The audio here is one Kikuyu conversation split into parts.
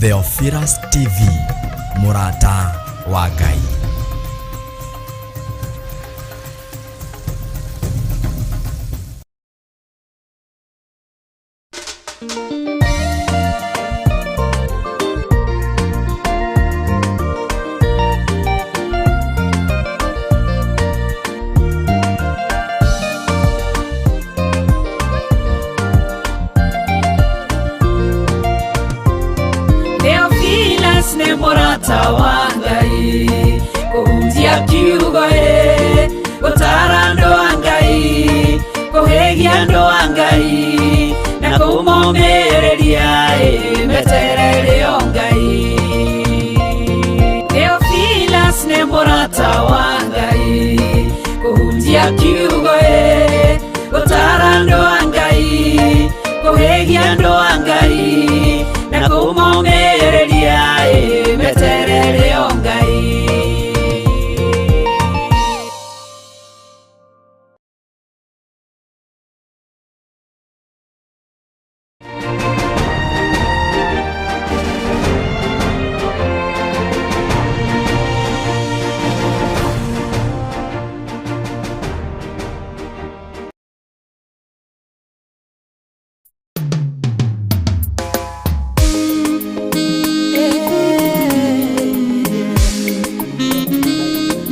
Theophilus TV, mũrata wa Ngai. Theophilus nĩ mũrata wa Ngai, kũhunjia kiugo ĩ, gũtara andũ a Ngai, kũhĩgia andũ a Ngai, na kũmomĩrĩria ĩ, meterere o Ngai. Theophilus nĩ mũrata wa Ngai, kũhunjia kiugo ĩ, gũtara andũ a Ngai, kũhĩgia andũ a Ngai, na kũmomĩrĩria ĩ, meterere o Ngai.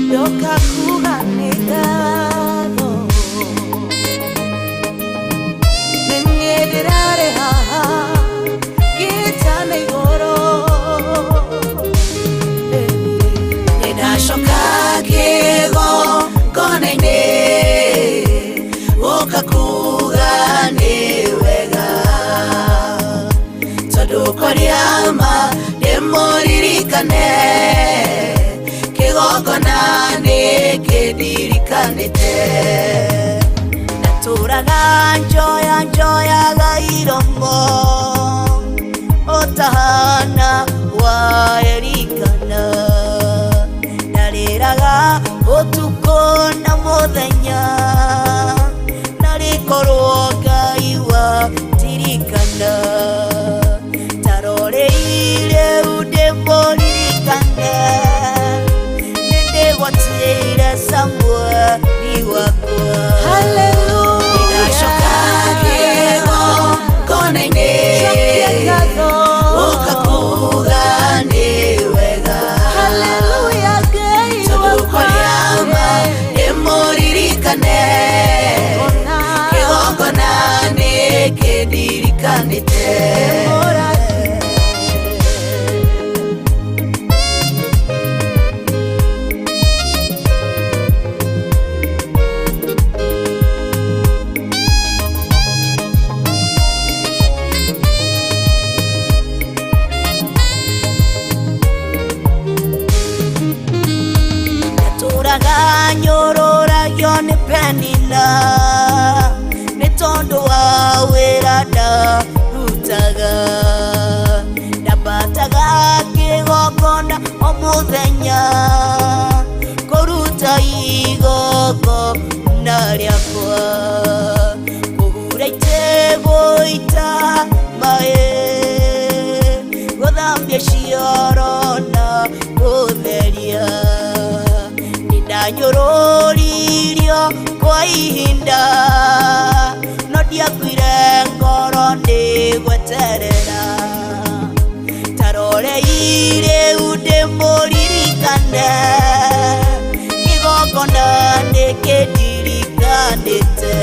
Ndoka kuga nĩ ngatho nĩ niĩ ndĩrarĩ haha ngĩtana igũrũ. Nĩndacoka kĩgongona-inĩ gũka kuga nĩ wega tondũ kwaria ma ndĩmũririkane kĩgongona nĩ kĩndirikanĩte. Natũraga njoya njoyaga iromo ũtahana wa Elikana, ndarĩraga ũtukũ na mũthenya, narĩkorwo Ngai wandirikana. Taroreire ndĩmũririkane, nĩndĩgwatĩire Samueli wakwa. Nĩndacoka kĩgongona-inĩ gũka kuga nĩ wega tondũ kwaria ma ndĩmũririkane kĩgongona nĩ kĩndirikanĩte. Ndatũraga nyũrũragio nĩ Penina nĩ tondũ wa wĩra ndarutaga, ndambataga kĩgongona o mũthenya kũruta igongona rĩakwa, kũhura itĩ gũita maĩ, gũthambia cioro na gũtheria. Nĩndanyũrũririo kwa ihinda no ndiakuire ngoro nĩ gweterera. Taroreire ndĩmũririkane kĩgongona nĩ kĩndirikanĩte.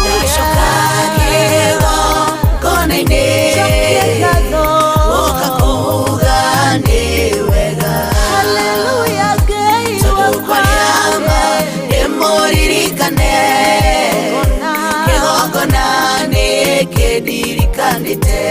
Nĩndacoka kĩgongona-inĩ gũka kuga nĩ wega tondũ kwaria ma ndĩmũririkane kĩgongona nĩ kĩndirikanĩte.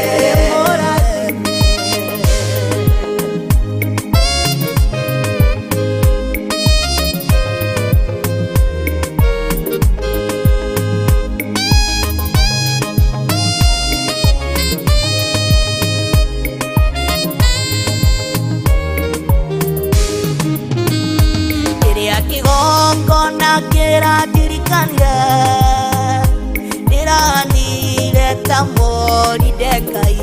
Kĩrĩa kĩgongona kĩrandirikanire ndĩranire ta Moridekai.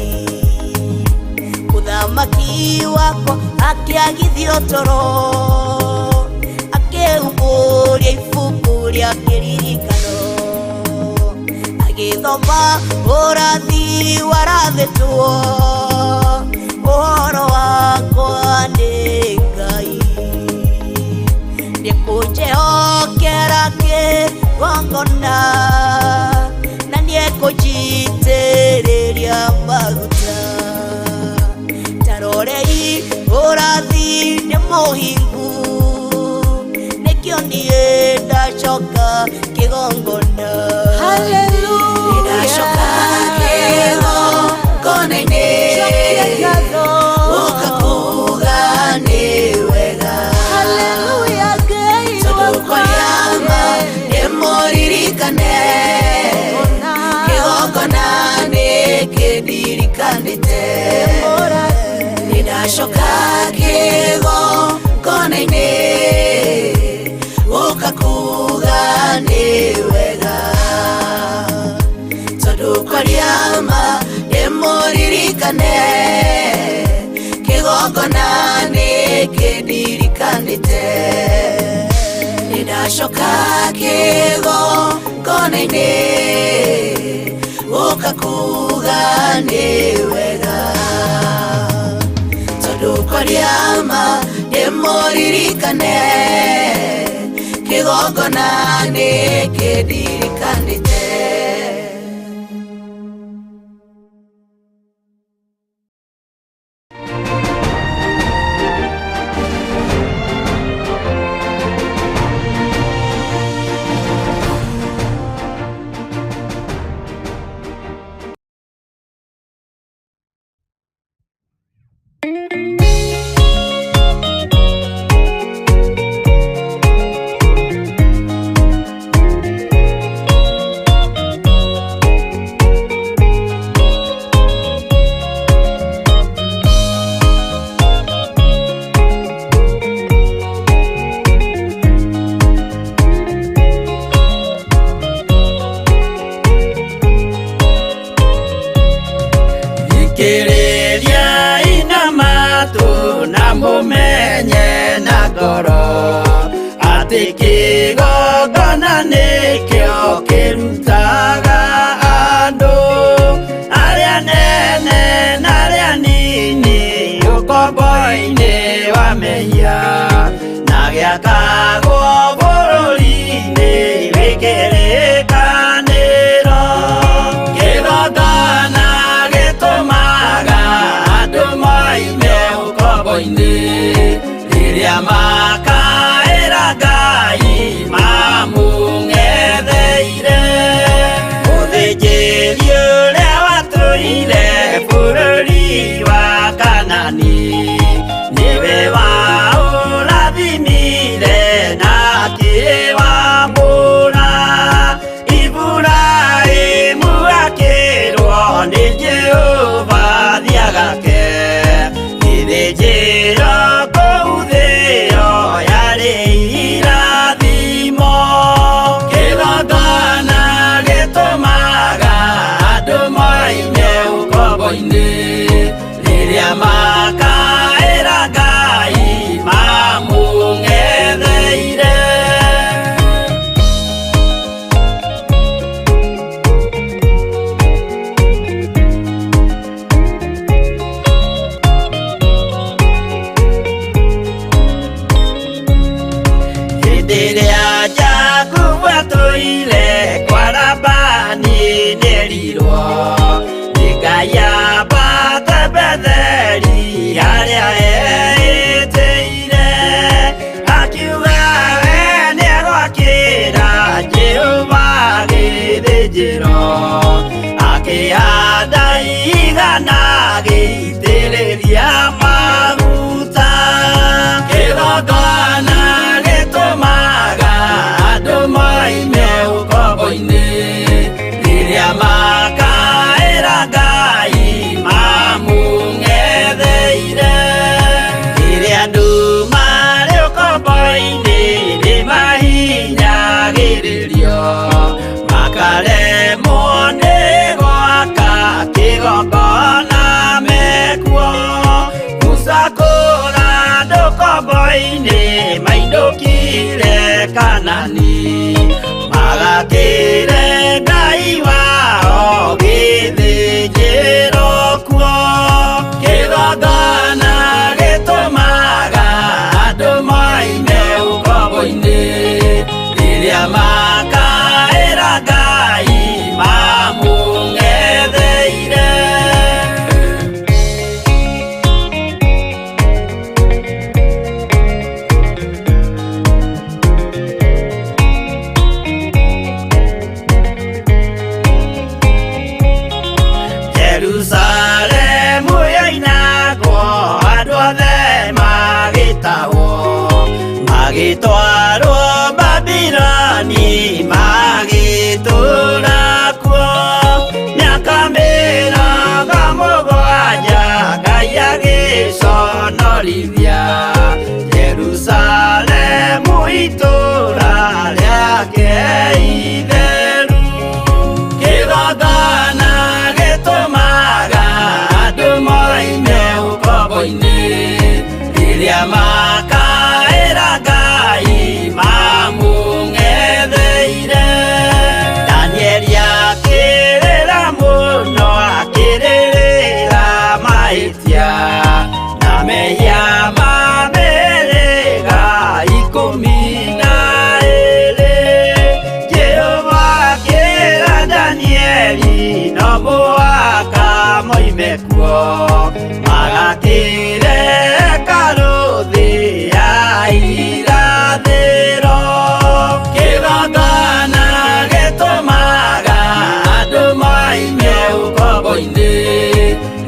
Mũthamaki wakwa akĩagithio toro, akĩhumbũria ibuku rĩa kĩririkano, agĩthoma ũrathi warathĩtwo ũhoro wakwa nĩ Ngai. Nĩekũnjĩhokera kĩgongona na nĩekũnjitĩrĩria maguta. Tarorei ũrathi nĩ mũhingu, nĩkĩo niĩ ndacoka kĩgongona. Hallelujah. Ndacoka kĩgongona-inĩ, gũka kuuga nĩ wega. Hallelujah, Ngai Tondũ wakwa. kwaria ma ndĩmũririkane, kĩgongona nĩkĩndirikanĩte. Nĩndacoka kĩgongona-inĩ, gũka kuuga nĩ wega. Tondũ kwaria ma ndĩmũririkane, kĩgongona nĩkĩndirikanĩte. Nĩndacoka kĩgongona-inĩ, gũka kuuga nĩ wega. Tondũ kwaria ma ndĩmũririkane, kĩgongona nĩkĩndirikanĩte. Thikĩrĩria ina matũ na mũmenye na ngoro atĩ kĩgongona nĩkĩo kĩrutaga andũ arĩa nene na arĩa nini ũkombo-inĩ wa mehia na gĩakagwo bũrũri-inĩ wĩ kĩrĩkanĩro. Kĩgongona gĩtũmaga andũ moime ũkombo-inĩ rĩrĩa makaĩra Ngai mamũng'etheire. Mũthĩnjĩri ũrĩa watũire bũrũri wa Kanani nĩwe waũrathimire na akĩwamũra. Iburahĩmu akĩrwo nĩ Jehova thiagake gĩthĩnjĩro kũu thĩo yarĩ irathimo. Kĩgongona gĩtũmaga andũ moime ũkombo-inĩ rĩrĩa makaĩra Ngai mamũng'etheire. Hĩndĩ ĩrĩa Jakubu atũire kwa Labani nĩerirwo nĩ Ngai ambate Betheli harĩa eĩtĩire, akiuga we nĩegwakĩra Jehova gĩthĩnjĩro, akĩhanda igana agĩitĩrĩria maguta. Kĩgongona gĩtũmaga andũ moime ũkombo-inĩ rĩrĩa makaĩra Ngai mamũng'etheire. Rĩrĩa andũ marĩ ũkombo-inĩ nĩmahinyagĩrĩrio, makaremwo nĩ gwaka kĩgongona. No mũhaka moime kuo magakĩre karũthĩ ya irathĩro. Kĩgongona gĩtũmaga andũ moime ũkombo-inĩ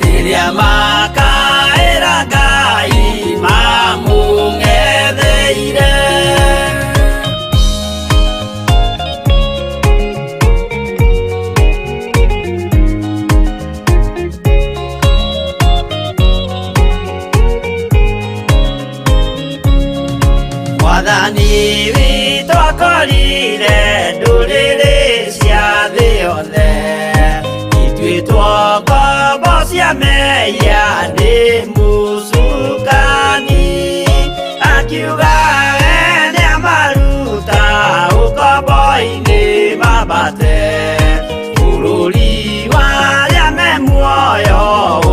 rĩrĩa makaĩra Ngai mamũng'etheire. Mwathani witũ akorire ndũrĩrĩ cia thĩ yothe ituĩtwo ngombo cia mehia nĩ mũcukani, akiuga we nĩamaruta ũkombo-inĩ mambate bũrũri wa arĩa me muoyo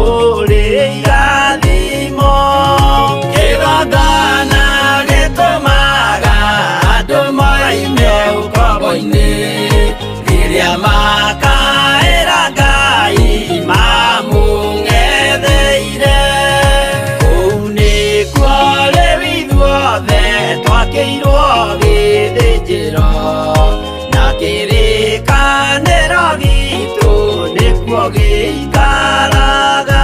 ũrĩ irathimo. Kĩgongona gĩtũmaga andũ moime ũkombo-inĩ rĩrĩa makaĩra Ngai mamũng'etheire. Kũu nĩkuo rĩu ithuothe twakĩirwo gĩthĩnjĩro na kĩrĩkanĩro gitũ nĩkuo gĩikaraga.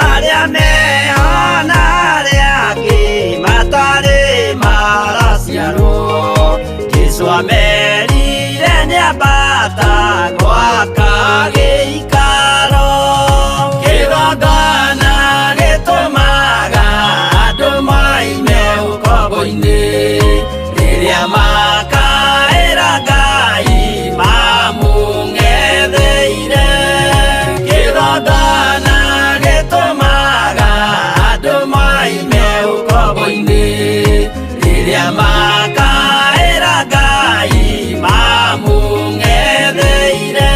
Arĩa meho na arĩa angĩ matarĩ maraciarwo, Jesũ amerire nĩambata gwaka gĩikaro. Kĩgongona gĩtũmaga andũ moime ũkombo-inĩ rĩrĩa makaĩra Ngai mamũng'etheire. Kĩgongona gĩtũmaga andũ moime ũkombo-inĩ rĩrĩa makaĩra Ngai mamũng'etheire.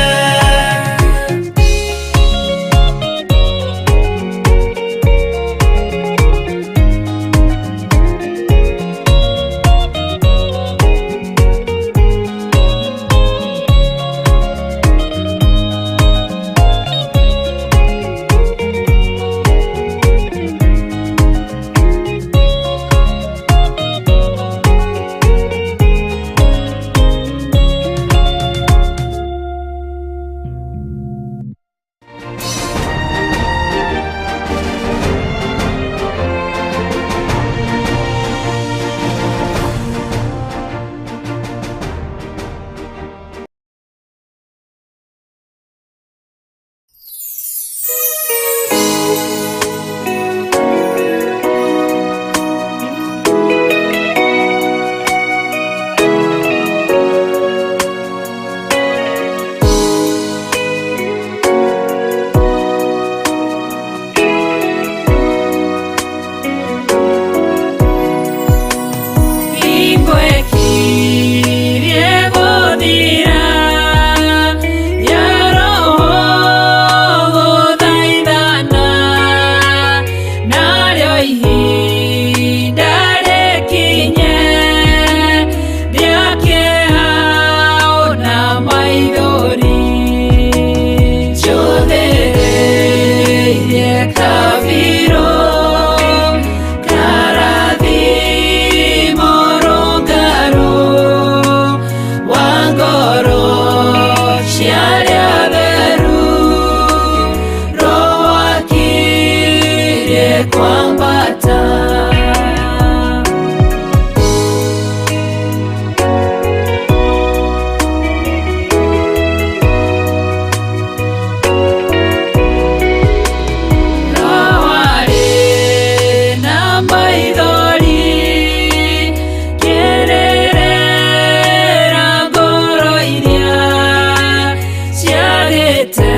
Ciagĩte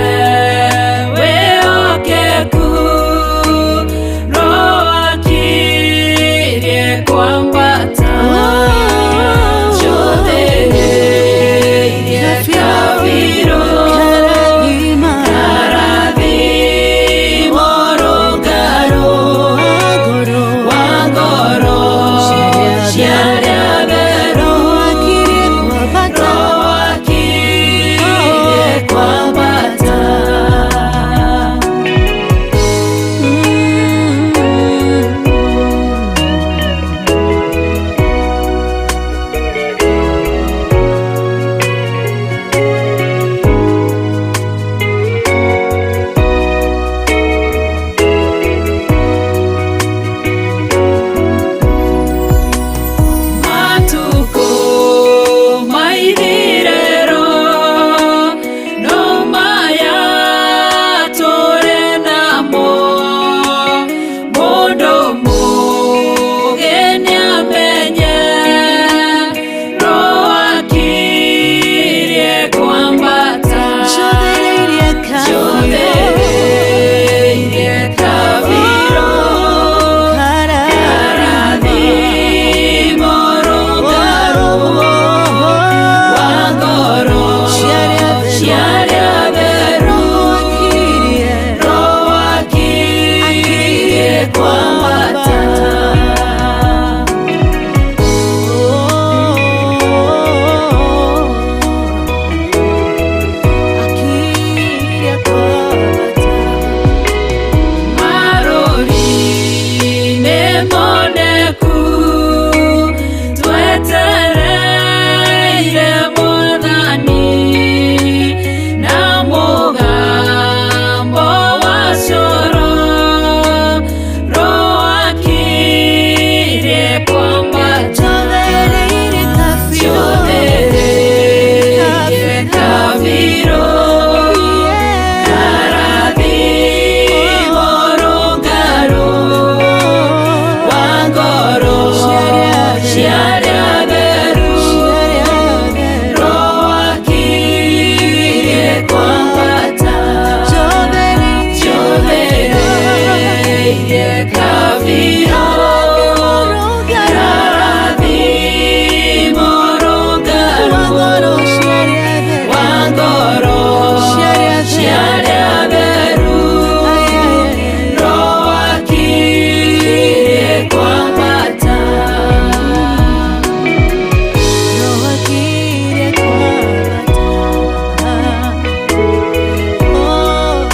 wĩhokeku. biũ, kĩrathimo rũngaru wa ngoro cia arĩa atheru, Roho akirie kwambata. Oh.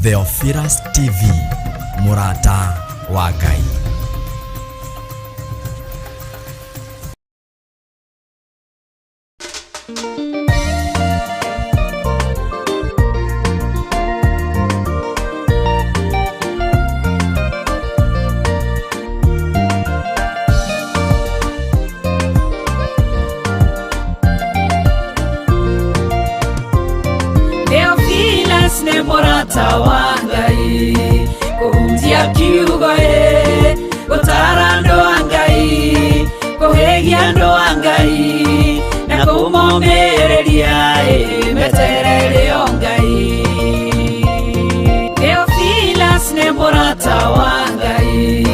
Theophilus TV, mũrata wa Ngai. Theophilus nĩ mũrata wa Ngai, kũhunjia kiugo ĩ, gũtara andũ a Ngai, kũhĩgia andũ a Ngai, na kũmomĩrĩria ĩ, meterere o Ngai. Theophilus nĩ mũrata wa Ngai,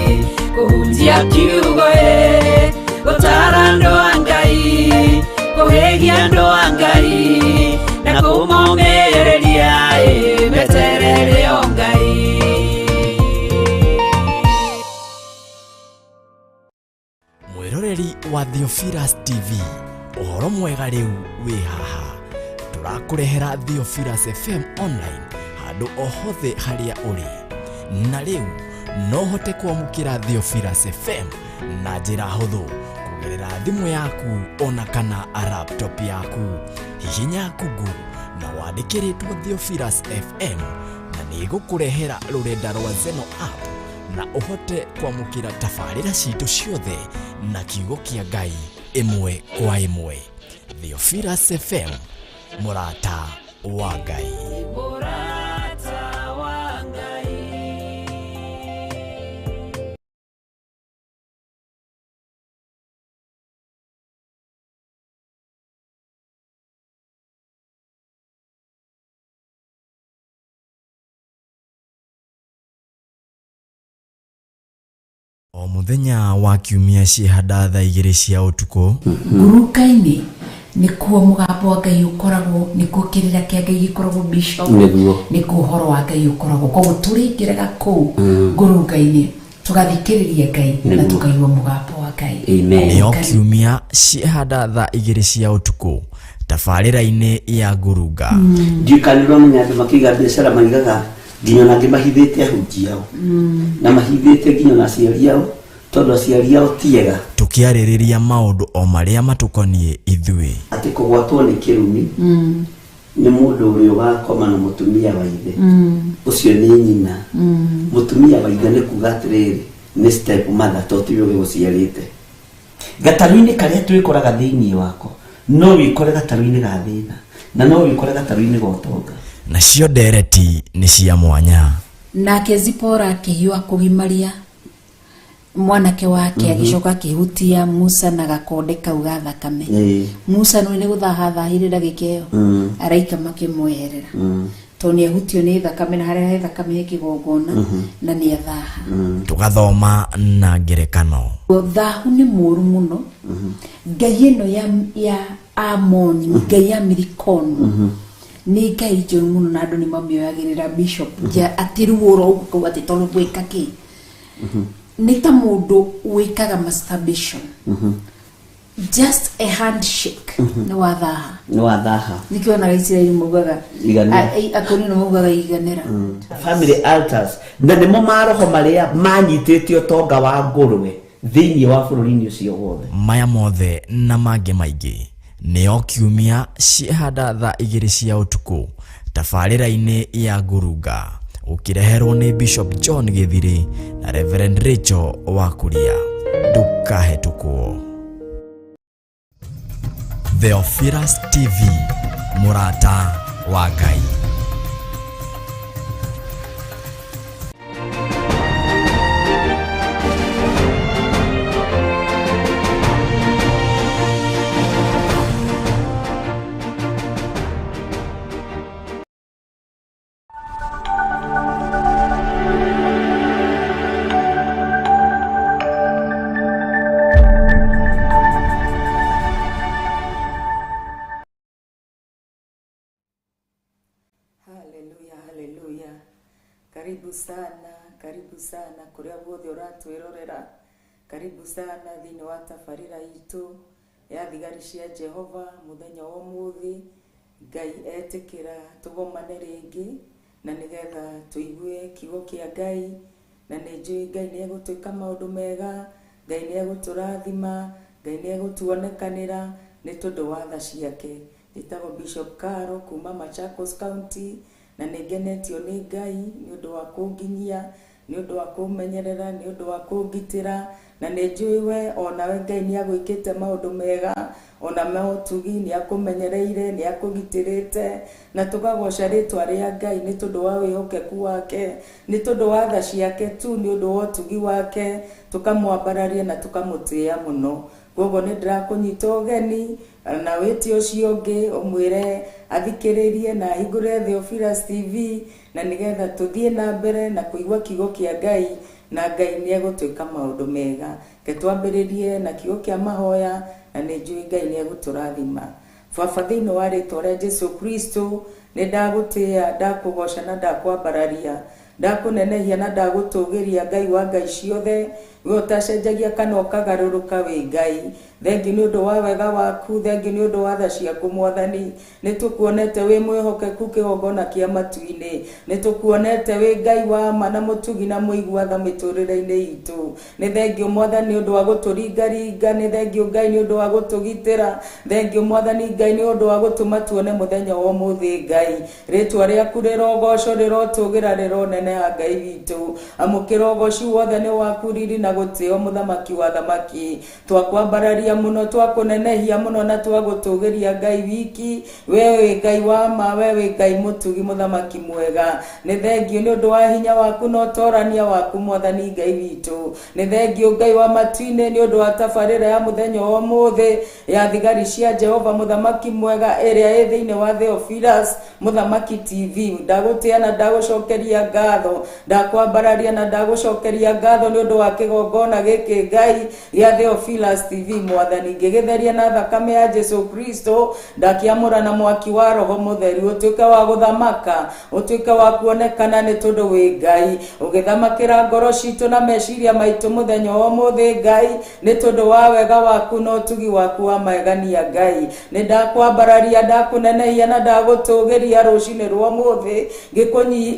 kũhunjia kiugo ĩ, gũtara andũ a Ngai, kũhĩgia andũ a Ngai, na kũmomĩrĩria ĩ, meterere o Ngai. Mwĩroreri wa Theophilus TV, ũhoro mwega rĩu wĩ haha. Tũrakũrehera Theophilus FM online handũ o hothe harĩa ũrĩ. Na rĩu no ũhote kwamũkĩra Theophilus FM na njĩra hũthũ kũgerera thimũ yaku ona kana laptop yaku. Hihinya Google na wandĩke rĩtwa Theophilus FM na nĩ ĩgũkũrehera rũrenda rwa Zeno app na ũhote kwamũkĩra tabarĩra citũ ciothe na kiugo kĩa Ngai ĩmwe kwa ĩmwe. Theophilus FM, mũrata wa Ngai. Mũrata wa Ngai. O mũthenya wa kiumia ciĩhanda thaa 2 cia ũtukũ. Nguruka-inĩ nĩkuo mũgambo wa Ngai ũkoragwo, nĩkuo kĩrĩra kĩa Ngai gĩkoragwo, bishop. Nĩguo. Nĩkuo ũhoro wa Ngai ũkoragwo, koguo tũrĩingĩraga kũu ngurunga-inĩ tũgathikĩrĩria Ngai na Nĩguo. tũkaigua mũgambo wa Ngai. Amen. Nĩo kiumia ciĩhanda thaa 2 cia ũtukũ tabarĩra-inĩ ya ngurunga. Ndiũĩ kana nĩ ũramenya andũ makĩiga biacara maigaga nginya ona angĩ mahithĩte ahunjia ao na mahithĩte nginya ona aciari ao, tondũ aciari ao ti ega. Tũkĩarĩrĩria maũndũ o marĩa matũkoniĩ ithuĩ. Atĩ kũgwatwo nĩ kĩrumi nĩ mũndũ ũrĩa ũgakoma na mũtumia wa ithe, ũcio nĩ nyina. Mũtumia wa ithe nĩ kuga atĩrĩrĩ, nĩ step mother, to tiwe ũgĩgũciarĩte. Gatarũ-inĩ karĩa twĩkoraga thĩinĩ wako, no wĩkore gatarũ-inĩ ga thĩna na no wĩkore gatarũ-inĩ ga ũtonga. Nacio ndereti nĩ cia mwanya. Nake Zipora akĩhiũha kũgimaria mwanake wake, agĩcoka akĩhutia Musa na gakonde kau ga thakame. Musa nĩ gũthaha thahire ndagĩka ĩyo, araika makĩmweherera tondũ nĩ ahutio nĩ thakame, na harĩa he thakame he kĩgongona na nĩ athaha. Tũgathoma na ngerekano. Thahu nĩ mũũru mũno. Ngai ĩno ya Amoni, ngai ya Milikomu, nĩ ngai njũru mũno na andũ nĩ mamĩoyagĩrĩra, bishop, ja atĩ ruo ũguo kau atĩ tondũ gwĩka kĩ nĩ ta mũndũ wĩkaga masturbation, just a handshake nĩ wathaha. Nĩ wathaha. Nĩkĩo onaga Isiraeli maugaga Iganĩra. Akorino maugaga iganĩra. Family altars na nĩmo maroho marĩa manyitĩte ũtonga wa ngũrwe thĩinĩ wa bũrũri-inĩ ũcio wothe. Maya mothe na mangĩ maingĩ nĩo kiumia ciĩhanda thaa 2 cia ũtukũ tabarĩra-inĩ ya ngurunga, ũkĩreherwo nĩ Bishop John Gĩthirĩ na Reverend Rachel Wakuria. Ndũkahetũkwo. Theophilus TV, mũrata wa Ngai. Haleluya, haleluya. Karibu sana, karibu sana kuria guothe ũratwĩrorera. Karibu sana thĩinĩ wa tabarĩra itũ ya thigari cia Jehova mũthenya wa ũmũthĩ. Ngai etĩkĩra tũgomane rĩngĩ. Na nĩgetha tũigue kiugo kĩa Ngai, na nĩ njũĩ Ngai nĩ egũtwĩka maũndũ mega, Ngai nĩ egũtũrathima, Ngai nĩ egũtuonekanĩra nĩ tondũ wa tha ciake. Njĩtagwo Bishop Caro kuma Machakos County, na nĩ ngenetio nĩ Ngai nĩ ũndũ wa kũnginyia, nĩ ũndũ wa kũmenyerera, nĩ ũndũ wa kũngitĩra, na nĩ njũĩ we onawe Ngai nĩ agwĩkĩte maũndũ mega, ona motugi nĩ akũmenyereire, nĩ akũgitĩrĩte, na tũkagoca rĩtwa rĩa Ngai nĩ tondũ wa wĩhokeku wake, nĩ tondũ wa tha ciake tu, nĩ ũndũ wa ũtugi wake, tũkamwambararia na tũkamũtĩĩa mũno. Koguo nĩ ndĩrakũnyita ũgeni na wĩtie ũcio ũngĩ ũmwĩre athikĩrĩrie na ahingũre Theophilus TV, na nĩgetha tũthiĩ na mbere na kũigua kiugo kĩa Ngai, na Ngai nĩ egũtwĩka maũndũ mega. Reke twambĩrĩrie na kiugo kĩa mahoya, na nĩ njũĩ Ngai nĩ egũtũrathima. Baba, thĩinĩ wa rĩtwa rĩa Jesu Kristo, nĩ ndagũtĩĩa, ndakũgoca na ndakwambararia, ndakũnenehia na ndagũtũgĩria, Ngai wa Ngai ciothe, we ũtacenjagia kana ũkagarũrũka, wĩ Ngai. Thengiũ nĩ ũndũ wa wega waku, thengiũ nĩ ũndũ wa tha ciaku Mwathani. Nĩ tũkuonete wĩ mwĩhokeku kĩgongona kĩa matu-inĩ, nĩ tũkuonete wĩ Ngai wa ma na mũtugi na mũigua tha mĩtũrĩre-inĩ itũ. Nĩ thengiũ Mwathani nĩ ũndũ wa gũtũringaringa, nĩ thengiũ Ngai nĩ ũndũ wa gũtũgitĩra, thengiũ Mwathani Ngai nĩ ũndũ wa gũtũma tuone mũthenya wa ũmũthĩ. Ngai, rĩtwa rĩaku rĩrogocwo, rĩrotũgĩra, rĩroneneha Ngai witũ. Amũkĩra ũgoci wothe nĩ waku, riri na gũtĩo, mũthamaki wa thamaki. Twakwambararia mũno, twakũnenehia mũno na twagũtũgĩria Ngai wiki. We wĩ Ngai wa ma, we wĩ Ngai mũtugi, mũthamaki mwega. Nĩ thengiũ nĩ ũndũ wa hinya waku na ũtorania waku Mwathani Ngai witũ. Nĩ thengiũ Ngai wa matu-inĩ nĩ ũndũ wa tabarĩra ya mũthenya wa ũmũthĩ ya thigari cia Jehova mũthamaki mwega ĩrĩa ĩ thĩinĩ wa Theophilus Mũthamaki TV. Ndagũtĩa na ndagũcokeria ngatho, ndakwambararia na ndagũcokeria ngatho nĩ ũndũ wa kĩgongona gĩkĩ Ngai gĩa Theophilus TV Mwathani. Ngĩgĩtheria na thakame ya Jesu Kristo, ndakĩamũra na mwaki wa Roho Mũtheru, ũtuĩke wa gũthamaka, ũtuĩke wa kuonekana nĩ tondũ wĩ Ngai, ũgĩthamakĩra ngoro citũ na meciria maitũ mũthenya wa ũmũthĩ Ngai, nĩ tondũ wa wega waku na ũtugi waku wa magegania Ngai. Nĩ ndakwambararia, ndakũnenehia na ndagũtũgĩria rũcinĩ rwa ũmũthĩ,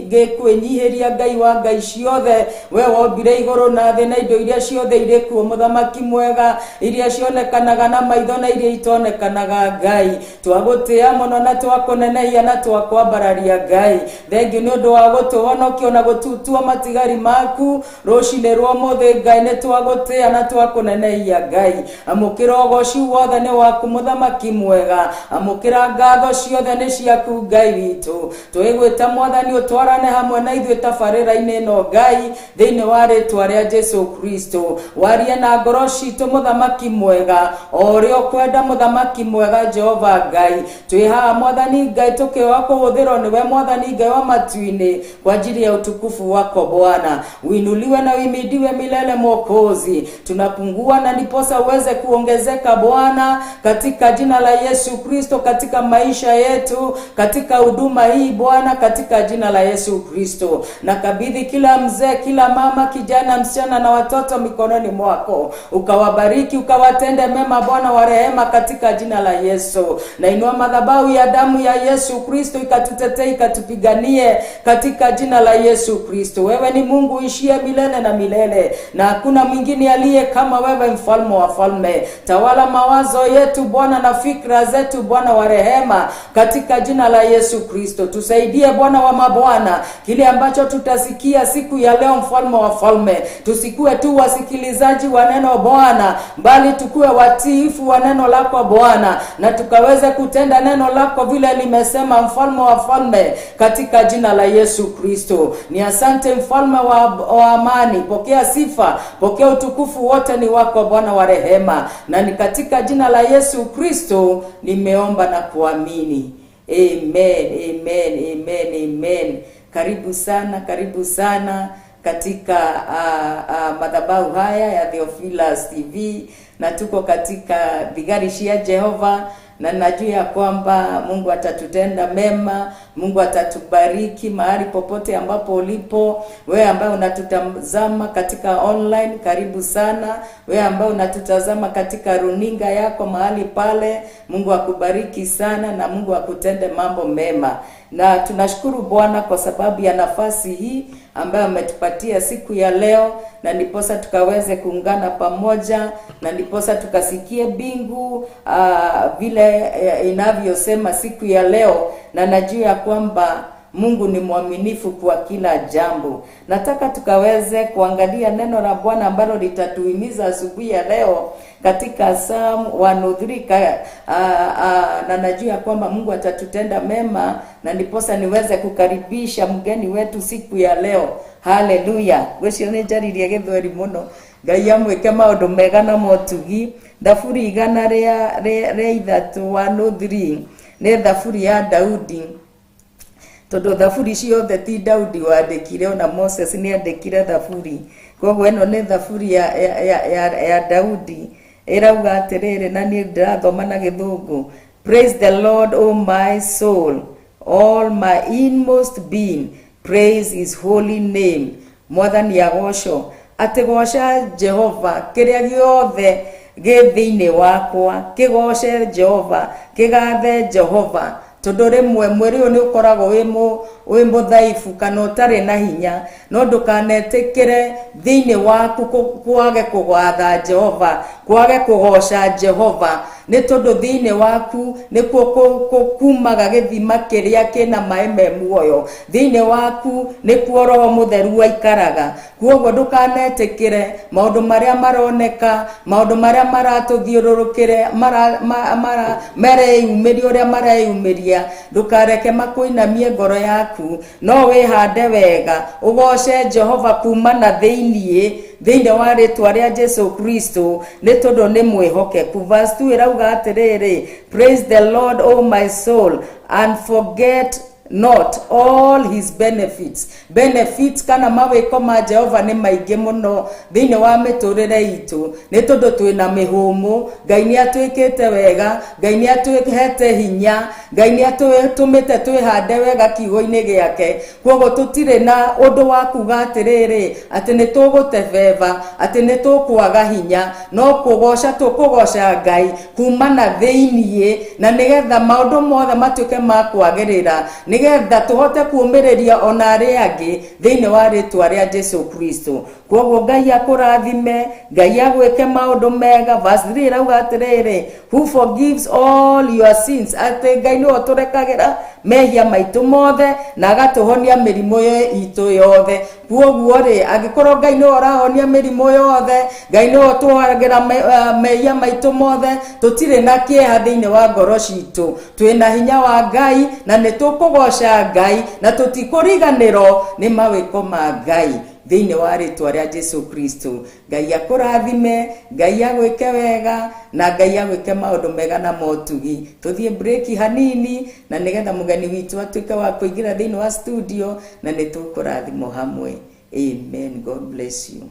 ngĩkwĩnyihĩria Ngai wa Ngai ciothe, we wombire igũrũ na thĩ na indo iria ciothe irĩ kuo, mũthamaki mwega, iria cionekanaga na maitho na iria itonekanaga Ngai. Twagũtĩĩa mũno na twakũnenehia na twakwambararia Ngai. Thengiũ nĩ ũndũ wa gũtũhonokia na gũtutua matigari maku rũcinĩ rwa ũmũthĩ Ngai, nĩ twagũtĩĩa na twakũnenehia Ngai. Amũkĩra ũgoci wothe nĩ waku mũthamaki mwega, amũkĩra ngatho ciothe nĩ ciaku Ngai witũ. Twĩgwĩta Mwathani ũtwarane hamwe na ithuĩ tabarĩra-inĩ ĩno Ngai, thĩinĩ wa rĩtwa rĩa Jesu Kristo. Warie na ngoro citũ mũthamaki mwega, o ũrĩa ũkwenda mũthamaki mwega Jehova Ngai. Twĩ haha Mwathani Ngai tũkĩhoya kũhũthĩrwo nĩwe Mwathani Ngai wa matu-inĩ kwa ajili ya utukufu wako Bwana. Uinuliwe na uimidiwe milele Mwokozi. Tunapungua na ndiposa uweze kuongezeka Bwana, katika jina la Yesu Kristo, katika maisha yetu, katika huduma hii Bwana, katika jina la Yesu Kristo. Nakabidhi kila mzee, kila mama, kijana, msichana na watoto mikononi mwako, ukawabariki, ukawatende mema Bwana wa rehema, katika jina la Yesu. Nainua madhabahu ya damu ya Yesu Kristo ikatutetee, ikatupiganie katika jina la Yesu Kristo. Wewe ni Mungu uishie milele na milele, na hakuna mwingine aliye kama wewe, mfalme wa falme. Tawala mawazo yetu Bwana na fikra zetu Bwana wa rehema, katika jina la Yesu Kristo. Tusaidie Bwana wa mabwana, kile ambacho tutasikia siku ya leo, mfalme wa falme, tusikue tu wasikilizaji wa neno Bwana, bali tukue watiifu wa neno lako Bwana, na tukaweze kutenda neno lako vile limesema, mfalme wa falme, katika jina la Yesu Kristo. Ni asante mfalme wa amani, pokea sifa, pokea utukufu, wote ni wako Bwana wa rehema, na ni katika jina la Yesu Kristo nimeomba na kuamini. Amen, amen, amen, amen. Karibu sana, karibu sana katika madhabahu haya ya Theophilus TV, na tuko katika Thigari cia Jehova, na najua ya kwamba Mungu atatutenda mema, Mungu atatubariki mahali popote ambapo ulipo. Wewe ambaye unatutazama katika online, karibu sana. Wewe ambaye unatutazama katika runinga yako mahali pale, Mungu akubariki sana na Mungu akutende mambo mema. Na tunashukuru Bwana kwa sababu ya nafasi hii ambayo ametupatia siku ya leo, na ndiposa tukaweze kuungana pamoja, na ndiposa tukasikie bingu vile inavyosema siku ya leo, na najua ya kwamba Mungu ni mwaminifu kwa kila jambo. Nataka tukaweze kuangalia neno la Bwana ambalo litatuhimiza asubuhi ya leo katika Psalm 103 na najua kwamba Mungu atatutenda mema, na ndiposa niweze kukaribisha mgeni wetu siku ya leo. Haleluya. Gwĩciria nĩ njaririe gĩthweri mũno. Ngai amwĩke maũndũ mega na motugi. Thaburi igana rĩa ithatũ 103 nĩ thaburi ya Daudi, tondũ thaburi ciothe ti Daudi wandĩkire, ona Moses nĩ andĩkire thaburi. Koguo ĩno nĩ thaburi ya Daudi, ĩrauga atĩrĩrĩ, na niĩ ndĩrathoma na Gĩthũngũ: "Praise the Lord, O my soul. All my inmost being, praise his holy name." Mwathani agocwo. Atĩ goca Jehova, kĩrĩa gĩothe gĩ thĩinĩ wakwa kĩgoce Jehova, kĩgathe Jehova, tondũ rĩmwe mwĩrĩ ũyũ nĩ ũkoragwo wĩ mũthaifu kana ũtarĩ na hinya, no ndũkanetĩkĩre thĩinĩ waku kwage kũgatha Jehova, kwage kũgoca Jehova, nĩ tondũ thĩinĩ waku nĩkuo kumaga gĩthima kĩrĩa kĩna maĩ me muoyo. Thĩinĩ waku nĩkuo Roho Mũtheru aikaraga. Kuoguo ndũkanetĩkĩre maũndũ marĩa maroneka, maũndũ marĩa maratũthiũrũrũkĩre, mareyumĩria ũrĩa mareyumĩria, ndũkareke makũinamie ngoro yaku, no wĩhande wega ũgoce Jehova kuma na thĩinĩ wa rĩtwa rĩa Jesu Kristo, nĩ tondũ nĩ mwĩhokeku. Verse 2 ĩrauga atĩrĩrĩ, "Praise the Lord, O my soul, and forget not all his benefits." Benefits kana mawĩko ma Jehova nĩ maingĩ mũno thĩinĩ wa mĩtũrĩre itũ, nĩ tondũ twĩna mĩhũmũ. Ngai nĩ atwĩkĩte wega, Ngai nĩ atũhete hinya, Ngai nĩ atũmĩte twĩhande wega kiugo-inĩ gĩake. Koguo tũtirĩ na ũndũ wa kuga atĩrĩrĩ, atĩ nĩ tũgũtebeba, atĩ nĩ tũkwaga hinya, no kũgoca tũkũgoca Ngai kuma na thĩiniĩ, na nĩgetha maũndũ mothe matuĩke ma kwagĩrĩra, nĩgetha tũhote kuũmĩrĩria ona arĩa angĩ thĩinĩ wa rĩtwa rĩa Jesu Kristo. Koguo Ngai akũrathime, Ngai agwĩke maũndũ mega. Verse 3 ĩrauga atĩrĩrĩ, "Who forgives all your sins," atĩ Ngai nĩwe ũtũrekagĩra mehia maitũ mothe na agatũhonia mĩrimũ itũ yothe. Kuoguo rĩ, angĩkorwo Ngai nĩwe ũrahonia mĩrimũ yothe, Ngai nĩwe ũtũhagĩra mehia maitũ mothe, tũtirĩ na kĩeha thĩinĩ wa ngoro citũ. Twĩna hinya wa Ngai na nĩ tũkũgoca Ngai na tũtikũriganĩrwo nĩ mawĩko ma Ngai thĩinĩ wa rĩtwa rĩa Jesu Kristo. Ngai akũrathime, Ngai agwĩke wega, na Ngai agwĩke maũndũ mega na motugi. Tũthiĩ break hanini, na nĩgetha mũgeni witũ atuĩke wa kũingĩra thĩinĩ wa studio, na nĩ tũkũrathimwo hamwe. Amen. God bless you.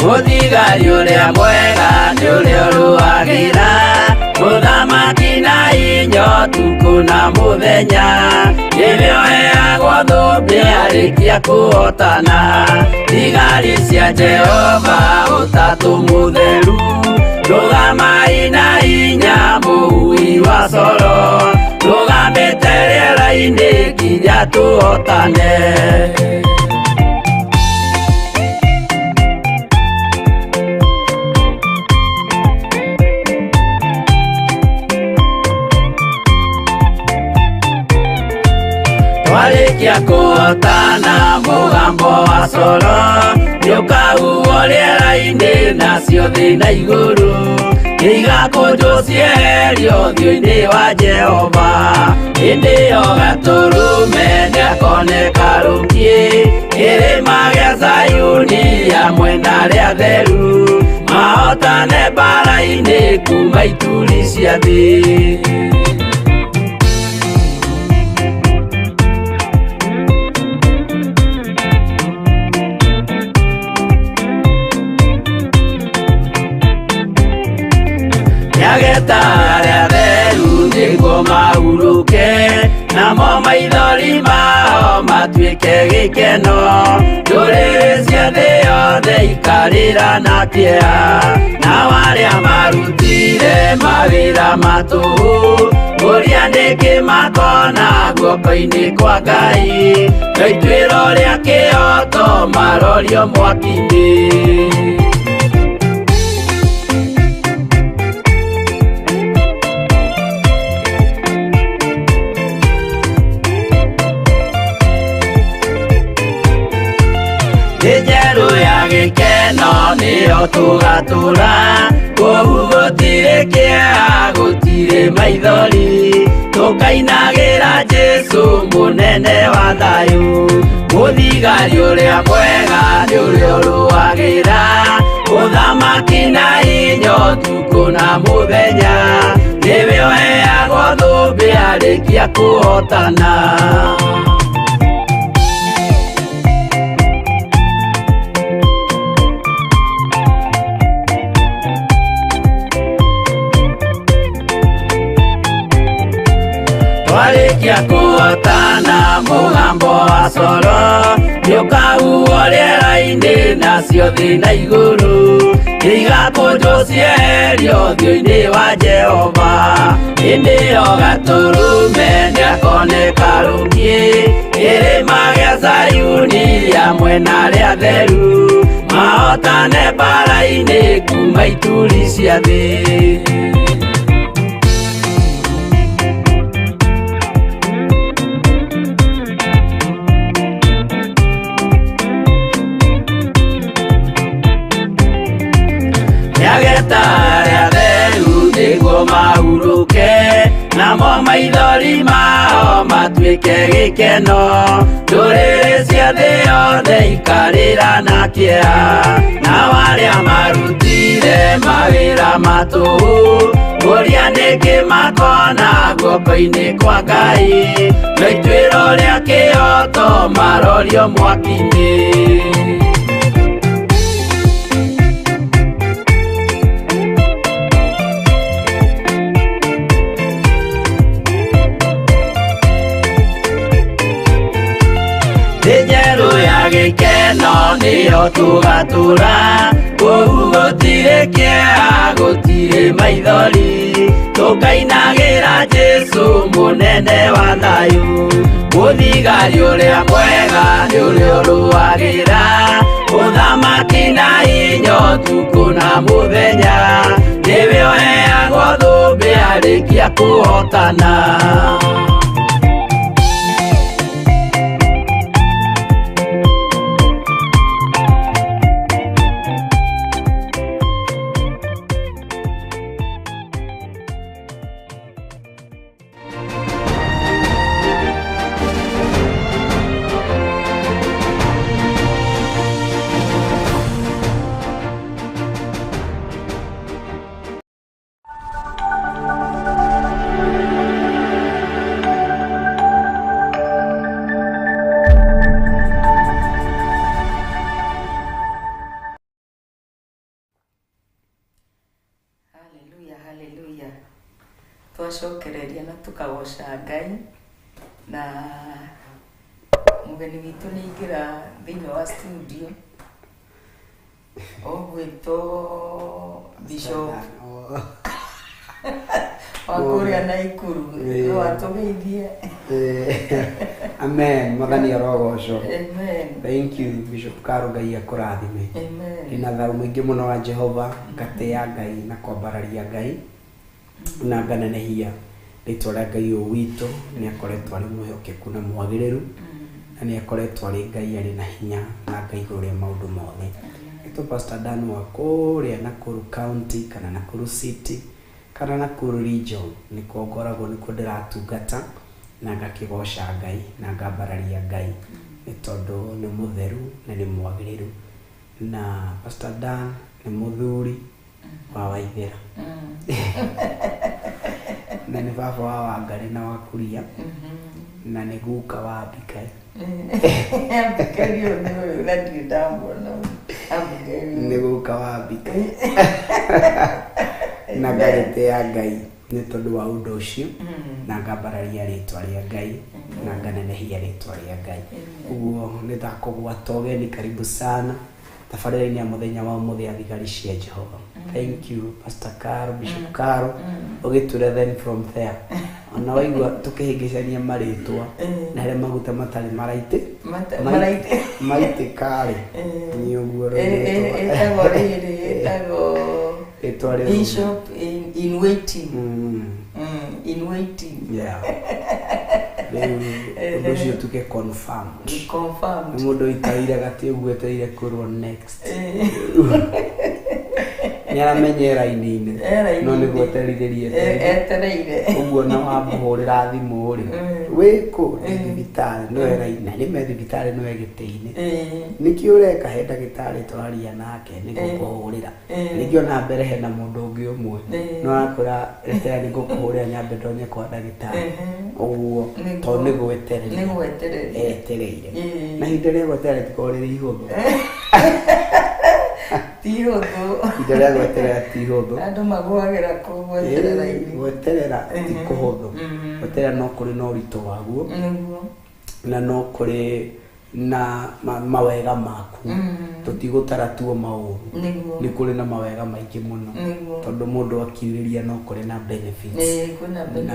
Mũthigari ũrĩa mwega nĩ ũrĩa ũrũagĩra mũthamaki na inyo tukũ na mũthenya, nĩwe ũheagwo thũmbĩ arĩkia kũhotana. Thigari cia Jehova ũtatũ mũtheru, rũgamai na hinya, mũhui wa coro rũgamĩte rĩera-inĩ nginya tũhotane. Twarĩkia kũhotana, mũgambo wa coro nĩũkahuhwo rĩera-inĩ, nacio thĩ na igũrũ nĩigakũnjwo cieherio ũthiũ-inĩ wa Jehova. Hĩndĩ ĩyo Gatũrũme nĩakoneka rũkiĩ kĩrĩma gĩa Zayuni hamwe na arĩa atheru, mahotane mbara-inĩ kuma ituri cia thĩ. Namo maithori mao matuĩke gĩkeno, ndũrĩrĩ cia thĩ yothe ikarĩra na kĩeha. Nao arĩa marutire mawĩra ma tũhũ, ũrĩa nĩkĩ makona guoko-inĩ kwa Ngai, no ituĩro rĩa kĩhooto marorio mwaki-inĩ. Thĩ njerũ ya gĩkeno nĩyo tũgatũra, kũu gũtirĩ kĩeha, gũtirĩ maithori, tũkainagĩra Jesũ mũnene wa thayũ. Mũthigari ũrĩa mwega nĩ ũrĩa ũrũagĩra ũthamaki na hinya ũtukũ na mũthenya, nĩwe ũheagwo thũmbĩ arĩkia kũhotana. Twarĩkia kũhotana mũgambo wa coro, nĩũkahuhwo rĩera-inĩ nacio thĩ na igũrũ, igakũnjwo cieherio ũthiũ-inĩ wa Jehova. Hĩndĩ ĩyo Gatũrũme nĩakoneka rũngĩ, kĩrĩma gĩa Zayuni hamwe na arĩa atheru, mahotane mbaara-inĩ kuma ituri cia thĩ. Nĩageta arĩa atheru nĩguo mahurũke, namo maithori mao matuĩke gĩkeno, ndũrĩrĩ cia thĩ yothe ikarĩra na kĩeha. Nao arĩa marutire mawĩra ma tũhũ, ũrĩa nĩkĩ makona guoko-inĩ kwa Ngai, no ituĩro rĩa kĩhooto marorio mwaki-inĩ. Thĩ njerũ ya gĩkeno nĩyo tũgatũra, kũu gũtirĩ kĩeha, gũtirĩ maithori, tũkainagĩra Jesũ mũnene wa thayũ. Mũthigari ũrĩa mwega nĩ ũrĩa ũrũagĩra ũthamaki na hinya ũtukũ na mũthenya, nĩwe ũheagwo thũmbĩ arĩkia kũhotana. Haleluya, haleluya. Twacokereria na tukagoca Ngai na mũgeni witũ nĩ aingĩra thĩinĩ wa studio ũgwĩtwo Bishop wa kũrĩa Naikuru, no atũgeithie. Amen. Mwathani arogocwo. Amen. Thank you Bishop Karo, Ngai akũrathime. Amen. Ndĩna thayũ mũingĩ mũno wa Jehova, ngatĩa Ngai na kwambararia Ngai na nganenehia rĩtwa rĩa Ngai ũyũ witũ. Nĩ akoretwo arĩ mwĩhokeku na mwagĩrĩru, na nĩ akoretwo arĩ Ngai arĩ na hinya na Ngai igũrũ rĩa maũndũ mothe. Ĩtwo Pastor Dan wa kũrĩa Nakuru County kana Nakuru City kana Nakuru Region, nĩkuo ngoragwo, nĩkuo ndĩratungata na ngakĩgoca Ngai na ngambararia Ngai nĩ tondũ nĩ mũtheru na nĩ mwagĩrĩru. Na Pastor Dan nĩ mũthuri wa Waithera na nĩ baba wa Wangarĩ na wa Kuria na nĩ guka wa Abigail. Abigail ũyũ nĩ ũyũ na ndirĩ ndamuona. Abigail. Nĩ guka wa Abigail na ngagĩtĩa Ngai nĩ tondũ wa ũndũ ũcio. Na ngambararia rĩtwa rĩa Ngai na nganenehia rĩtwa rĩa Ngai. Ũguo nĩ ndakũgwata ũgeni, karibu sana tabarĩra-inĩ ya mũthenya wa ũmũthĩ ya Thigari cia Jehova. Thank you, Pastor Caro, Bishop Caro. Ũgĩture then from there ona waigua tũkĩhĩngĩcania marĩtwa na harĩa maguta matarĩ maraitĩ Maraitĩ. maitĩka-rĩ, nĩ ũguo Ĩtagwo rĩrĩ, ĩtagwo rĩtwa rĩrĩ. Bishop in waiting. In waiting. Yeah. Rĩu ũndũ ũcio tuke confirmed. Ni confirmed. Nĩ mũndũ ũikarire gatĩ ũguo etereire kwĩrwo next. Nĩ aramenya e raini-inĩ. E raini-inĩ. No nĩ gweterithĩria etereire. Etereire. Ũguo na wamũhũrĩra thimũ rĩ, wĩkũ? Ndĩ thibitarĩ, no e raini, na nĩme thibitarĩ no e gĩtĩ-inĩ. Nĩkĩ ũreka? He ndagĩtarĩ tũraria nake nĩ gũkũhũrĩra. Rĩngĩ ona mbere hena mũndũ ũngĩ ũmwe no arakũra retera nĩ ngũkũhũrĩra nyambe ndonye kwa ndagĩtarĩ. Ũguo tondũ nĩ gwetereria Nĩ gwetereria. Etereire. Na ihinda rĩa gweterera rĩtikoragwo rĩrĩ ihũthũ. Ti hũthũ. Ihinda rĩa gweterera ti ihũthũ. Andũ magũagĩra kũ gweterera-inĩ. Gweterera ti kũhũthũ. Gweterera no kũrĩ na ũritũ waguo. Na no kũrĩ na mawega maku. Tũtigũtara tuo maũru. Nĩ kũrĩ na mawega maingĩ mũno. Tondũ mũndũ akirĩrĩria no kũrĩ na benefits. Kwĩna Na benefit.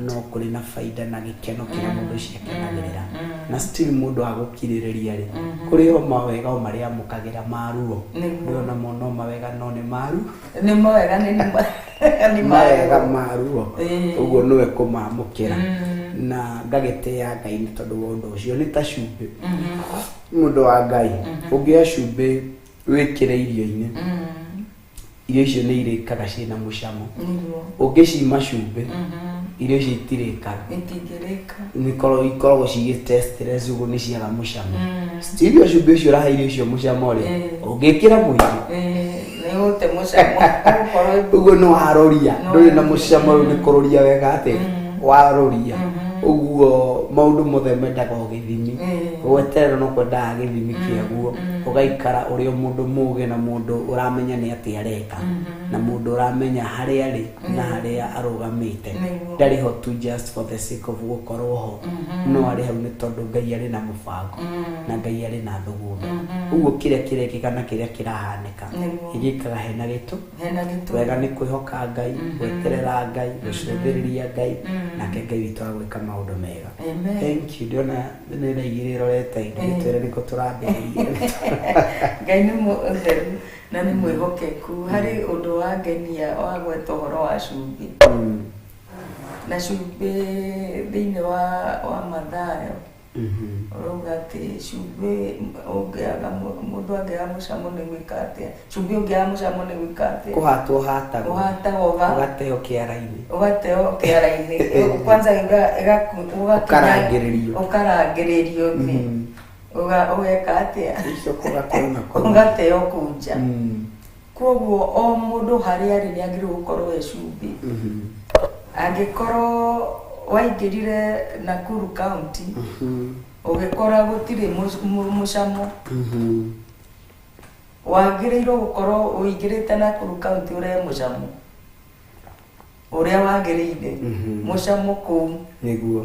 no kũrĩ na baida na gĩkeno kĩrĩa mũndũ ũcio akenagĩrĩra. Na still mũndũ agũkirĩrĩria rĩ, kũrĩ o mawega o marĩa amũkagĩra ma ruo. Ndĩrona namo no mawega no nĩ maru. Nĩ mawega nĩ Mawega ma ruo. Ũguo nĩwe kũmamũkĩra. Na ngagĩtĩĩa Ngai nĩ tondũ wa ũndũ ũcio. Nĩ ta cumbĩ. Mũndũ wa Ngai, ũngĩoya cumbĩ wĩkĩre irio-inĩ, irio icio nĩ irĩkaga ciĩna mũcamo. Ũngĩcima cumbĩ, irio icio itirĩkaga. Itingĩrĩka. Nĩ ikoragwo cigĩ tasteless, ũguo nĩ ciaga mũcamo. Still o cumbĩ ũcio ũrahe irio icio mũcamo rĩ, ũngĩkĩra mũingĩ, Nĩ ũgũte mũcamo. Ũgũkorwo ũguo nĩ waroria, ndũrĩ na mũcamo rĩu nĩ kũroria wega atĩ waroria. Ũguo maũndũ mothe mendaga o gĩthimi. Gweterera no kwendaga gĩthimi kĩaguo. Ũgaikara ũrĩ o mũndũ mũgĩ na mũndũ ũramenya nĩ atĩa areka. Na mũndũ ũramenya harĩa arĩ na harĩa arũgamĩte. Ndarĩ ho tu just for the sake of gũkorwo ho. No arĩ hau nĩ tondũ Ngai arĩ na mũbango. Na Ngai arĩ na thugunda. Ũguo kĩrĩa kĩrekĩka na kĩrĩa kĩrahanĩka gĩgĩkaga hena gĩtũ. Hena gĩtũ. Wega nĩ kwĩhoka Ngai, gweterera Ngai, gũcũthĩrĩria Ngai, nake Ngai witũ agwĩka maũndũ mega. Amen. Thank you. Ndĩrona nĩ thaa igĩrĩ ĩrorete indo gĩtwĩre nĩkũ tũrambĩrĩria. Ngai nĩ mũtheru na nĩ mwĩhokeku. Harĩ ũndũ wangenia wa gweta ũhoro wa cumbĩ. Na cumbĩ thĩinĩ wa Mathayo ũrauga atĩ cumbĩ ũngĩaga mũndũ angĩaga mũcamo nĩ gwĩka atĩa? Cumbĩ ũngĩaga mũcamo nĩ gwĩka atĩa? Kũhatwo hatagwo. Ũhatagwo Ũgateo kĩara-inĩ. Ũgateo kĩara-inĩ. Kwanza Ũkarangĩrĩrio. Ũkarangĩrĩrio thĩ. Ũgeka atĩa? Ũcoka ũgateo na kũu. Ũgateo kũu nja. Koguo o mũndũ harĩa arĩ nĩ agĩrĩirwo gũkorwo e cumbĩ. Angĩkorwo waingĩrire Nakuru County, ũgĩkora gũtirĩ mũcamo, wagĩrĩirwo gũkorwo ũingĩrĩte Nakuru County ũrehe mũcamo ũrĩa wagĩrĩire. Mũcamo kũu. Nĩguo.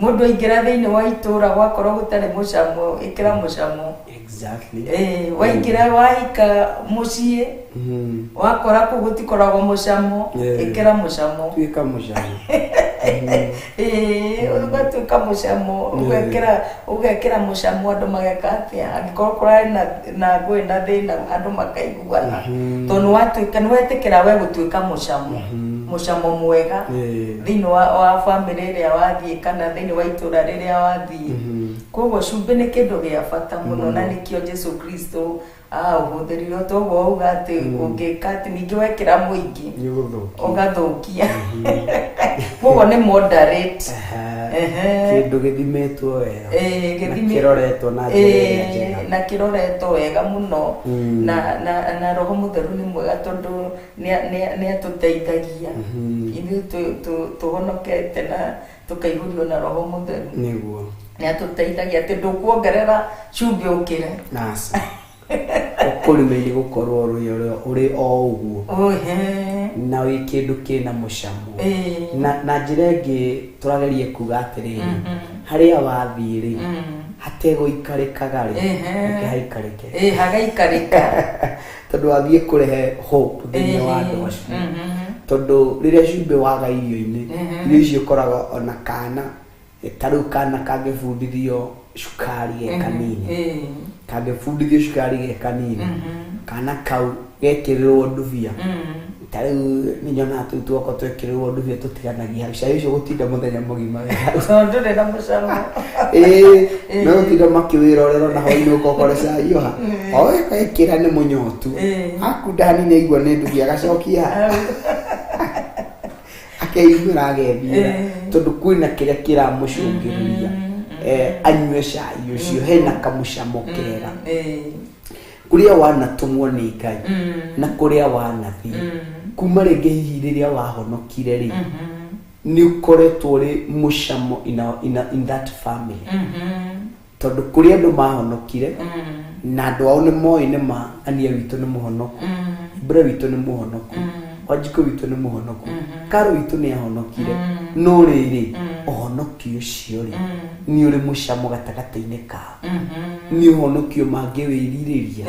Mũndũ aingĩra thĩinĩ wa itũra gwakorwo gũtarĩ mũcamo, ĩkĩra mũcamo. Exactly. Waingĩra wahika mũciĩ, wakora kũu gũtikoragwo mũcamo, ĩkĩra mũcamo. Tuĩka mũcamo. Ũgatuĩka mũcamo, ũgekĩra mũcamo andũ mageka atĩa? Angĩkorwo kũrarĩ na ngũĩ na thĩna andũ makaiguana. Tondũ nĩwatuĩka, nĩwetĩkĩra we gũtuĩka mũcamo. Mũcamo mwega thĩinĩ wa bamĩrĩ ĩrĩa wathiĩ kana thĩinĩ wa itũra rĩrĩa wathiĩ. Koguo cumbĩ nĩ kĩndũ gĩa bata mũno na nĩkĩo Jesu Kristo aũhũthĩrire. Toguo auga atĩ ũngĩka atĩ ningĩ wekĩra mũingĩ ũgathũkia. Koguo nĩ moderate. Kĩndũ gĩthimĩtwo wega. Na kĩroretwo na njĩra ĩrĩa njega. Na kĩroretwo wega mũno. Na Roho Mũtheru nĩ mwega tondũ nĩ atũteithagia. Ithuĩ tũhonokete na tũkaihũrio na Roho Mũtheru. Nĩguo. Nĩ atũteithagia atĩ ndũkuongerera cumbĩ ũkĩre. Aca. Ũkũrĩmĩire gũkorwo ũrĩ o ũguo. Na wĩ kĩndũ kĩna mũcamo. Ĩĩ. Na njĩra ĩngĩ tũrageria kuga atĩrĩrĩ, harĩa wathiĩ rĩ, hategũikarĩkaga rĩ, reke haikarĩke. Ĩĩ, hagaikarĩka. Tondũ wathiĩ kũrehe hope thĩinĩ wa andũ acio, tondũ rĩrĩa cumbĩ waga irio-inĩ, irio icio ũkoraga ona kana ta rĩu kana kangĩbundithio cukari ge kanini, kangĩbundithio cukari ge kanini, kana kau gekĩrĩrwo ndubia, ta rĩu nĩ nyonaga tũu twakwa twekĩrĩrwo ndubia tũtiganagia hau, cai ũcio gũtinda mũthenya mũgima wĩ hau. Tondũ ndũrĩ na mũcamo. Ĩĩ, no gũtinda makĩwĩrorera na hwainĩ ũkokore cai oha o ekĩra nĩ mũnyotu, akunda hanini aigua nĩ ndubia agacokia akeiguĩra agethiĩra, tondũ kwĩna kĩrĩa kĩramũcũngĩrĩria anyue cai ũcio hena kamũcamo kega. Kũrĩa wanatũmwo nĩ Ngai na kũrĩa wanathiĩ kuma rĩngĩ, hihi rĩrĩa wahonokire rĩ, nĩ ũkoretwo ũrĩ mũcamo in that family, tondũ kũrĩ andũ mahonokire na andũ ao nĩ moĩ nĩ ma ania witũ nĩ mũhonoku, Ibra witũ nĩ mũhonoku, Wanjikũ witũ nĩ mũhonoku, Karo witũ nĩ ahonokire, no rĩrĩ ũhonoki ũcio rĩ nĩ ũrĩ mũcamo gatagatĩ-inĩ kao, nĩ ũhonokio mangĩwĩrirĩria.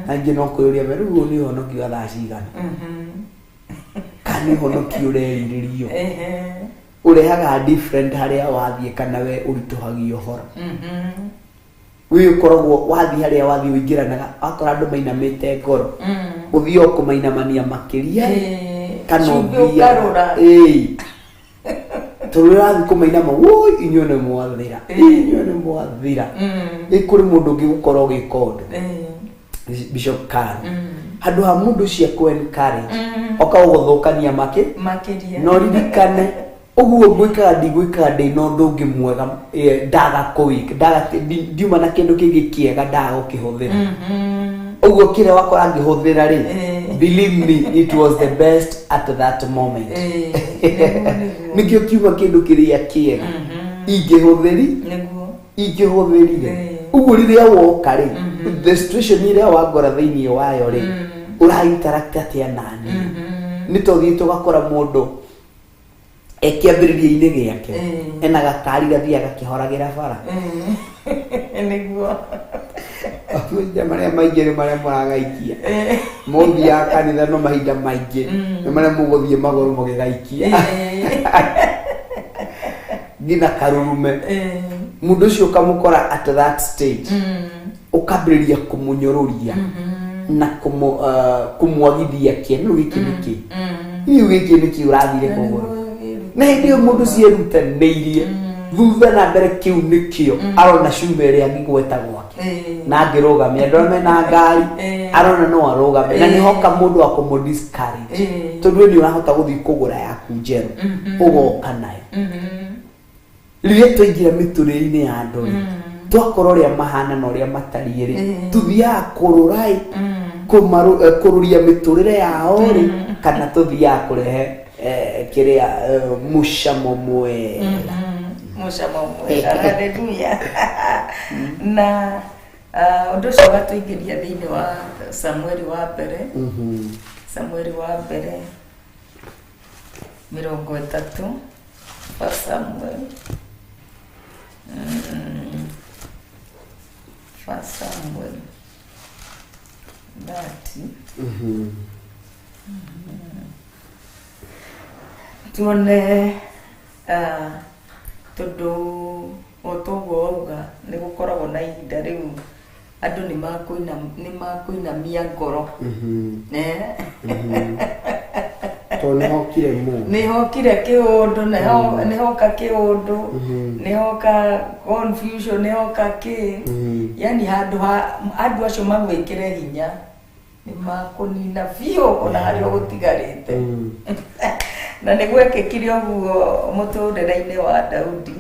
Angĩ no kwĩyũria we rĩu ũyũ nĩ ũhonokio wa thaa cigana, kana nĩ ũhonokio ũrerirĩrio ũrehaga different harĩa wathiĩ, kana we ũritũhagia ũhoro wĩ ũkoragwo wathiĩ harĩa wathiĩ ũingĩranaga, wakora andũ mainamĩte ngoro, ũthiĩ o kũmainamania makĩria kana Cumbĩ ũthiaga ũkarũra. Ĩĩ. Tondũ ũrathiĩ kũmainama, woi inyuĩ nĩ mwathira, inyuĩ nĩ mwathira. Ĩ kũrĩ mũndũ ũngĩ gũkorwo ũgĩka ũndũ, Bishop Karo, handũ ha mũndũ ũcio akũ encourage, oka ũgũthũkania makĩ Makĩria. No ririkane ũguo ngwĩkaga, ndigwĩkaga ndĩ na ũndũ ũngĩ mwega, ndaga kũwĩka, ndaga ndiuma na kĩndũ kĩngĩ kĩega ndaga gũkĩhũthĩra ũguo kĩrĩa wakora ngĩhũthĩra rĩ, believe me, it was the best at that moment. Nĩguo, nĩguo. Nĩkĩo kiuga kĩndũ kĩrĩa kĩega ingĩhũthĩri ingĩhũthĩrire. Ũguo rĩrĩa woka rĩ, the situation ĩrĩa wangora thĩinĩ wayo rĩ, ũra interact atĩa nani? Nĩ tũthiĩte ũgakora mũndũ ekĩambĩrĩria-inĩ gĩake ena gakari gathiaga gakĩhoragĩra bara. Nĩguo. Mahinda marĩa maingĩ nĩ marĩa mũragaikia mũthiaga kanitha, no mahinda maingĩ nĩ marĩa mũgũthiĩ magũrũ mũgĩgaikia nginya karurume. Mũndũ ũcio ũkamũkora at that stage, ũkambĩrĩria kũmũnyũrũria na kũmwagithia kĩene, rĩu gĩkĩ nĩkĩ, rĩu gĩkĩ nĩkĩ ũrathire kũgũra? Na hĩndĩ ĩyo mũndũ cierutanĩirie thutha na mbere, kĩu nĩkĩo arona cuma ĩrĩa angĩgweta gwake na angĩrũgamia andũ arĩa mena ngari, arona no arũgame na nĩhoka mũndũ wa kũmũ discourage, tondũ we nĩ ũrahota gũthiĩ kũgũra yaku njerũ ũgoka nayo. Rĩrĩa twaingĩra mĩtũrĩre-inĩ ya andũ rĩ, twakora ũrĩa mahana na ũrĩa matariĩ rĩ, tũthiaga kũrũra ĩ kũrũria mĩtũrĩre yao rĩ, kana tũthiaga kũrehe kĩrĩa mũcamo mwega? Mũcamo mwega, haleluya. Na ũndũ ũcio ũgatũingĩria thĩinĩ wa Samueli wa mbere, Samueli wa mbere 30, First Samuel, First Samuel 30. Tuone tondũ o toguo wauga nĩ gũkoragwo na ihinda rĩu andũ nĩ makũinamia ngoro. Tondũ nĩ hokire mũndũ. Nĩ hokire kĩũndũ, nĩ hoka kĩũndũ, nĩ hoka confusion, nĩ hoka kĩ, yani handũ ha andũ acio magwĩkĩre hinya, nĩ makũnina biũ ona harĩa ũgũtigarĩte. Na nĩ gwekĩkire ũguo mũtũrĩre-inĩ wa Daudi.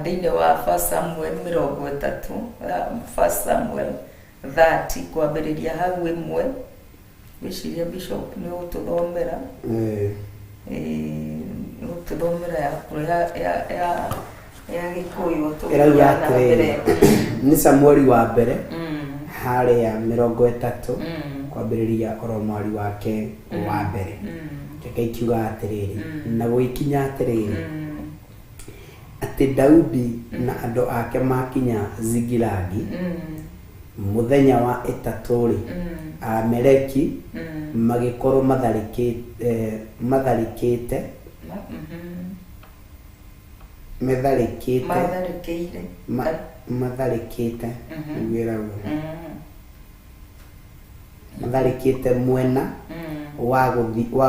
Thĩinĩ wa First Samuel 30, First Samuel 30, kwambĩrĩria hau 1. Ngwĩciria Bishop nĩ ũgũtũthomera. Nĩ ũgũtũthomera yaku ya Gĩkũyũ Ĩrauga tũgĩthiĩ na atĩrĩrĩ, mbere. Nĩ Samueli wa mbere harĩa 30. Kwambĩrĩria oro mwari wake wa mbere. Reke ikiuga atĩrĩrĩ, na gũgĩkinya atĩrĩrĩ, atĩ Daudi na andũ ake makinya Zigilagi mũthenya wa ĩtatũ-rĩ, Amaleki magĩkorwo matharĩkĩte metharĩkĩte Matharĩkĩire. Matharĩkĩte nĩguo ĩrauga matharĩkĩte mwena wa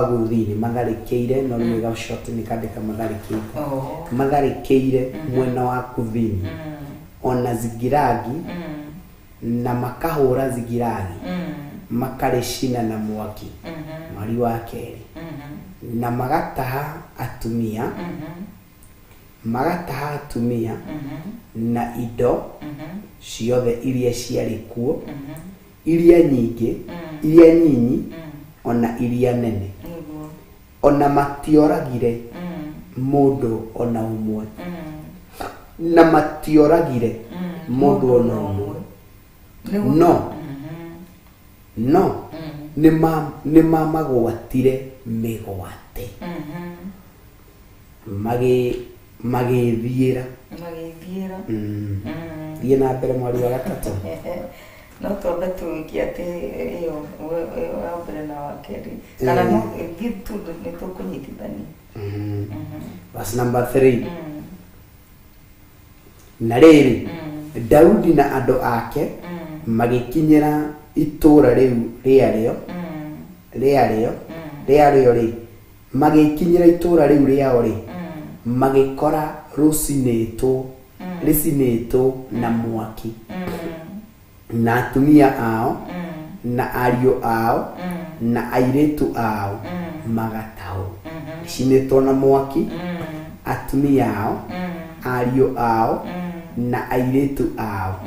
gũthini, matharĩkĩire, no rĩu ga short nĩ kandĩka matharĩkĩte. Oh. Matharĩkĩire mwena wa kuthini ona Zigiragi, na makahũra Zigiragi, makarĩcina na mwaki. Mweri wa kerĩ, na magataha atumia, magataha atumia na indo ciothe iria ciarĩ kuo, iria nyingĩ, iria nyinyi ona iria nene. Nĩguo. Ona matioragire mũndũ ona ũmwe, na matioragire mũndũ ona ũmwe. Nĩguo. No nĩmamagwatire mĩgwate, magĩthiĩra. Magĩthiĩra. Thiĩ na mbere, mweri wa gatatũ. No twambe tũgĩkie atĩ ĩyo ĩyo wa mbere na wa kerĩ, kana no ithuĩ tu nĩ tũkũnyitithania. Verse number 3. Na rĩrĩ, Daudi na andũ ake magĩkinyĩra itũũra rĩu rĩarĩo rĩ, magĩkinyĩra itũũra rĩu rĩao rĩ, magĩkora rũcinĩtwo, rĩcinĩtwo na mwaki, na atumia ao na ariũ ao na airĩtu ao magatahwo. Icinĩtwo na mwaki, atumia ao, ariũ ao na airĩtu ao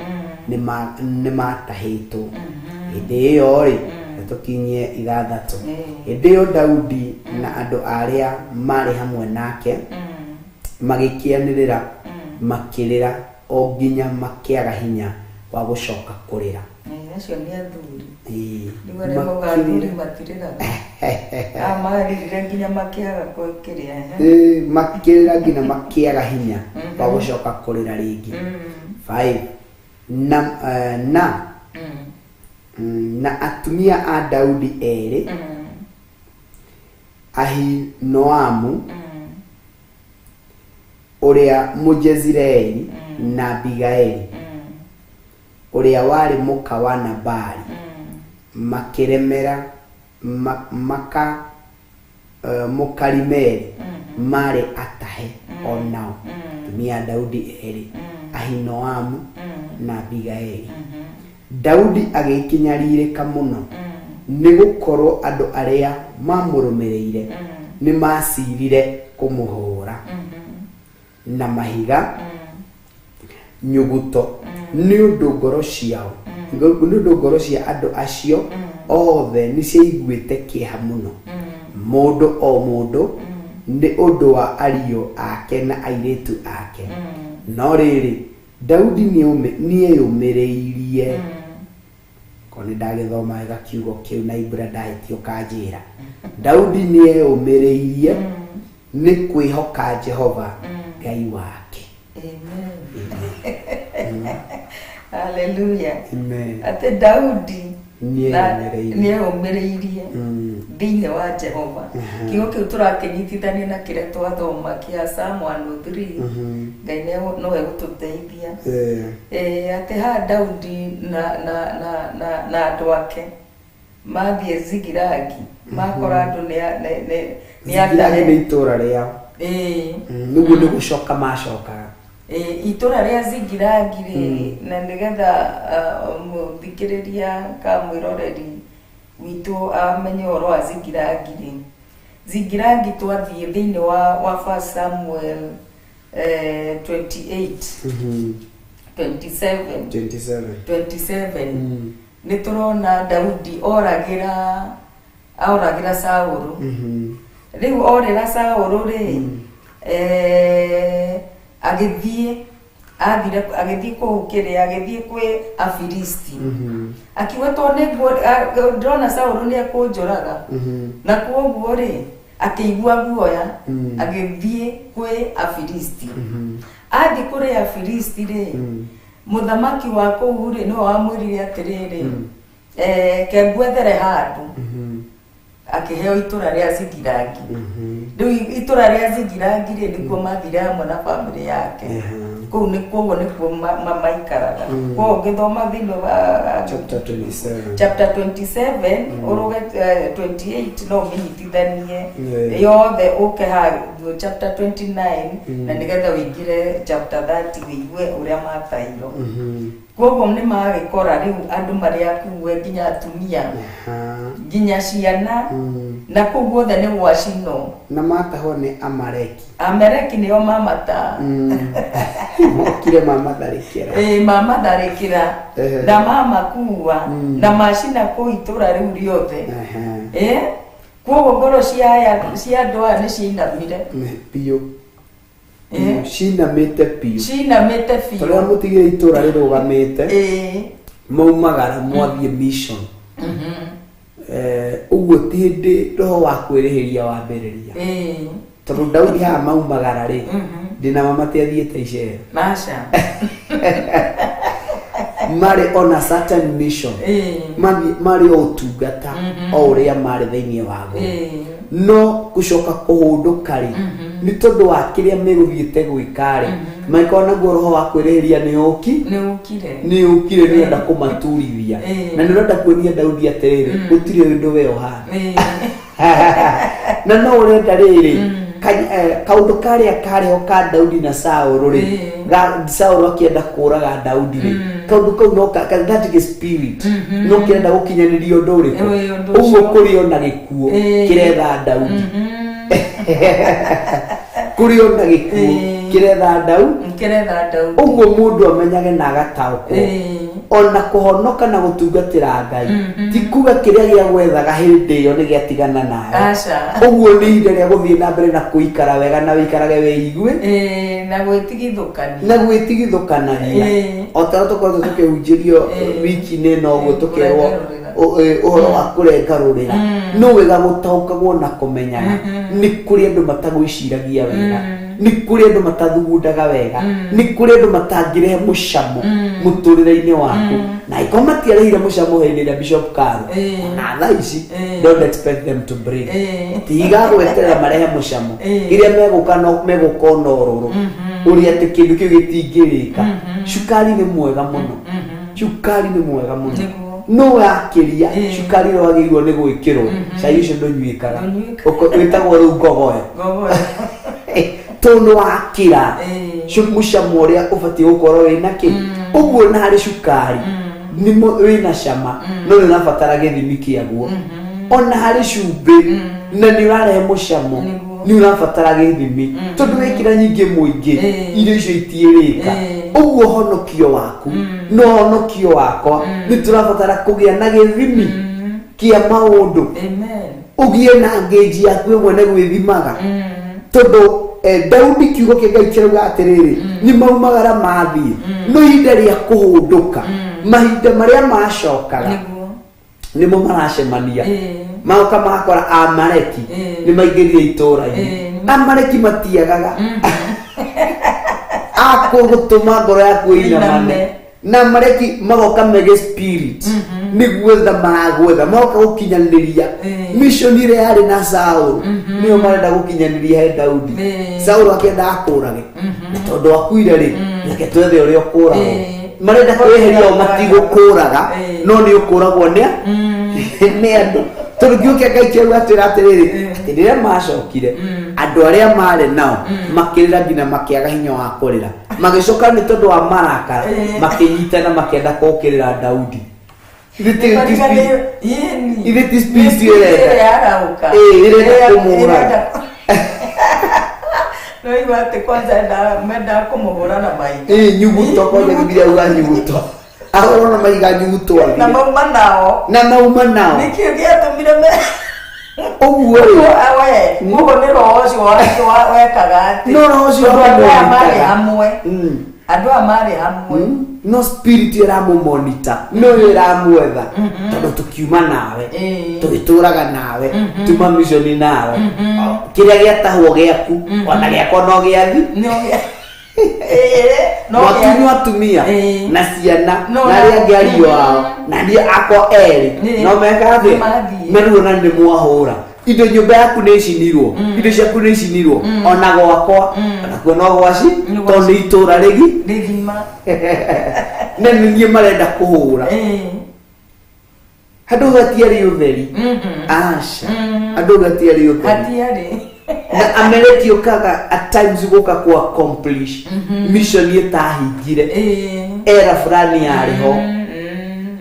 nĩmatahĩtwo. Hĩndĩ ĩyo rĩ, tũkinyie ithathatũ. Hĩndĩ ĩyo Daudi na andũ arĩa marĩ hamwe nake magĩkĩanĩrĩra, makĩrĩra o nginya makĩaga hinya wa gũcoka kũrĩra. Acio nĩ athuri. Rĩu arĩa mauga athuri matirĩraga. Ah, marĩrire nginya makĩaga kĩrĩa. Makĩrĩra nginya makĩaga hinya wa gũcoka kũrĩra rĩngĩ. Five. Na, na atumia a Daudi erĩ, Ahinoamu ũrĩa Mũjezireeli na Abigaili ũrĩa warĩ mũka wa Nabali, makĩremera maka Mũkarimeli, marĩ atahe onao. Atumia a Daudi erĩ, Ahinoamu na Abigaili. Daudi agĩkĩnyarirĩka mũno, nĩ gũkorwo andũ arĩa mamũrũmĩrĩire nĩ macirire kũmũhũra na mahiga nyuguto, nĩ ũndũ ngoro ciao, nĩ ũndũ ngoro cia andũ acio othe nĩ ciaiguĩte kĩeha mũno, mũndũ o mũndũ nĩ ũndũ wa ariũ ake na airĩtu ake. No rĩrĩ, Daudi nĩeyũmĩrĩirie. Ko nĩ ndagĩthoma wega kiugo kĩu na Ibra ndahĩtia ũkanjĩra. Daudi nĩeyũmĩrĩirie nĩ kwĩhoka Jehova Ngai wake. Amen. Hallelujah. Amen. Atĩ Daudi Nĩeyũmĩrĩirie. Nĩeyũmĩrĩirie thĩinĩ wa Jehova. Kiugo kĩu tũrakĩnyitithania na kĩrĩa twathoma kĩa Psalm 103. Ngai no egũtũteithia. Atĩ haha Daudi na andũ ake mathiĩ Zigilagi, makora andũ nĩ Zikilagi atahe. nĩ itũũra rĩao. Nĩguo nĩ gũcoka macokaga. Itũra rĩa Zigilagi rĩ, na nĩgetha mũthikĩrĩria ka mwĩroreri witũ amenye ũhoro wa Zigilagi rĩ, Zigilagi twathiĩ thĩinĩ wa First Samuel 28, 27. 27. 27. Nĩ tũrona Daudi oragĩra Saũlũ. Rĩu orĩra Saũlũ rĩ, agĩthiĩ Athire agĩthiĩ kũu kĩrĩa, agĩthiĩ kwĩ Afilisti, akiuga tondũ ndĩrona Saũlũ nĩ ekũnjũraga, na kwoguo rĩ, akĩigua guoya, agĩthiĩ kwĩ Afilisti. Athiĩ kũrĩ Afilisti rĩ, mũthamaki wa kũu rĩ, nĩwe wamwĩrire atĩrĩrĩ, kengwethere handũ. Akĩheo itũra rĩa Zigirangi. Rĩu itũra rĩa Zigirangi rĩ, nĩkuo mathire hamwe na bamĩrĩ yake. Kũu nĩ koguo nĩkuo maikaraga. Koguo ũngĩthoma thĩinĩ wa Chapter 27. Chapter 27 ũrũge 28, no ũmĩnyitithanie yothe ũke ha chapter 29, na nĩgetha ũingĩre chapter 30 wĩigue ũrĩa matairwo. Koguo nĩ magĩkora rĩu andũ marĩ akue, nginya atumia, nginya ciana, na kũu guothe nĩ gwacinwo. Na matahwo nĩ Amaleki. Ameleki nĩo mamata. Mokire mamatharĩkĩra. Ĩĩ, mamatharĩkĩra na mamakua na macina kũu itũra rĩu rĩothe. Ĩ koguo ngoro cia aya, cia andũ aya nĩ ciainamire. Biũ. Cinamĩte biũ. Cinamĩte Tondũ biũ. Mũtigire itũra rĩrũgamĩte, maumagara mwathiĩ mission. Ũguo ti hĩndĩ roho wa kwĩrĩhĩria wambĩrĩria, tondũ Daudi haha maumagara rĩ, ndĩna ma matiathiĩte icera. Maca. Marĩ on a certain mission. Marĩ o ũtungata o ũrĩa marĩ thĩinĩ waguo, no gũcoka kũhũndũka rĩ, nĩ tondũ wa kĩrĩa megũthiĩte gwĩka rĩ, mangĩkorwo naguo roho wa kwĩrĩhĩria nĩ ũki Nĩ ũkire. Nĩ ũkire, nĩ ũrenda kũmaturithia, na nĩ ũrenda kuonia Daudi atĩrĩrĩ, gũtirĩ ũndũ we ũhana, na no ũrenda rĩrĩ kaũndũ karĩa karĩho ka Daudi na Saũlũ rĩ, Saũlũ akĩenda kũraga Daudi rĩ, kaũndũ kau no that is spirit no kĩrenda gũkinyanĩria ũndũ ũrĩkũ? Ĩĩ, ũndũ Ũguo ũcio. kũrĩ ona gĩkuũ kĩretha Daudi, kũrĩ ona gĩkuũ kĩretha Daudi. Kĩretha Daudi. Ũguo mũndũ amenyage na agataũkwo, ona kũhonoka na gũtungatĩra Ngai ti kuga kĩrĩa gĩa gwethaga hĩndĩ ĩyo nĩ gĩatigana nawe. Aca. Ũguo nĩ ihinda rĩa gũthiĩ na mbere na kũikara wega na wĩikarage wĩigue Na gwĩtigithũkania. Na gwĩtigithũkanagia. O ta ũrĩa tũkoretwo tũkĩhunjĩrio wiki-inĩ ĩno ũguo, tũkerwo Kũrengarũrĩra. ũhoro wa kũrengarũrĩra, no wega gũtaũkagwo na kũmenyaga nĩ kũrĩ andũ matagwĩciragia wega, nĩ kũrĩ andũ matathugundaga wega, nĩ kũrĩ andũ matangĩrehe mũcamo mũtũrĩre-inĩ waku, na angĩkorwo matiarehire mũcamo hĩndĩ ĩrĩa Bishop Karo, ona thaa ici don't expect them to bring. Tiga gweterera marehe mũcamo. Iria megũka no megũka ona ũrũrũ ũrĩa atĩ kĩndũ kĩu gĩtingĩrĩka. Cukari nĩ mwega mũno, cukari nĩ mwega mũno. Nĩguo. No wakĩria cukari ũrĩa wagĩrĩirwo nĩ gwĩkĩrwo, cai ũcio ndũnyuĩkaga. Ndũnyuĩkaga. Wĩtagwo rĩu ngogoyo. Ngogoyo. Tondũ wakĩra mũcamo ũrĩa ũbatiĩ gũkorwo wĩna kĩ ũguo, na harĩ cukari nĩ wĩna cama, no nĩ ũrabatara gĩthimi kĩaguo. Ona harĩ cumbĩ na nĩ ũrarehe mũcamo, Nĩguo. nĩ ũrabatara gĩthimi, tondũ wekĩra nyingĩ mũingĩ, irio icio itiĩrĩka. Ũguo honokio waku no honokio wakwa nĩ tũrabatara kũgĩa na gĩthimi kĩa maũndũ. Amen. Ũgĩe na ngĩnji yaku ĩmwe nĩ gwĩthimaga, tondũ Daudi, kiugo kĩa Ngai kĩrauga atĩrĩrĩ, nĩ maumagara mathiĩ, no ihinda rĩa kũhũndũka, mahinda marĩa macokaga, nĩmo maracemania, magoka magakora Amaleki nĩ maingĩrire itũũra-inĩ. Amaleki matiagaga akũgũtũma ngoro yaku ĩinamane. Ĩiname. Na Amaleki magoka mege spirit nĩ gwetha maragwetha, magoka gũkinyanĩria mission ĩrĩa yarĩ na Saũlũ, nĩyo marenda gũkinyanĩria he Daudi. Saũlũ akĩenda akũrage, na tondũ akuire rĩ, reke twethe ũrĩa ũkũragwo. Marenda kwĩheria o matigũkũraga, no nĩ ũkũragwo nĩ andũ, tondũ kiugo kĩa Ngai kĩauga atwĩra atĩrĩrĩ, atĩ rĩrĩa macokire, andũ arĩa marĩ nao makĩrĩra nginya makĩaga hinya wa kũrĩra, magĩcoka nĩ tondũ wa marakara, makĩnyitana makĩenda kũũkĩrĩra Daudi. Ithe ti spirit ĩrenda. Ĩrĩa yarauka. Ĩĩ, ĩrenda kũmũũraga. No igua atĩ kwanza mendaga kũmũhũra na mahiga. Ĩĩ, nyuguto kwanja. Bibilia uga nyuguto, ahũrwo na mahiga, nyuguto Na athire. mauma nao. Na mauma nao. Nĩkĩo gĩatũmire me Ũguo rĩ, we ũguo nĩ roho ũcio wekaga atĩ No roho ũcio tondũ andũ aya marĩ wamũrutaga. hamwe. Andũ aya marĩ hamwe. No spirit ĩramũmonita no yo ĩramwetha tondũ tũkiuma nawe, tũgĩtũraga nawe, tuma mission nawe. O, kĩrĩa gĩatahwo gĩaku ona gĩakwa no gĩathi. No no Mwatunywo atumia na ciana No, na arĩa angĩ ariũ ao na niĩ akwa erĩ no meka atĩa? Nĩmathiĩ. Merwo na nĩ mwahũra indo, nyũmba yaku nĩ icinirwo, indo ciaku nĩ icinirwo, ona gwakwa onakuo no gwaci, Nĩ tondũ nĩ itũra rĩgi rĩgima. Na nĩ niĩ marenda kũhũra. Handũ gatiarĩ ũtheri, aca, andũ gatiarĩ ũtheri. Hatiarĩ. Na ameleki ũkaga at times gũka ku accomplish mission ĩtahingire era fulani yarĩ ho,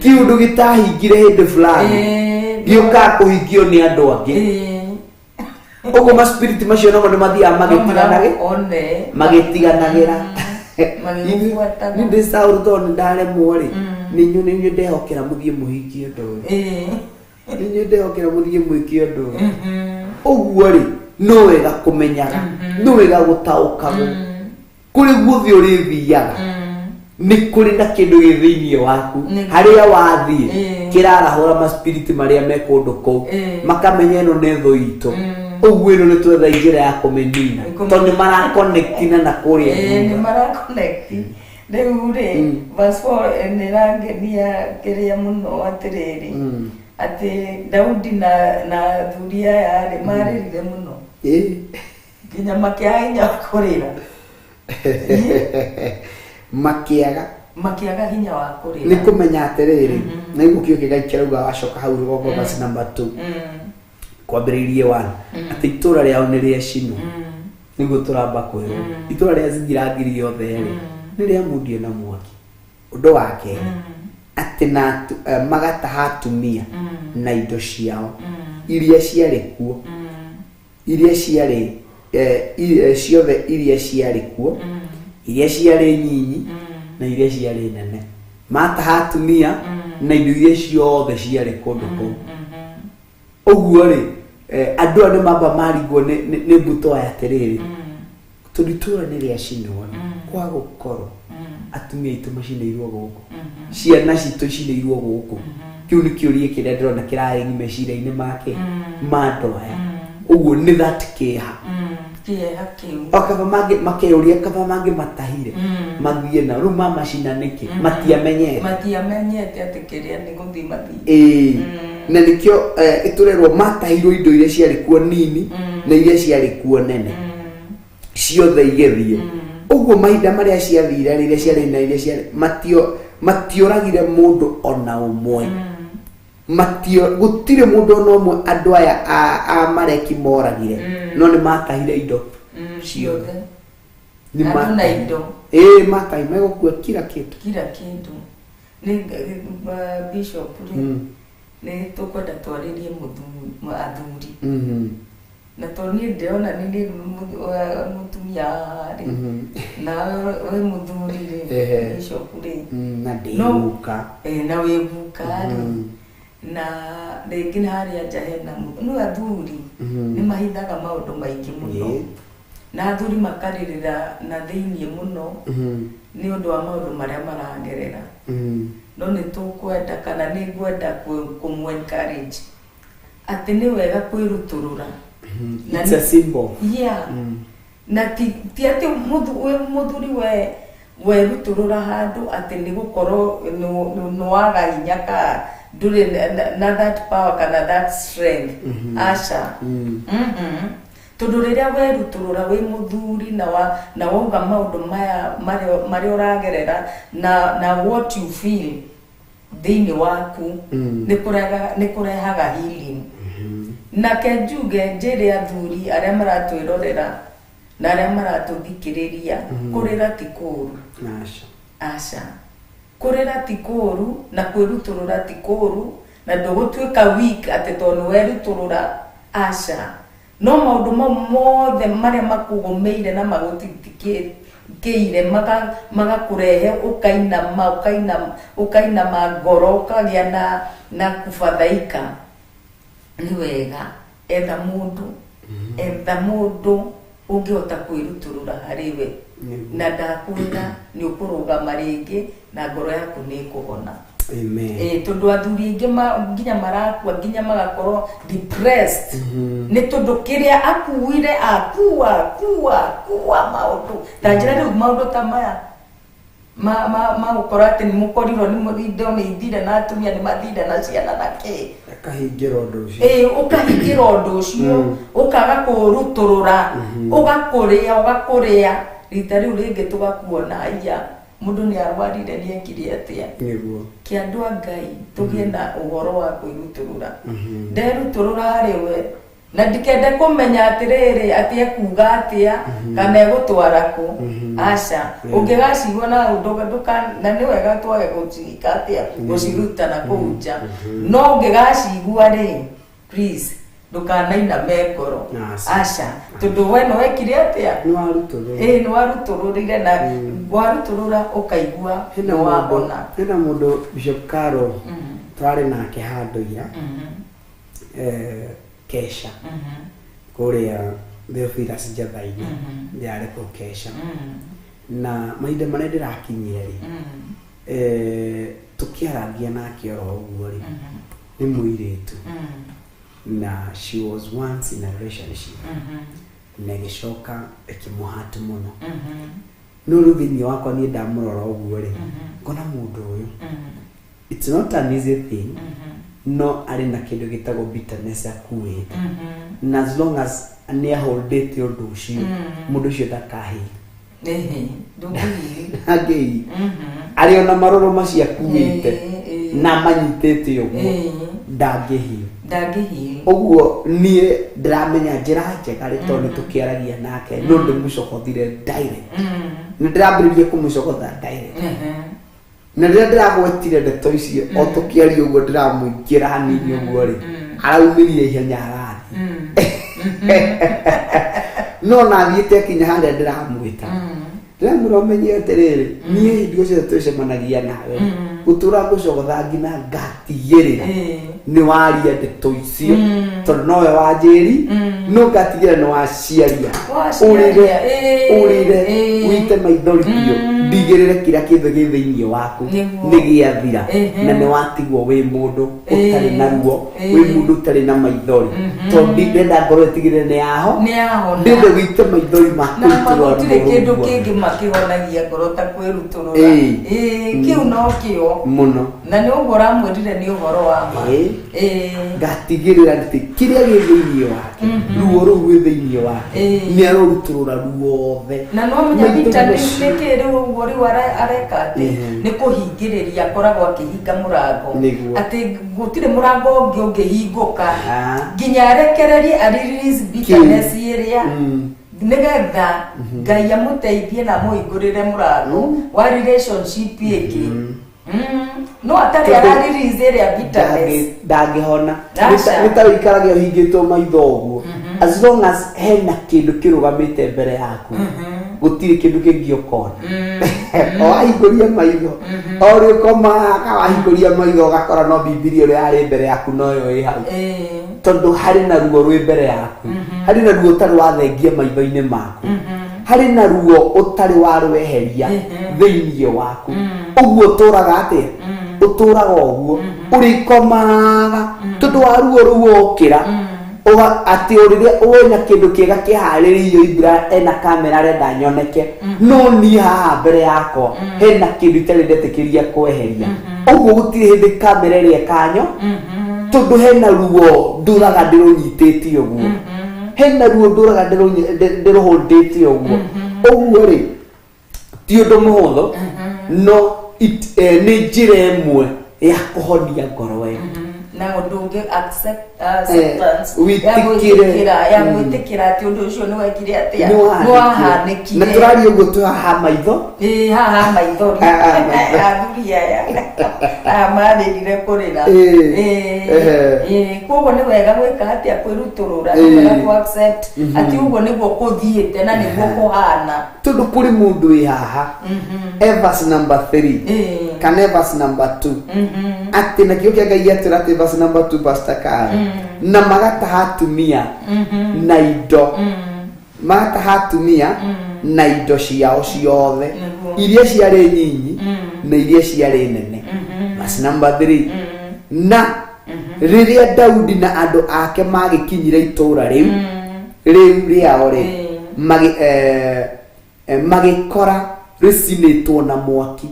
kiundu gĩtahingire hĩndĩ fulani gĩũkaga kũhingio nĩ andũ angĩ. Ũguo maspirit macio namo nĩ mathiaga magĩtiganagĩ One. magĩtiganagĩra. Magĩgũbuataga. Nĩ ndĩ Saũlũ tondũ nĩ ndaremwo rĩ, nĩ inyuĩ, nĩ inyuĩ ndehokera mũthiĩ mũhingie ũndũ ũyũ, nĩ inyuĩ ndehokera mũthiĩ mwĩke ũndũ ũyũ. Ũguo rĩ, no wega kũmenyaga, no wega gũtaũkagwo kũrĩ guothe ũrĩthiaga nĩ kũrĩ na kĩndũ gĩ thĩinĩ waku harĩa wathiĩ kĩrarahũra maspiriti marĩa me kũndũ kũu, makamenya ĩno nĩ thũ itũ, ũguo ĩno nĩ twetha njĩra ya kũmĩnina tondũ nĩ marakonektina na kũrĩa Nĩ thutha. marakonekti. Rĩu rĩ, verse 4 nĩ ĩrangenia kĩrĩa mũno atĩrĩrĩ, atĩ Daudi na athuri aya rĩ marĩrire mũno nginya makĩaga hinya wa kũrĩra. Makĩaga Makĩaga hinya wa kũrĩra. Nĩ kũmenya atĩrĩrĩ, na igũ kĩo kĩgaikĩrauga wacoka hau rũgongo verse number 2 kwambĩrĩirie 1 atĩ itũra rĩao nĩ rĩacinwo. Nĩguo tũramba kwĩrwo itũra rĩa Zigilagi rĩothe rĩ nĩ rĩamundio na mwaki. Ũndũ wa kerĩ atĩ na magataha atumia na indo ciao iria ciarĩ kuo, iria ciarĩ ciothe iria ciarĩ kuo, iria ciarĩ nyinyi na iria ciarĩ nene. Mataha atumia na indo iria ciothe ciarĩ kũndũ kũu. Ũguo rĩ, andũ aya nĩ mamba marigwo nĩ mbũtũ aya atĩrĩrĩ, tondũ itũra nĩ rĩacinwo rĩ, kwa gũkorwo atumia aitũ macinĩirwo gũkũ, ciana citũ icinĩirwo gũkũ. Kĩu nĩ kĩũria kĩrĩa ndĩrona kĩrarĩngi meciria-inĩ make ma andũ aya. Ũguo nĩ that kĩeha. Kĩeha kĩu. O kaba mangĩ makeyũria kaba mangĩ matahire mathiĩ na rĩu mamacina nĩkĩ matiamenyete. Matiamenyete atĩ kĩrĩa nĩ gũthiĩ mathiĩ. Ĩĩ, na nĩkĩo ĩtũrerwo matahirwo indo iria ciarĩ kuo nini na iria ciarĩ kuo nene, ciothe igĩthiĩ. Ũguo mahinda marĩa ciathire rĩ, iria ciarĩ na iria ciarĩ matioragire mũndũ ona ũmwe. Matio gũtirĩ mũndũ ona ũmwe andũ aya a Mareki moragire, no nĩ matahire indo ciothe. Ciothe. Nĩ Andũ na matahire. indo. Ĩĩ, matahi megũkua kila kitu. Kila kĩndũ. Nĩ bishop rĩ, nĩ tũkwenda twarĩrie athuri, na tondũ niĩ ndĩrona nĩ niĩ mũtumia haha rĩ, na wĩ mũthuri rĩ, bishop rĩ. Na ndĩguka. Na wĩ guka rĩ, na rĩngĩ nĩ harĩa nja hena no athuri nĩ mahithaga maũndũ maingĩ mũno, na athuri makarĩrĩra na thĩiniĩ mũno nĩ ũndũ wa maũndũ marĩa maragerera. No nĩ tũkwenda kana nĩ ngwenda kũmũ encourage atĩ nĩ wega kwĩrutũrũra. Na It's a symbol. Yeah. Na ti atĩ wĩ mũthuri we werutũrũra handũ atĩ nĩ gũkorwo nĩ waga hinya ka ndũrĩ na that power kana that strength, aca. Tondũ rĩrĩa werutũrũra wĩ mũthuri na wauga maũndũ maya marĩa ũragerera na what you feel thĩinĩ waku, nĩ kũrehaga healing. Na ke njuge njĩre athuri arĩa maratwĩrorera na arĩa maratũthikĩrĩria, kũrĩra ti kũũru. Aca. Aca, kũrĩra ti kũũru na kwĩrutũrũra ti kũũru, na ndũgũtuĩka weak atĩ tondũ nĩ werutũrũra, aca. No maũndũ mau mothe marĩa makũgũmĩire na magũtitikĩire magakũrehe ũkainama ũkainama ngoro, ũkagĩa na kubathaika, nĩ wega etha mũndũ, etha mũndũ ũngĩhota kwĩrutũrũra harĩ we. Na ndakwĩra nĩ ũkũrũgama rĩngĩ na ngoro yaku nĩ ĩkũhona. Amen. Ĩĩ, tondũ athuri aingĩ nginya marakua, nginya magakorwo depressed, nĩ tondũ kĩrĩa akuire, akua akua akua maũndũ ta njĩra rĩu, maũndũ ta maya ma gũkorwo atĩ nĩ mũkorirwo nĩ indo nĩ ithire na atumia nĩ mathire na ciana na kĩ. Akahingĩra ũndũ ũcio. Ĩĩ, ũkahingĩra ũndũ ũcio, ũkaga kũũrutũrũra, ũgakũrĩa ũgakũrĩa, rita rĩu rĩngĩ tũgakuona aya mũndũ nĩ arwarire, nĩ ekire atĩa. Kĩ andũ a Ngai, tũgĩe na ũhoro wa kwĩrutũrũra. Nderutũrũra harĩ we na ndikende kũmenya atĩrĩrĩ, atĩ ekuga atĩa kana egũtwara kũ. Aca, ũngĩgacigua na na nĩ wega twage gũcika atĩa, gũciruta na kũu nja, no ũngĩgacigua rĩ, please ndũkanainame ngoro. Aca. Aca, tondũ we nĩ wekire atĩa? Nĩ warutũrũra. Ĩĩ, nĩ warutũrũrire, na warutũrũra ũkaigua Hena nĩ mũndũ wahona. Hena mũndũ, Bishop Carol, twarĩ nake handũ ira, kesha kũrĩa Theophilus Njatha-inĩ, ndĩrarĩ kũu kesha, na mahinda marĩa ndĩrakinyire rĩ, tũkĩarangia nake oro ũguo rĩ, nĩ mũirĩtu na she was once in a relationship na ĩgĩcoka ĩkĩmũhati mũno. No rĩu thĩinĩ wakwa niĩ ndamũrora ũguo rĩ, ngona mũndũ ũyũ, it's not an easy thing, no arĩ na kĩndũ gĩtagwo bitterness akuĩte, na as long as nĩ aholdĩte ũndũ ũcio, mũndũ ũcio ndakahĩ. Ĩhĩ, ndũngĩhiri. Angĩhi arĩ ona marũrũ macio akuĩte na manyitĩte ũguo, ndangĩhi. Ndangĩhiri. Ũguo niĩ ndĩramenya njĩra njega rĩ, tondũ nĩ tũkĩaragia nake, no ndĩmũcokothire direct, nĩ ndĩrambĩrĩria kũmũcokotha direct, na rĩrĩa ndĩragwetire ndeto icio o tũkĩaria ũguo, ndĩramũingĩra hanini ũguo rĩ, araumĩrire ihenya arathiĩ, no na athiĩte akinya harĩa ndĩramwĩta, ndĩramwĩra, ũmenye atĩrĩrĩ, niĩ hingo ciothe twĩcemanagia nawe gũtũra ngũcogotha nginya ngatigĩrĩra nĩ waria ndeto icio, tondũ nowe wanjĩri, no ngatigĩrĩra nĩ waciaria. Waciaria, ũrĩre, ũrĩre, wite maithori biũ, ndigĩrĩre kĩrĩa kĩothe gĩ thĩinĩ waku nĩ gĩathira, na nĩ watigwo wĩ mũndũ ũtarĩ na ruo, wĩ mũndũ ũtarĩ na maithori, tondũ ndĩrenda ngorwo ĩtigĩrĩre nĩ yaho. Nĩ yahona. Ndĩrenda wite maithori ma na ma kũrutũrũra gũtirĩ ruo kĩndũ rũu ruothe. kĩngĩ makĩhonagia ngoro ta kwĩrutũrũra. Ĩĩ, kĩu no kĩo mũno. Na nĩ ũguo ũramwĩrire nĩ ũhoro wa ma. Ngatigĩrĩra atĩ kĩrĩa gĩ thĩinĩ wake, ruo rũu rwĩ thĩinĩ wake, nĩ arorutũrũra ruothe. Na no menya Maithori bitterness macio. nĩ kĩ rĩu ũguo rĩu areka atĩ nĩ kũhingĩrĩria, akoragwo akĩhinga mũrango, atĩ gũtirĩ mũrango ũngĩ ũngĩhingũka nginya arekererie, a release bitterness ĩrĩa, nĩgetha Ngai amũteithie na amũhingũrĩre mũrango wa relationship ĩngĩ. No atarĩ Tondũ ara release ĩrĩa bitterness, Ndangĩhona. Aca. Nĩ ta wĩikarage ũhingĩtwo maitho ũguo, as long as hena kĩndũ kĩrũgamĩte mbere yaku, gũtirĩ kĩndũ kĩngĩ ũkona. O wahingũria maitho, o ũrĩa ũkomaga, wahingũria maitho ũgakora no Bibilia ũrĩa yarĩ mbere yaku noyo ĩ hau, tondũ harĩ na ruo rwĩ mbere yaku, harĩ na ruo ũtarĩ wathengia maitho-inĩ maku, harĩ na ruo ũtarĩ warweheria thĩinĩ waku. Ũguo ũtũraga atĩa? Ũtũraga ũguo ũrĩkomaga tondũ wa ruo rũu, wokĩra atĩ o rĩrĩa wĩna kĩndũ kĩega kĩharĩrĩirio, Ibra ena kamera arenda nyoneke, no niĩ haha mbere yakwa hena kĩndũ itarĩ ndetĩkĩria kweheria. Ũguo gũtirĩ hĩndĩ kamera ĩrĩa ĩkanyo, tondũ hena ruo ndũraga ndĩrũnyitĩte ũguo, hena ruo ndũraga ndĩrũhũndĩte ũguo. Ũguo rĩ, ti ũndũ mũhũthũ, no nĩ njĩra ĩmwe ya kũhonia ngoro ĩyo. Na ũndũ ũngĩ, acceptance ya wĩtĩkĩre. Gwĩtĩkĩra, ya gwĩtĩkĩra atĩ ũndũ ũcio nĩ wekire atĩa? Nĩ nĩ wahanĩkire. Wahanĩkire. Na tũraria ũguo twĩ haha maitho. Ĩĩ, haha maithori. Haha maithori. Athuri aya aya marĩrire kũrĩra. Ĩĩ, koguo nĩ wega gwĩka atĩa? Kwĩrutũrũra. Nĩ wega kũ accept atĩ ũguo nĩguo kũthiĩte na nĩguo kũhana. Tondũ kũrĩ mũndũ wĩ haha e verse number 3 kana e verse number 2, atĩ na kĩo kĩa Ngai gĩatwĩra atĩ verse number 2, Pastor Kara, na magataha atumia na indo, magataha atumia. Na indo ciao ciothe Nĩguo. iria ciarĩ nyinyi na iria ciarĩ nene. Verse number 3: na rĩrĩa Daudi na andũ ake magĩkinyire itũũra rĩu rĩao rĩ, magĩkora rĩcinĩtwo na mwaki.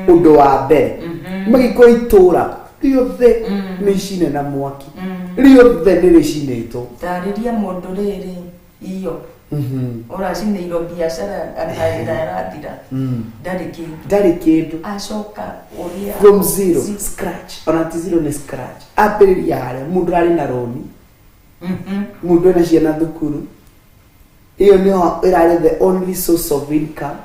Ũndũ wa mbere, magĩkora itũũra rĩothe nĩ icine na mwaki, rĩothe nĩ rĩcinĩtwo. Tarĩria mũndũ rĩrĩ iyo ũracinĩirwo biacara na ĩra ĩrathira, ndarĩ kĩndũ. Ndarĩ kĩndũ. Acoka ũrĩa From zero, scratch, ona ti zero, nĩ scratch, ambĩrĩria harĩa mũndũ arĩ na rũni, mũndũ ena ciana thukuru, ĩyo nĩyo ĩrarĩ the only source of income,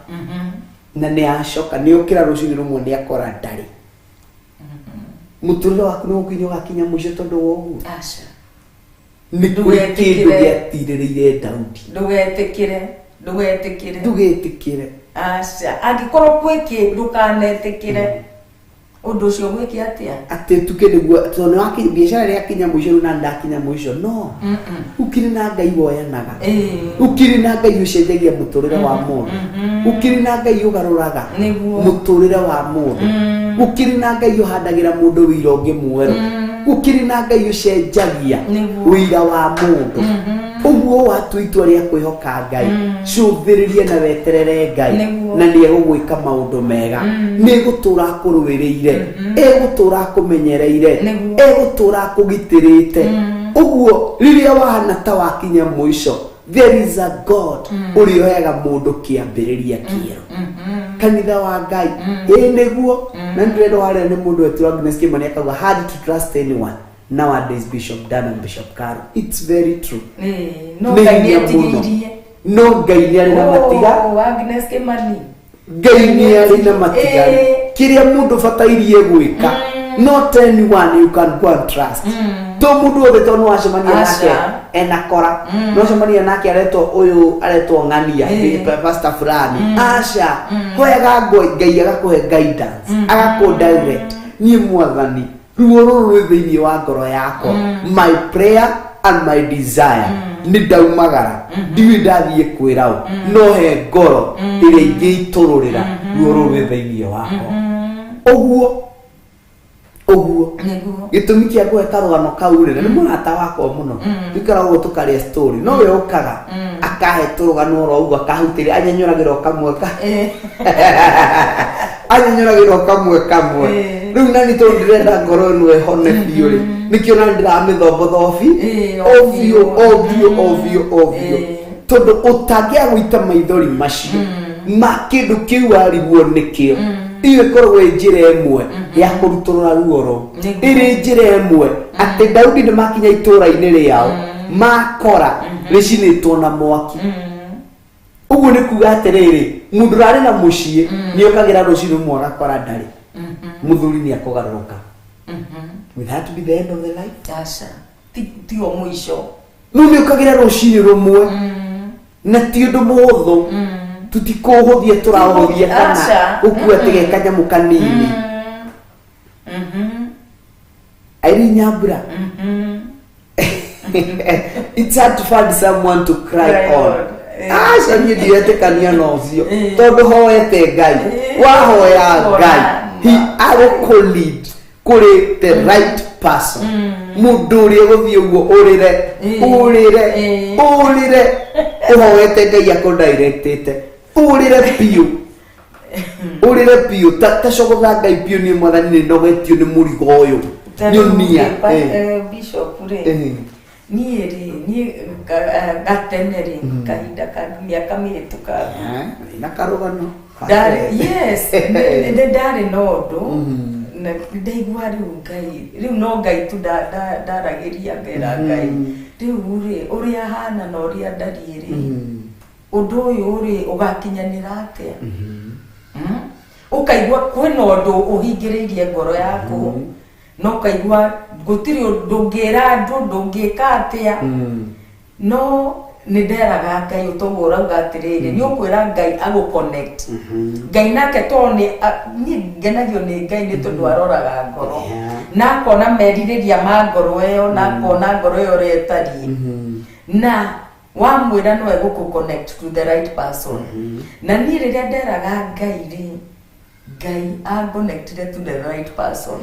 na nĩ acoka nĩ ũkĩra rũcinĩ rũmwe nĩ akora ndarĩ. Mũtũrĩre waku nĩ gũkinya ũgakinya mũico tondũ wa ũguo? Aca. Nĩ kũrĩ kĩndũ Ndũgetĩkĩre. gĩatirĩrĩire Daudi. Ndũgetĩkĩre, ndũgetĩkĩre. Ndũgetĩkĩre. Aca, angĩkorwo gwĩ kĩ, ndũkanetĩkĩre ũndũ ũcio gwĩke atĩa. Atĩ tuke nĩguo tondũ nĩ wakinya biacara ĩrĩa yakinya mũico rĩu na ndakinya mũico, no ukiri na Ngai woyanaga, ukiri na Ngai ũcenjagia mũtũrĩre wa mũndũ, ukiri na Ngai ũgarũraga mũtũrĩre wa mũndũ, ukiri na Ngai ũhandagĩra mũndũ wĩira ũngĩ mwerũ, ukiri na Ngai ũcenjagia wĩira wa mũndũ. Ũguo watua itua rĩa kwĩhoka Ngai, cũthĩrĩrie na weterere Ngai, na nĩ egũgwĩka maũndũ mega, nĩ egũtũra akũrũĩrĩire, egũtũra akũmenyereire, egũtũra akũgitĩrĩte. Ũguo rĩrĩa wahana ta wakinya mũico, there is a God ũrĩa ũheaga mũndũ kĩambĩrĩria kĩerũ. Kanitha wa Ngai, ĩĩ nĩguo. Na nĩ ndĩrenda harĩa nĩ mũndũ wetirwo Agnes Kimani akauga, "Hard to trust anyone nowadays, Bishop Dan and Bishop Caro." It's very true. No Nĩ Ngai hinya mũno. nĩetigĩirie. No Ngai nĩ arĩ na matiga. Oh, Agnes Kimani. Ngai nĩ arĩ na matigari. Kĩrĩa mũndũ batairie gwĩka, not anyone you can go and trust, to mũndũ wothe, tondũ nĩwacemania nake Aca. ena kora, nĩwacemania nake aretwo ũyũ, aretwo ng'ania, pastor fulani. Aca, hoyaga Ngai agakũhe guidance, agakũ direct. Niĩ Mwathani, ruo rũrũ rwĩ thĩinĩ wa ngoro yakwa, my prayer and my desire nĩ ndaumagara, ndiũĩ ndathiĩ kwĩra ũ, no he ngoro ĩrĩa ingĩitũrũrĩra ruo rũrũ rwĩ thĩinĩ wakwa. Ũguo ũguo. Gĩtũmi kĩa kũhe karũgano kau rĩ, na nĩ mũrata wakwa mũno, tũikaraga ũguo tũkarĩa story, no we ũkaga akahe tũrũgano oro ũguo, akahutĩria, anyenyũragĩra o kamwe ka anyenyũragĩra o kamwe kamwe. Rĩu nani tondũ ndĩrenda ngoro ĩno ĩhone biũ rĩ, nĩkĩo nani ndĩramĩthobothobi o o biũ, o biũ, o biũ, o biũ, tondũ ũtangĩaga gũita maithori macio ma kĩndũ kĩu warigwo nĩkĩo. Iyo ĩkoragwo ĩ njĩra ĩmwe ya kũrutũrũra ruo rũu, ĩrĩ njĩra ĩmwe atĩ Daudi nĩ makinya itũũra-inĩ rĩao makora rĩcinĩtwo na mwaki. Ũguo nĩ kuga atĩrĩrĩ, mũndũ ũrarĩ na mũciĩ nĩ okagĩra rũcinĩ rũmwe agakora ndarĩ. Mũthuri nĩ akũgarũrũka. Will that be the end of the life? Aca, tio mũico. Rĩu nĩ ũkagĩra rũcinĩ rũmwe, na ti ũndũ mũhũthũ, tũtikũhũthia, tũraũhũthia kana Aca. ũkue atĩ ge kanyamũ kanini. Irene Nyambura, it's hard to find someone to cry Cry on. on, eh. Aca, niĩ ndiretĩkania na ũcio, tondũ hoete Ngai, wahoya Ngai, he agũkũ lead kũrĩ the right person, mũndũ ũrĩa gũthiĩ ũguo ũrĩre, ũrĩre, ũrĩre, ũhoete Ngai akũdirectĩte, ũrĩre biũ, ũrĩre biũ, ta cogotha Ngai biũ, niĩ Mwathani nĩ nogetio nĩ mũrigo ũyũ, nyonia. Bishop rĩ, niĩ rĩ, niĩ gatene rĩ, kahinda ka mĩaka mĩhĩtũkangu, na karũgano. Ndarĩ, yes, nĩ ndarĩ na ũndũ na ndaigua rĩu Ngai, rĩu no Ngai tu ndaragĩria, ngera Ngai rĩu rĩ, ũrĩa hana na ũrĩa ndariĩ rĩ, ũndũ ũyũ rĩ, ũgakinyanĩra atĩa? Ũkaigua kwĩna ũndũ ũhingĩrĩirie ngoro yaku, na ũkaigua gũtirĩ ũndũ ndũngĩra andũ, ndũngĩka atĩa. No nĩ nderaga Ngai ũtoguo ũrauga atĩrĩrĩ, nĩ ũkwĩra Ngai agũ connect. Ngai nake tondũ nĩ niĩ ngenagio nĩ Ngai nĩ tondũ aroraga ngoro na akona merirĩria ma ngoro ĩyo, na akona ngoro ĩyo ũrĩa ĩtariĩ. Na Wamwĩra no egũkũ connect to the right person. Na niĩ rĩrĩa nderaga Ngai rĩ, Ngai angonnectire to the right person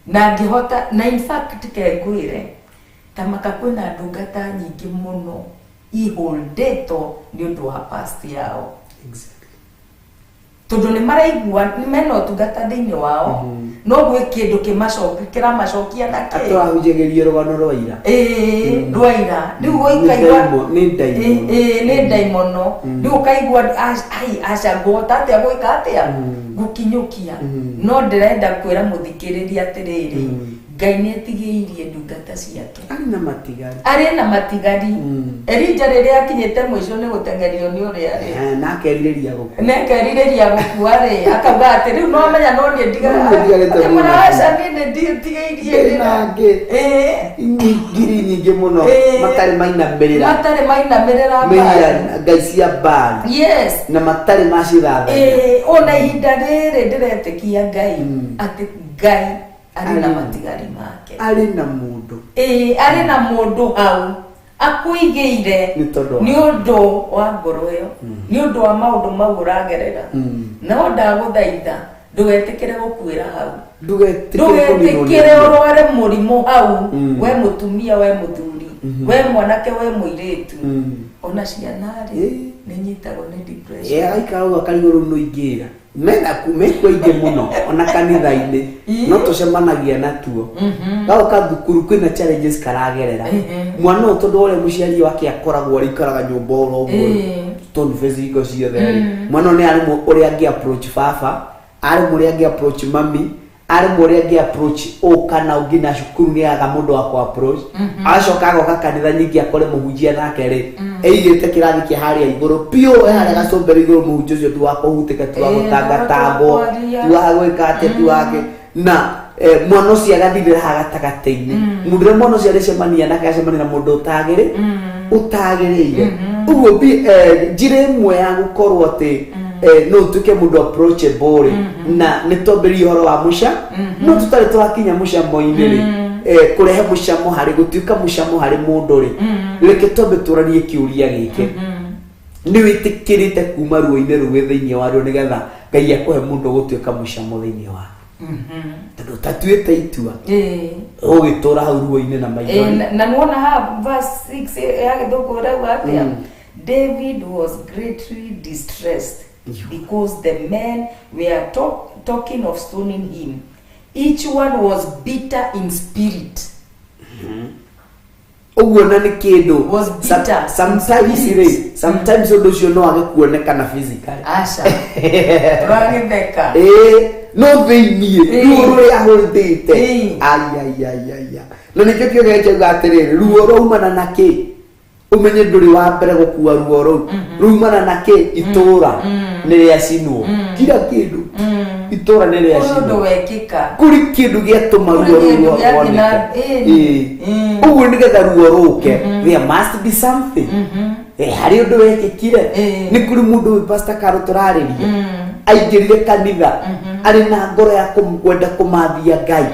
na ngĩhota. Na in fact ke ngwĩre, tamaka kwĩna ndungata nyingĩ mũno iholdĩtwo nĩ ũndũ wa past yao, tondũ nĩ maraigua nĩ mena ũtungata thĩinĩ wao, no gwĩ kĩndũ kĩramacokia na kĩ Atũrahunjagĩria rũgano rwa ira. Ĩĩ, rwaira rĩu Nĩ ũkaigua nĩ ndaimono. Ĩĩ, nĩ ndaimono. Rĩu ũkaigua, ai aca, ngũhota atĩa gwĩka atĩa gũkinyũkia? No ndĩrenda kwĩra mũthikĩrĩria atĩrĩrĩ, Ngai nĩ etigĩirie ndungata ciake. Arĩ na matigari. Arĩ na matigari. Elija rĩrĩa akinyĩte mũico nĩ gũteng'erio nĩ ũrĩa rĩ, Eh, na akerirĩria gũkua. Nekerirĩria gũkua rĩ, akauga atĩ rĩu no menya no niĩ. No niĩ ndigarĩte mũno. Aca, niĩ nĩ ndigĩirie. Ndĩ nangĩ ngiri nyingĩ mũno matarĩ mainamĩrĩra. Matarĩ mainamĩrĩra mĩhia Baali. Ngai cia Baali na matarĩ macithathaiya. Ĩĩ, ona ihinda rĩrĩ ndĩretĩkia Ngai atĩ Ngai arĩ na matigari make. Arĩ na mũndũ. Ĩĩ, arĩ na mũndũ hau akũigĩire. Nĩ tondũ wa- Nĩ ũndũ wa ngoro ĩyo, nĩ ũndũ wa maũndũ mau ũragerera. No ndagũthaitha, ndũgetĩkĩre gũkuĩra hau. Ndũgetĩkĩre kũninwo nĩ Ndũgetĩkĩre ruo. ũrware mũrimũ hau, we mũtumia, we mũthuri, we mwanake, we mũirĩtu, ona ciana rĩ, nĩ nyitagwo nĩ depression. Ĩ, agaikara ũguo akarigwo rĩu nũ ingĩra mena mekuo aingĩ mũno ona kanitha-inĩ no tũcemanagia natuo. Gagoka thukuru kwĩna challenges karagerera mwana ũyũ, tondũ ũrĩa mũciari wake akoragwo arĩikaraga nyũmba oro ũguo stone face hingo ciothe rĩ, mwana ũyũ nĩ aremwo ũrĩa angĩ approach baba, aremwo ũrĩa angĩ approach mami, aremwo ũrĩa angĩ approach ũ kana ũngĩ, na cukuru nĩ aga mũndũ wa kũ approach. Agacoka agoka kanitha nyingĩ akore mũhunjia nake rĩ eigĩte kĩrathi kĩa harĩa igũrũ biũ, e harĩa gacũmbĩrĩ igũrũ. Mũhunjia ũcio ti wa kũhutĩka, ti wa Ĩĩ, gũtangatangwo, wa kwaria. ti wa gwĩka atĩ ti wake na mwana ũcio agathirĩra haha gatagatĩ-inĩ. Mũndũ ũrĩa mwana ũcio arĩcemania nake acemania na mũndũ ũtagĩrĩ ũtagĩrĩire ũguo. Njĩra ĩmwe ya gũkorwo atĩ no ũtuĩke mũndũ approachable rĩ, na nĩ twambĩrĩrie ũhoro wa mũca, no tũtarĩ tũrakinya mũcamo-inĩ rĩ, kũrehe mũcamo harĩ gũtuĩka mũcamo harĩ mũndũ rĩ, reke twambe tũranie kĩũria gĩkĩ: nĩ wĩtĩkĩrĩte kuma ruo-inĩ rũu wĩ thĩinĩ waruo nĩgetha Ngai akũhe mũndũ ũgũtuĩka mũcamo thĩinĩ waku? Tondũ ũtatuĩte itua, ũgĩtũra hau ruo-inĩ na maithori. Na nĩwona haha verse 6 ya gĩthũngũ ĩrauga atĩa? David was greatly distressed because the men were talking of stoning him. Each one was bitter in spirit. Ũguo na nĩ kĩndũ Was bitter in sometimes spirit. rĩ, sometimes ũndũ ũcio no age kuonekana physically. Aca, tũragĩtheka. Ĩĩ, no thĩiniĩ ruo rũrĩa ahũthĩte, aiaiaiaia, na nĩkĩo kĩo gĩkĩuga atĩrĩrĩ, ruo rwaumana na kĩ? Ũmenye ndũrĩ wa mbere gũkua ruo rũu. Rumana na kĩ? Itũra nĩ rĩacinwo, kira kĩndũ, itũra nĩ Kũrĩ ũndũ rĩacinwo. wekĩka. Kũrĩ kĩndũ gĩatũma Kũrĩ ruo rũu kĩndũ gĩathiĩ ruoneke. Ĩĩ. Ĩĩ. Ũguo nĩgetha ruo rũke, there must be something. Harĩ ũndũ wekĩkire. Nĩ kũrĩ mũndũ wĩ Pastor Karo tũrarĩria aingĩrire kanitha arĩ na ngoro ya kwenda kũmathia Ngai,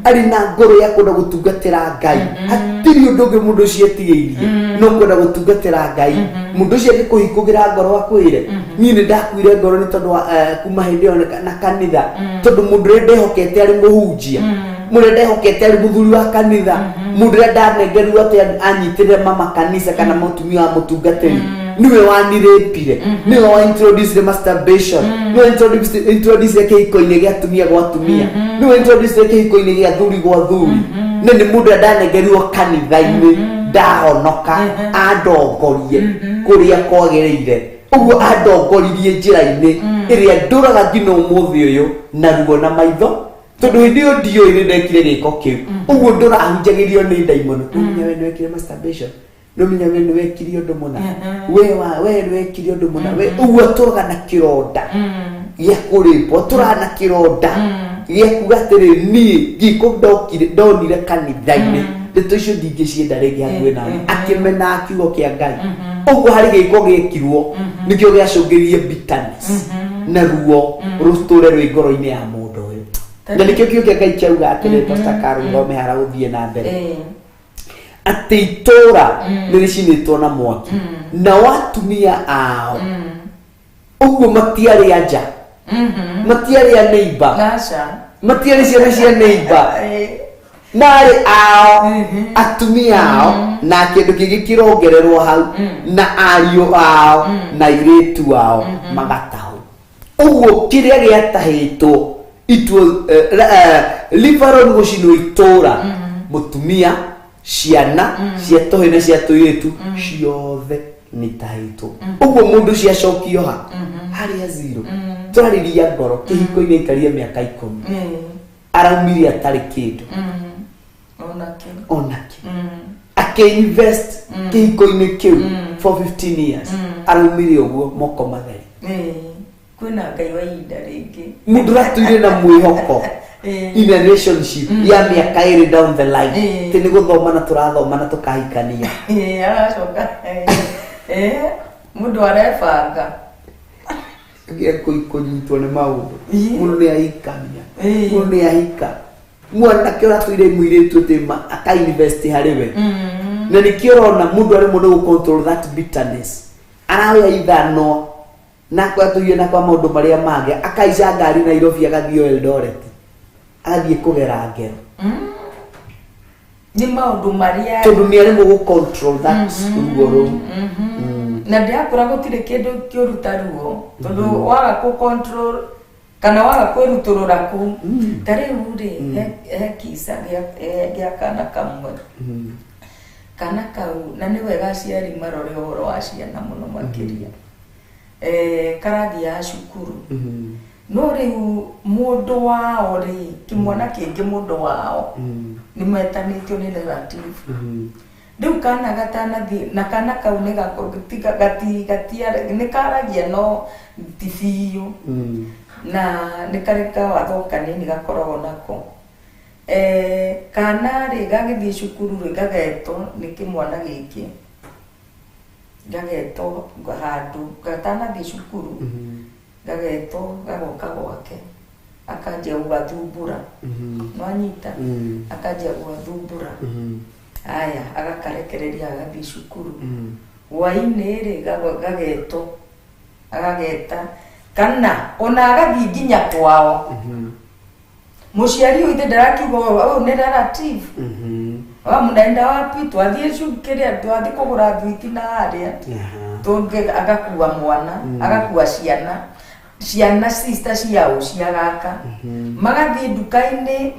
arĩ na ngoro ya kwenda gũtungatĩra Ngai. Hatirĩ ũndũ ũngĩ mũndũ ũcio etigĩirie no kwenda gũtungatĩra Ngai. Mũndũ ũcio agĩkũhingũkĩra ngoro akwĩre, niĩ nĩ ndakuire ngoro nĩ tondũ wa kuma hĩndĩ ĩyo na kanitha, tondũ mũndũ ũrĩa ndehokete arĩ mũhunjia, mũndũ ũrĩa ndehokete arĩ mũthuri wa kanitha, mũndũ ũrĩa ndanengerirwo atĩ anyitĩrĩre mama kanitha kana mũtumia wa mũtungatĩri, niwe wanirĩpire, niwe wa introduced masturbation, niwe introduced kĩhiko-inĩ gĩa atumia gwa atumia, niwe introduced kĩhiko-inĩ gĩa athuri gwa athuri, na nĩ mũndũ ũrĩa ndanengerirwo kanitha-inĩ ndahonoka andongorie kũrĩa kwagĩrĩire. Ũguo andongoririe njĩra-inĩ ĩrĩa ndũraga nginya ũmũthĩ ũyũ na ruo na maitho, tondũ hĩndĩ ĩyo ndiũĩ nĩ ndekire gĩko kĩu. Ũguo ndũrahunjagĩrio nĩ ndaimono. Nũmenya we nĩwekire masturbation, nũmenya we nĩwekire ũndũ mũna, we wa we nĩwekire ũndũ mũna we. Ũguo atũraga na kĩronda gĩa kũrĩpwo, atũraga na kĩronda gĩa kuga atĩrĩ, niĩ ngĩko ndokire ndonire kanitha-inĩ, ndeto icio ndingĩcienda rĩngĩ hakuhĩ nani. Akĩmena kiugo kĩa Ngai. Ũguo harĩ gĩko gĩekirwo nĩkĩo gĩacũngĩrĩrie bitterness na ruo rũtũre rwĩ ngoro-inĩ ya mũndũ ũyũ, na nĩkĩo kiugo kĩa Ngai kĩauga atĩrĩ, Pastor Carol, thome hara gũthiĩ na mbere. Atĩ itũra nĩ rĩcinĩtwo na mwaki nao atumia ao ũguo matiarĩ anja, matiarĩ a neighbor, Aca. matiarĩ ciana cia neighbor, marĩ ao atumia ao na kĩndũ kĩngĩ kĩrongererwo hau na ariũ ao na airĩtu ao magatahwo. Ũguo kĩrĩa gĩatahĩtwo ituo Lebanon gũcinwo itũra, mũtumia, ciana cia tũhĩ na cia tũirĩtu ciothe nĩ itahĩtwo. Ũguo mũndũ ciacokio ha harĩa zero. Tũrarĩria ngoro kĩhiko-inĩ aikarie mĩaka 10, araumire atarĩ kĩndũ Onake. Onake akĩinvest kĩhiko-inĩ kĩu for 15 years, araumire ũguo moko matheri. Kwĩna Ngai wa ihinda rĩngĩ. Mũndũ ũratũire na mwĩhoko in a relationship ya mĩaka 2 down the line, tĩ nĩ gũthoma na tũrathoma na tũkahikania. Aracoka mũndũ arebanga. Kũnyitwo nĩ maũndũ. Mũndũ nĩ ahikania, mũndũ nĩ ahika mwanake ũratũire mũirĩtu atĩ akainvest harĩ we, na nĩkĩo ũrona mũndũ aremwo nĩ gũ control that bitterness, araoya ithanwa na atũire na kwa maũndũ marĩa mangĩ, akaica ngari Nairobi, agathiĩ o Eldoret, agathiĩ kũgera ngero. Nĩ maũndũ marĩa Tondũ nĩ aremwo gũ control that ruo rũu. Na ndĩrakũra gũtirĩ kĩndũ kĩũru ta ruo, tondũ waga kũ control kana waga kwĩrutũrũra kũu. Ta rĩu rĩ, he kisa gĩa kana kamwe, kana kau, na nĩ wega aciari marore ũhoro wa ciana mũno makĩria. Karathiaga cukuru, no rĩu mũndũ wao rĩ, kĩmwana kĩngĩ, mũndũ wao nĩ metanĩtio nĩ relative. Rĩu kana gatanathiĩ na kana kau nĩ nĩ karagia no ti biũ, na nĩ karĩ kawatho kanini gakoragwo nako. Kana rĩ, gagĩthiĩ cukuru rĩ, gagetwo nĩ kĩmwana gĩkĩ, gagetwo handũ gatanathiĩ cukuru, gagetwo gagoka gwake, akanjia gũgathumbũra. Nwanyita? Akanjia gũgathumbũra. Aya, agakarekereria agathiĩ cukuru. Hwainĩ rĩ, gagetwo, agageta kana ona agathiĩ nginya kwao. Mũciari ũyũ ithe ndarakiuga ũyũ nĩ relative wa mnaenda wapi, twathiĩ kĩrĩa, twathiĩ kũgũra thwiti na harĩa tũngĩ. Agakua mwana, agakua ciana, ciana sister ciao cia gaka, magathiĩ nduka-inĩ,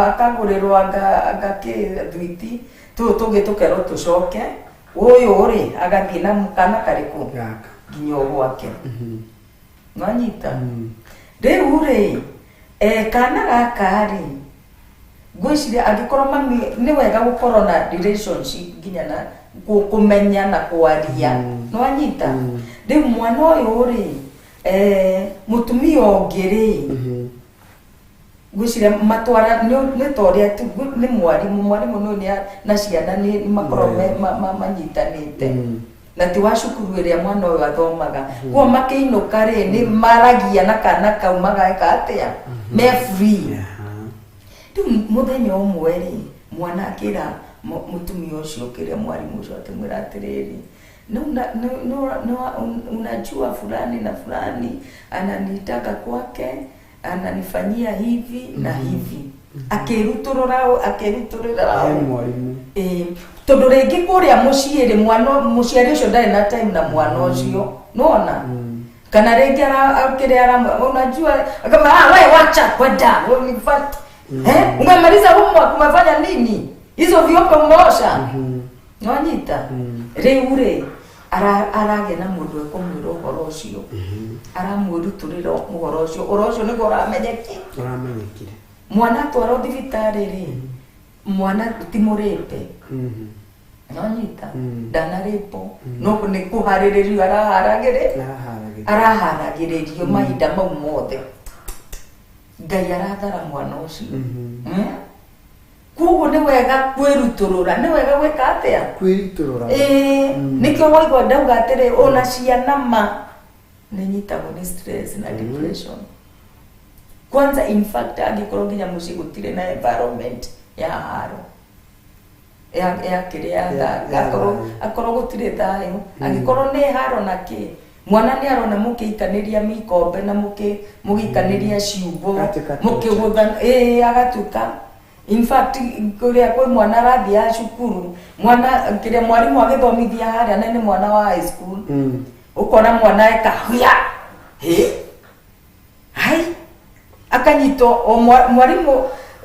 akagũrĩrwo anga kĩ thwiti, tũũ tũngĩ tũkerwo tũcoke. Ũyũ rĩ, agathiĩ na kana karĩkũ? Gaka. Nginya o gwake. Nwanyita? Rĩu rĩ, kana gaka rĩ, ngwĩciria angĩkorwo mami, nĩ wega gũkorwo na relationship nginya na kũmenya na kwaria. Nwanyita? Rĩu mwana ũyũ rĩ, mũtumia ũngĩ rĩ, ngwĩciria matwara nĩ ta ũrĩa tu nĩ mwarimũ, mwarimũ nĩ na ciana nĩ makoragwo manyitanĩte, na ti wa cukuru ĩrĩa mwana ũyũ athomaga. Kuo makĩinũka rĩ, nĩ maragia na kana kau, mageka atĩa, me free. Rĩu mũthenya ũmwe rĩ, mwana akĩra mũtumia ũcio, kĩrĩa mwarimũ ũcio, akĩmwĩra atĩrĩrĩ, "No, no, no, unajua fulani na fulani ananitaka kwake, ananifanyia hivi na hivi." Akĩrutũrũra, akĩrutũrũra. He mwarimũ. Ĩĩ, tondũ rĩngĩ kũrĩa mũciĩ rĩ, mwana, mũciari ũcio ndarĩ na time na mwana ũcio, nona kana rĩngĩ kĩrĩa unajua kama, "Ah, we wacha kwenda. Wewe umemaliza homework? Umefanya nini? Hizo vyombo umeosha?" Nwanyita? Rĩu rĩ, aragĩa na mũndũ ekũmwĩra ũhoro ũcio, aramwĩrutũrĩra ũhoro ũcio, ũhoro ũcio nĩguo ũramenyeki. Ũramenyekire. Mwana atwarwo thibitarĩ rĩ, mwana ti mũrĩpe. Nonyita? Ndanarĩpwo, no nĩ kũharĩrĩrio araharagĩrĩ Araharagĩria. Araharagĩrĩrio mahinda mau mothe. Ngai arathara mwana ũcio. Koguo nĩ wega kwĩrutũrũra, nĩ wega gwĩka atĩa? Kwĩrutũrũra. Ĩĩ, nĩkĩo waigua ndauga atĩrĩ, ona ciana ma nĩ nyitagwo nĩ stress na depression kwanza. In fact, angĩkorwo nginya mũciĩ gũtirĩ na environment ya haro. ya kĩrĩa Ya- ya akorwo thayũ. Akorwo gũtirĩ thayũ, angĩkorwo nĩ haro na kĩ, mwana nĩ arona mũkĩikanĩria mikombe na mũgĩikanĩria ciugo. Agatuĩka Mũkĩgũthana, ĩĩ, agatuĩka, in fact, kũrĩa kwĩ mwana arathiaga cukuru, mwana kĩrĩa mwarimũ agĩthomithia harĩa na nĩ mwana wa high school, ũkona mwana eka huya hĩ hai, akanyitwo o mwarimũ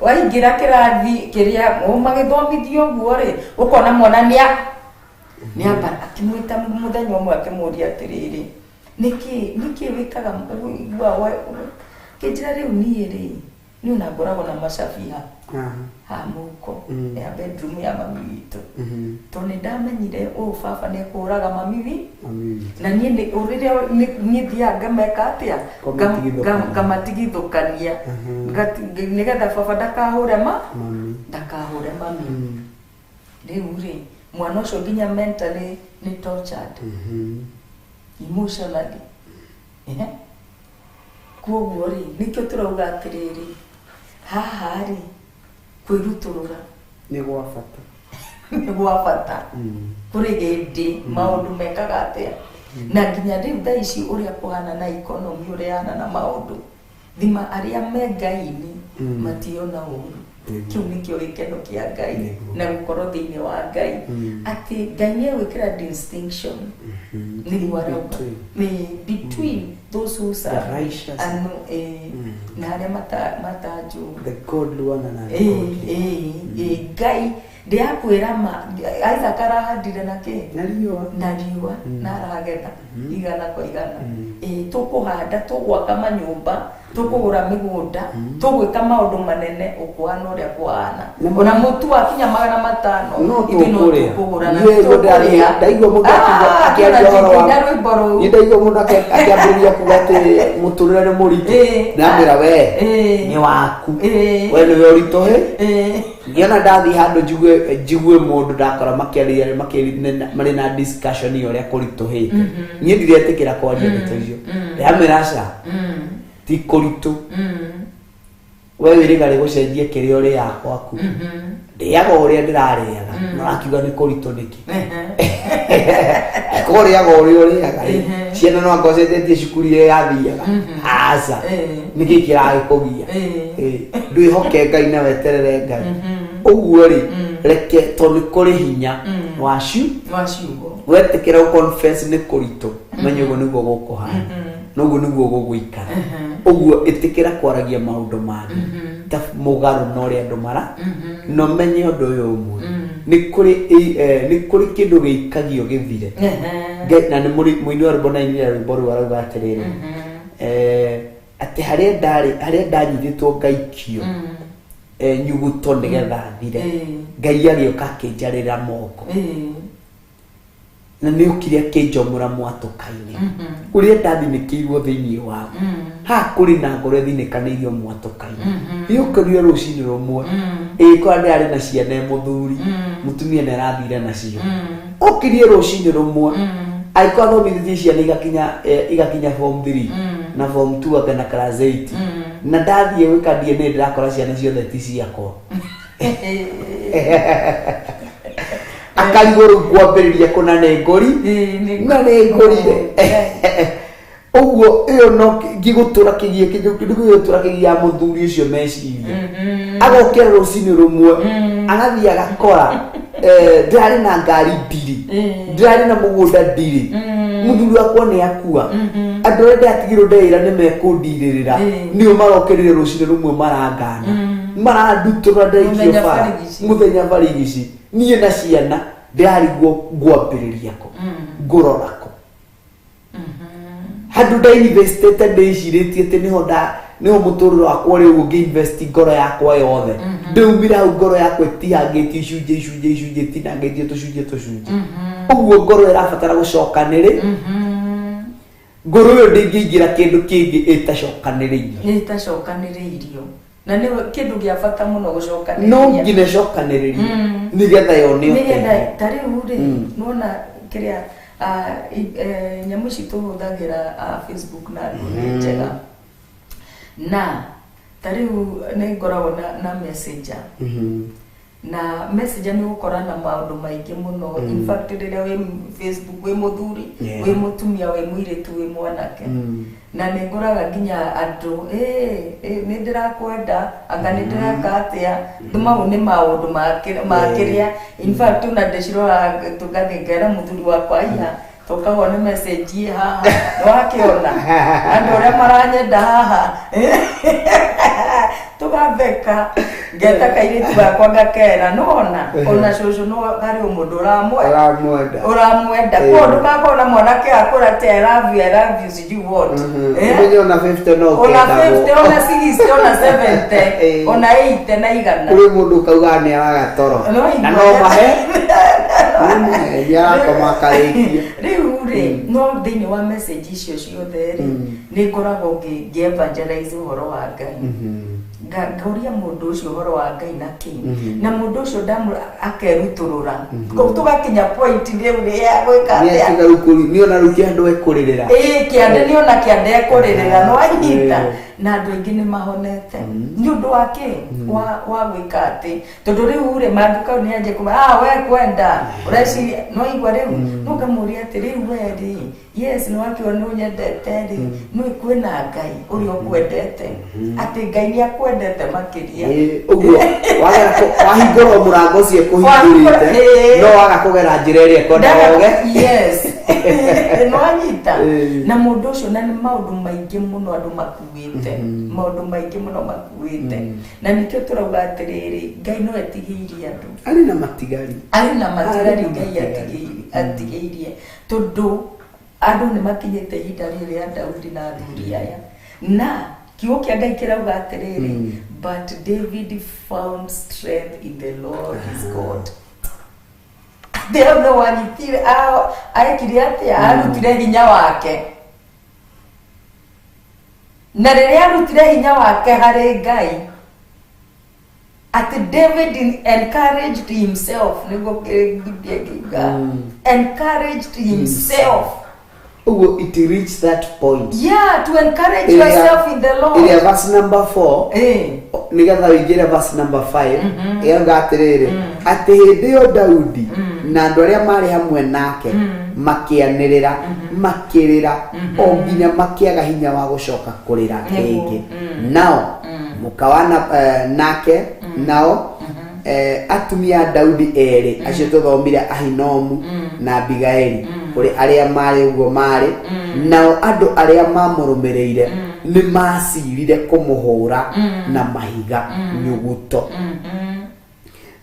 waingĩra kĩrathi kĩrĩa o magĩthomithio ũguo rĩ, ũkona mwana nĩa nĩamba akĩmwĩta mũthenya ũmwe, akĩmũria atĩrĩrĩ, nĩkĩ wĩkaga ũiguaga kĩnjĩra rĩu niĩ rĩ, niĩ ona ngoragwo na macabi Aha. ha mũhuko ya bedroom ya mami witũ, tondũ nĩ ndamenyire ũũ baba nĩ ekũraga mami wi Mami witũ. Na niĩ nĩ rĩrĩa niĩ thiaga ngameka atĩa? Kũmatigithũkania. Ngamatigithũkania nĩgetha baba ndakahũre ma Mami. ndakahũre mami. Rĩu rĩ, mwana ũcio nginya mentally nĩ tortured, emotionally. Ehe. Koguo rĩ, nĩkĩo tũrauga atĩrĩrĩ, haha rĩ, kwĩrutũrũra Nĩ gwa bata. Nĩ gwa bata. Kũrĩ hĩndĩ maũndũ mekaga atĩa, na nginya rĩu thaa ici ũrĩa kũhana na economy ũrĩa hana na maũndũ thima arĩa me Ngai-inĩ mationa ũru. Kĩu nĩkĩo gĩkeno kĩa Ngai na gũkorwo thĩinĩ wa Ngai, atĩ Ngai nĩ egwĩkĩra distinction, nĩguo arauga. Between. Nĩ between those who serve The righteous. and na arĩa matanjũĩ. The godly one and Ĩĩ, ungodly. ĩĩ, ĩĩ, Ngai ndĩakwĩra ma Isaac arahandire na kĩ? Na riũa. Na riũa, na aragetha igana kwa igana. Ĩĩ, tũkũhanda, tũgwaka manyũmba, tũkũgũra mĩgũnda, tũgwĩka maũndũ manene, ũkũhana ũrĩa kũhana. Ona mũtu wakinya 500, No ithuĩ no tũkũrĩa. tũkũgũra na Niĩ nĩguo tũkũrĩa. ndaigua mũndũ Ah, akĩaria ũhoro wa tũkĩina rwĩmbo rũu. Niĩ ndaigua mũndũ akĩambĩrĩria kuga atĩ mũtũrĩre nĩ mũritũ, ndamwĩra we nĩ waku, we nĩwe ũritũhĩ. Ngĩona ndathiĩ handũ njigue mũndũ ndakora makĩaria marĩ na discussion ya ũrĩa kũritũhĩte, niĩ ndiretĩkĩra kwaria ndeto icio. Ndamwĩra aca, ti kũritũ. We wĩrĩga gũcenjia kĩrĩa ũrĩaga gwaku, ndĩaga ũrĩa ndĩrarĩaga, no akiuga nĩ kũritũ nĩkĩ? Ko ũrĩaga ũrĩa ũrĩaga rĩ, ciana no anga ũcenjetie cukuru ĩrĩa yathiaga, aca, nĩkĩ kĩragĩkũgia? Ndwĩhoke Ngai na weterere Ngai ũguo rĩ, reke, tondũ nĩ kũrĩ hinya wacu wa ciugo. Wetĩkĩra gũ-confess nĩ kũritũ, menye ũguo nĩguo gũkũhana na ũguo nĩguo gũgũikara. Ũguo ĩtĩkĩra kwaragia maũndũ mangĩ ta mũgarũ na ũrĩa andũ mara no menye ũndũ ũyũ ũmwe, nĩ kũrĩ kĩndũ gĩikagio gĩthire. Na nĩ mũini wa rwĩmbo nainire rwĩmbo rũu arauga atĩrĩrĩ, atĩ harĩa ndarĩ, harĩa ndanyitĩtwo ngaikio nyuguto nĩgetha thire, Ngai agĩũka akĩnjarĩra moko, na nĩ okire akĩnjomora mwatũka-inĩ ũrĩa ndathinĩkĩirwo thĩinĩ waku. Haha kũrĩ na ngoro ĩthinĩkanĩirio mwatũka-inĩ, yũkĩrire rũcinĩ rũmwe ĩgĩkora ndĩrarĩ na ciana, ĩ mũthuri mũtumia nĩ arathire nacio. Okirie rũcinĩ rũmwe angĩkorwo athomithĩtie ciana igakinya igakinya form 3 na form 2 anga na class 8, na ndathiĩ gwĩka DNA ndĩrakora ciana ciothe ti ciakwa. Akarigwo rĩu kwambĩrĩria kũna nĩ ngũri na nĩ ngũrire ũguo ĩyo no ngĩgũtũra kĩgie kĩndũ gĩgũtũra kĩgia mũthuri ũcio meciria. Agokĩra rũcinĩ rũmwe agathiĩ agakora ndĩrarĩ na ngari ndirĩ, ndĩrarĩ na mũgũnda ndirĩ, mũthuri wakwa nĩ akua, andũ arĩa ndatigirwo ndeĩra nĩ mekũndirĩrĩra nĩo marokĩrire rũcinĩ rũmwe marangana marandutũra ndaikio Mũthenya bara. barigici. Mũthenya barigici niĩ na ciana ndĩrarigwo ngwambĩrĩria kũ, ngũrora kũ, handũ ndainvestĩte ndĩcirĩtie atĩ nĩho nda nĩho mũtũrĩre wakwa rĩu ũngĩinvest ngoro yakwa yothe. Ndĩumire hau ngoro yakwa ĩtihangĩtio icunjĩ icunjĩ icunjĩ, ĩtinangĩtio tũcunjĩ tũcunjĩ ũguo ngoro ĩrabatara gũcokanĩrĩ. Ngoro ĩyo ndĩngĩingĩra kĩndũ kĩngĩ ĩtacokanĩrĩirio. Ĩtacokanĩrĩirio, na nĩ kĩndũ gĩa bata mũno gũcokanĩrĩria. No nginya ĩcokanĩrĩrio nĩgetha yone nĩgetha ũteithio. Ta rĩu rĩ, nĩwona kĩrĩa nyamũ ici tũhũthagĩra, Facebook na nĩ njega, na ta rĩu nĩ ngoragwo na messenger. Na messenger nĩ ũgũkora na maũndũ maingĩ mũno. In fact, rĩrĩa wĩ Facebook, wĩ mũthuri, wĩ mũtumia, wĩ mũirĩtu, wĩ mwanake, na nĩ ngoraga nginya andũ, "Ĩ, nĩ ndĩrakwenda, anga nĩ ndĩreka atĩa." Mau nĩ maũndũ ma kĩrĩa. In fact, ona ndĩciroraga, tũgathiĩ ngera mũthuri wakwa, "Aiya, tũkawone message ĩ haha, nĩ wakĩona andũ ũrĩa maranyenda haha?" Tũgatheka. Ngeta kairĩtu gakwa ngakera, "Nona ona cũcũ no harĩ o mũndũ ũramwe Ũramwenda. ũramwenda." Koguo ndũgakorwo na mwanake akũra atĩ, "I love you, I love you," sijui what. Eh? Ũmenye ona 50 no Ona ũkendagwo. 50, ona 60, ona 70, ona 80 na igana. Kũrĩ mũndũ ũkaugaga nĩ araga toro. No Na igua. no mahe. No mahe, nĩ arakoma akarĩkia. Rĩu rĩ, no thĩinĩ wa message icio ciothe rĩ, nĩ ngoragwo ngĩ evangelize ũhoro wa Ngai. Ngauria mũndũ ũcio ũhoro wa Ngai na kĩ, na mũndũ ũcio ndamu akerutũrũra. Kũu tũgakinya point rĩu rĩa gwĩka Nĩ atĩa? atiga rĩu nĩ ona rĩu kĩandũ ekũrĩrĩra. Ĩĩ, kĩande, nĩ ona kĩande ekũrĩrĩra, no anyita. Na andũ aingĩ nĩ mahonete nĩ ũndũ wa kĩ, wa gwĩka atĩ, tondũ rĩu rĩ, mangĩkorwo nĩ anjie kuma, "Ah, we kwenda ũreciria," no igua rĩu no ngamũria atĩ, "Rĩu we rĩ, yes, nĩ wakiona nĩ ũnyendete rĩ, nĩ kwĩna Ngai ũrĩa ũkwendete, atĩ Ngai nĩ akwendete makĩria." Ĩĩ, ũguo wagera wahingũra mũrango ũcio ĩkũhingũrĩte, no waga kũgera njĩra ĩrĩa ĩkwendaga ũge. Yes, no anyita. Na mũndũ ũcio, na nĩ maũndũ maingĩ mũno andũ makuĩte, maũndũ maingĩ mũno makuĩte, na nĩkĩo tũrauga atĩrĩrĩ, Ngai no etigĩirie andũ. Arĩ na matigari. Arĩ na matigari. Arĩ na Ngai matigari. atigĩirie, tondũ andũ nĩ makinyĩte ihinda rĩrĩ rĩa Daudi na athuri aya, na kiugo kĩa Ngai kĩrauga atĩrĩrĩ, "But David found strength in the Lord his God." Atĩ hau no wanyitire, aekire atĩa? Arutire hinya wake, na rĩrĩa arutire hinya wake harĩ Ngai, atĩ David encouraged himself, nĩguo Biblia ĩkiuga, encouraged himself. Ũguo it reached that point. Yeah, to encourage yourself in the Lord. Ĩrĩa verse number 4, nĩgetha ũingĩre verse number 5, ĩrauga atĩrĩrĩ, atĩ hĩndĩ ĩyo Daudi na andũ arĩa marĩ hamwe nake makĩanĩrĩra, makĩrĩra o nginya makĩaga hinya wa gũcoka kũrĩra rĩngĩ. Nao mũka wa nake, nao atumia a Daudi erĩ acio tũthomire, Ahinomu na Abigaili, kũrĩ arĩa marĩ ũguo marĩ nao, andũ arĩa mamũrũmĩrĩire nĩ macirire kũmũhũra na mahiga nyuguto.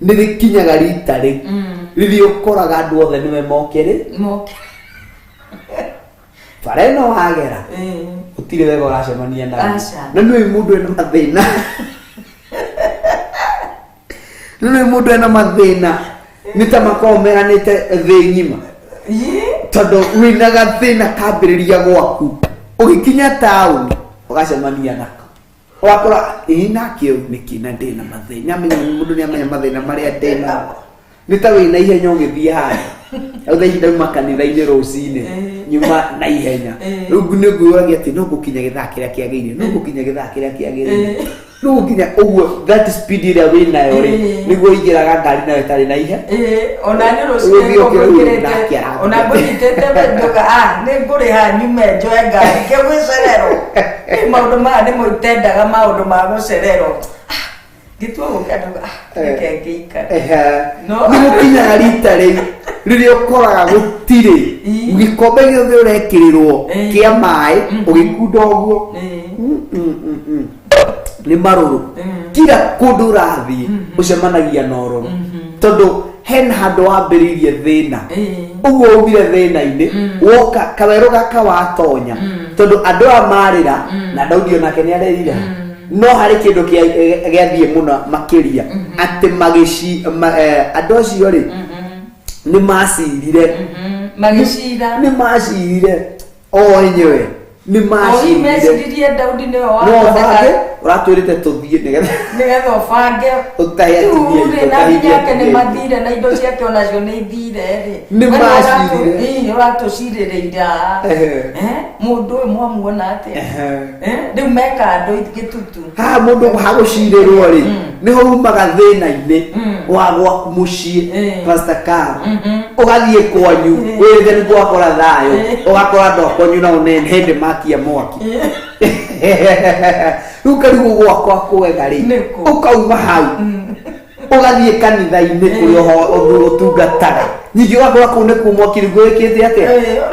Nĩ rĩkinyaga rita rĩ rĩrĩa ũkoraga andũ othe nĩwe mokĩrĩ Moke. Bara ĩno wagera, gũtirĩ wega ũracemania naguo. Aca. Na nĩũĩ mũndũ ena mathĩna, nĩũĩ mũndũ ena mathĩna nĩ ta makoragwo meranĩte thĩ ng'ima, tondũ wĩna gathĩna kambĩrĩria gwaku, ũgĩkinya taũni ũgacemania nako, ũgakora ĩ nake ũyũ nĩkĩ na ndĩna mathĩna, amenya mũndũ nĩ amenya mathĩna marĩa ndĩnamo. Nĩ ta wĩna ihenya ũgĩthiĩ handũ. Rĩu thaa ici ndauma kanitha-inĩ rũcinĩ, nyuma na ihenya, rĩu nĩ ngwĩragia atĩ no ngũkinya gĩthaa kĩrĩa kĩagĩrĩire, no ngũkinya gĩthaa kĩrĩa kĩagĩrĩire, no gũkinya ũguo. That speed ĩrĩa wĩnayo rĩ, nĩguo ũingĩraga ngari nayo ĩtarĩ na ihe. Ĩĩ, ona nĩ Ũgĩthiĩ rũcinĩ ũkĩrora ngũkĩrĩte nake arathiĩ. Ona ngũnyitĩte nduga, ah, nĩ ngũrĩha nyume njoe ngari ngĩgũcererwo. Ĩ, maũndũ maya nĩmo itendaga, maũndũ ma gũcererwo. Ah, ngĩtua gũka nduga, ah, reke ngĩikare. Ehe. No. Nĩ gũkinyaga rita rĩu rĩrĩa ũkoraga gũtirĩ gĩkombe gĩothe ũrekĩrĩrwo kĩa maĩ, ũgĩkunda ũguo, nĩ marũrũ. Kila kũndũ ũrathiĩ ũcemanagia na ũrũrũ, tondũ hena handũ wambĩrĩirie thĩna. Ũguo umire thĩna-inĩ, woka kawerũ gaka watonya, tondũ andũ aya marĩra na Daudi onake nĩ arerira, no harĩ kĩndũ gĩathiĩ mũno makĩria, atĩ magĩci andũ acio rĩ, nĩ macirire. Magĩcira. Nĩ macirire o enyewe, nĩ Ohi macirire. Meciririe Daudi nĩwe No wathondeka. bange. Ũratwĩrĩte tũthiĩ nĩgetha Nĩgetha ũbange. Ũtahe atumia Rĩu aitũ, rĩ, na ũtahithie nginya ake nĩ atumia aitũ. mathire na indo ciake onacio nĩ ithire rĩ. Nĩ We macirire. ũratũcirĩrĩire haha. Ehe. Eh, mũndũ ũyũ mwamuona atĩa? Ehe. Eh, rĩu meka andũ gĩtutu. Haha mũndũ hagũcirĩrwo rĩ, nĩho umaga thĩna-inĩ wa gwaku mũciĩ. Pastor Carl, ũgathiĩ kwanyu wĩrĩte nĩguo wakora thayũ, ũgakora andũ a kwanyu nao nĩ hĩndĩ makia mwaki. Rĩu karigwo gwakwa kwega rĩ, Nĩkũ? ũkauma hau ũgathiĩ kanitha-inĩ kũrĩa ũtungataga, ningĩ ũgakora kũu nĩkuo mwaki nĩguo wĩkĩte atĩa.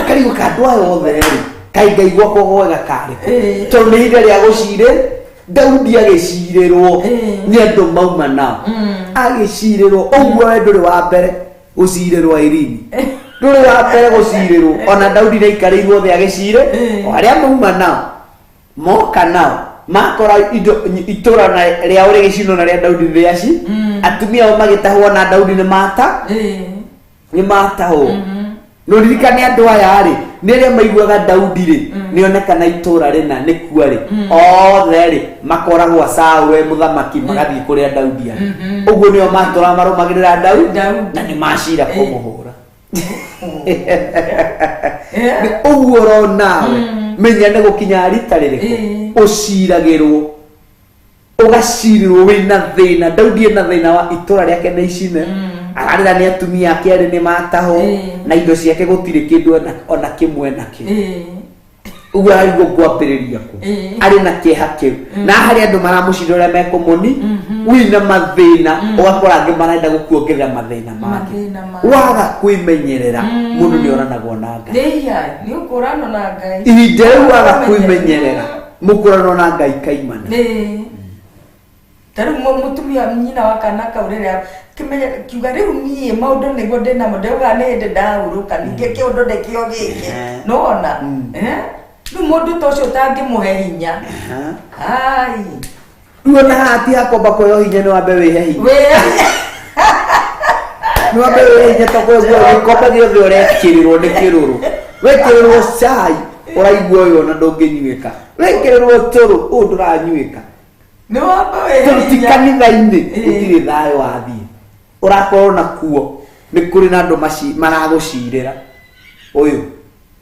Karigwo ka andũ aya othe rĩ, kaĩ Ngai gwakwa gwega karĩ kũ? Tondũ nĩ ihinda rĩa gũcirĩ. Daudi agĩcirĩrwo nĩ andũ mauma nao, agĩcirĩrwo ũguo. We ndũrĩ wa mbere gũcirĩrwo, Irini, ndũrĩ wa mbere gũcirĩrwo. Ona Daudi nĩ aikarĩirwo thĩ agĩcirĩ o arĩa mauma nao, moka nao makora indo itũra na rĩao rĩgĩcinwo na rĩa Daudi rĩaci, atumia ao magĩtahwo na Daudi nĩ mata nĩ matahwo. No ririkane andũ aya rĩ, nĩ arĩa maiguaga Daudi rĩ nĩonekana itũra rĩna nĩ kua rĩ, othe rĩ makoragwo Saũlũ e mũthamaki, magathiĩ kũrĩa Daudi arĩ. Ũguo nĩo matũra marũmagĩrĩra Daudi. Daudi. Na nĩ macira kũmũhũra. Nĩ ũguo ũronawe, menya nĩ gũkinya rita rĩrĩkũ ũciragĩrwo, ũgacirĩrwo wĩna thĩna. Daudi ena thĩna wa itũra rĩake nĩ icine, ararĩra nĩ atumia ake erĩ nĩ matahwo na indo ciake gũtirĩ kĩndũ ona kĩmwe nakĩo. Ũguo ararigwo ngwambĩrĩria kũ, arĩ na kĩeha kĩu na harĩ andũ maramũcira ũrĩa mekũmũni. Wĩna mathĩna, ũgakora angĩ marenda gũkuongerera mathĩna mangĩ. Mathĩna mangĩ. Waga kwĩmenyerera, mũndũ nĩ oranagwo na Ngai. Nĩia nĩ ũkũrano na Ngai. Ihinda rĩu waga kwĩmenyerera, mũkũranwo na Ngai kaimana. Nĩ ta rĩu mũtumia nyina wa kana kau rĩrĩa kĩmenya kiuga rĩu niĩ maũndũ nĩguo ndĩnamo, ndauga nĩ hĩndĩ ndahurũka, ningĩ kĩũndũ nĩkĩo gĩkĩ. Nĩwona? Eh? Rĩu mũndũ ta ũcio ũtangĩmũhe hinya, ai. Rĩu ona haha ti hakomba kũheo hinya, nĩ wambe wĩhe hinya. Wĩ Nĩ wambe wĩhe hinya, tondũ guo gĩkombe gĩothe ũrekĩrĩrwo nĩ kĩrũrũ. Wekĩrĩrwo cai ũraigua ũyũ ona ndũngĩnyuĩka, wekĩrĩrwo tũrũ ũũ ndũranyuĩka. Nĩ wambe wĩhe Tondũ ti hinya. kanitha-inĩ gũtirĩ thayũ wathiĩ, ũrakorwo na kuo nĩ kũrĩ na andũ maragũcirĩra ũyũ.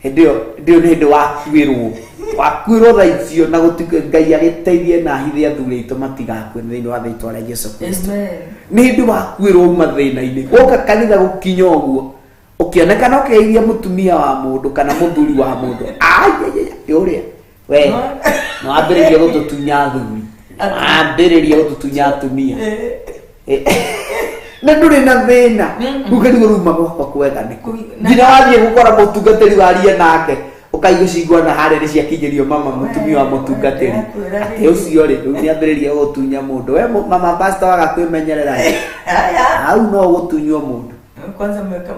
Hĩndĩ ĩyo, hĩndĩ ĩyo nĩ hĩndĩ wakuĩrwo, wakuĩrwo thaa icio na gũtuĩka Ngai agĩteithie na hithe athuri aitũ matigakue thĩinĩ wa rĩtwa rĩa Jesu Kristo. Amen. Nĩ hĩndĩ wakuĩrwo, uma thĩna-inĩ, woka kanitha, gũkinya ũguo ũkĩonekana ũkĩgeithia mũtumia wa mũndũ kana mũthuri wa mũndũ, ũrĩa we nĩ wambĩrĩria gũtũtunya athuri, wambĩrĩria gũtũtunya atumia. Na ndũrĩ na thĩna, ũkarigwo rĩu gwakwa kwega nĩkũ, nginya wathiĩ gũkora mũtungatĩri warie nake, ũkaigua ciguana harĩa nĩ ciakinyĩrio mama mũtumia wa mũtungatĩri, atĩ ũcio rĩ, rĩu nĩambĩrĩria gũtunya mũndũ. We mama pastor, waga kwĩmenyerera rĩ, Aya. Hau no gũtunywo mũndũ. Kwanza mweka.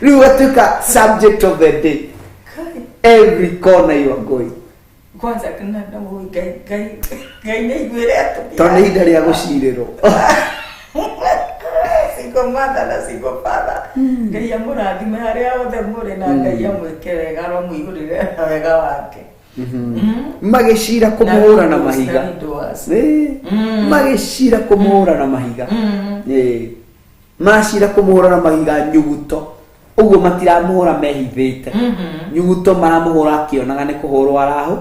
Rĩu ũgatuĩka subject of the day Kai. every corner you are going. Kwanza kana na Ngai, Ngai, Ngai nĩ aiguĩre atumia. Tondũ nĩ ihinda rĩa gũcirĩrwo. Single mother na single father, Ngai amũrathime harĩa othe mũrĩ, na Ngai amwĩke wega, aromũihũrĩre na wega wake. Magĩcira kũmũhũra na mahiga. Na windows. Magĩcira kũmũhũra na mahiga. Maracira kũmũhũra na mahiga nyuguto ũguo, matiramũhũra mehithĩte nyuguto, maramũhũra akĩonaga nĩ kũhũrwo arahũ.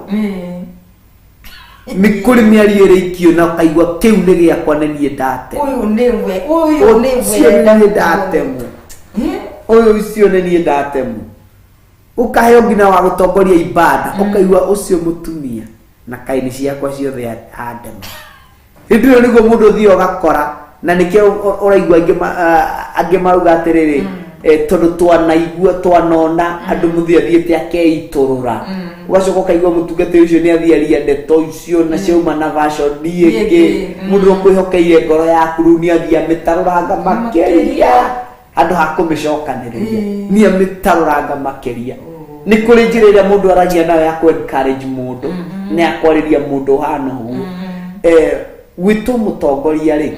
Nĩ kũrĩ mĩario ĩrĩikio na ũkaigua kĩu nĩ gĩakwa, nĩ niĩ ndate. Ũyũ nĩwe, ũyũ nĩwe. Ũcio nĩ niĩ ndatemwo, ũyũ ũcio nĩ niĩ ndatemwo. Ũkaheo nginya wa gũtongoria ibada, ũkaigua ũcio mũtumia na kaini ciakwa ciothe andema. Hĩndĩ ĩyo nĩguo mũndũ ũthiĩ ũgakora, na nĩkĩo ũraigua angĩ angĩ marauga atĩrĩrĩ, tondũ twanaigua twanona andũ mũthiĩ athiĩte akeitũrũra, ũgacoka ũkaigua mũtungatĩri ũcio nĩ athiĩ aria ndeto icio na ciauma na version ĩngĩ. Ĩngĩ. Mũndũ ũkwĩhokeire ngoro yaku rĩu nĩ athiĩ amĩtarũranga makĩria handũ ha kũmĩcokanĩrĩria, nĩ amĩtarũranga makĩria. Nĩ kũrĩ njĩra ĩrĩa mũndũ aragia nayo ya kũ encourage mũndũ, na ya kwarĩria mũndũ ũhana ũguo. Gwĩtwo mũtongoria rĩ,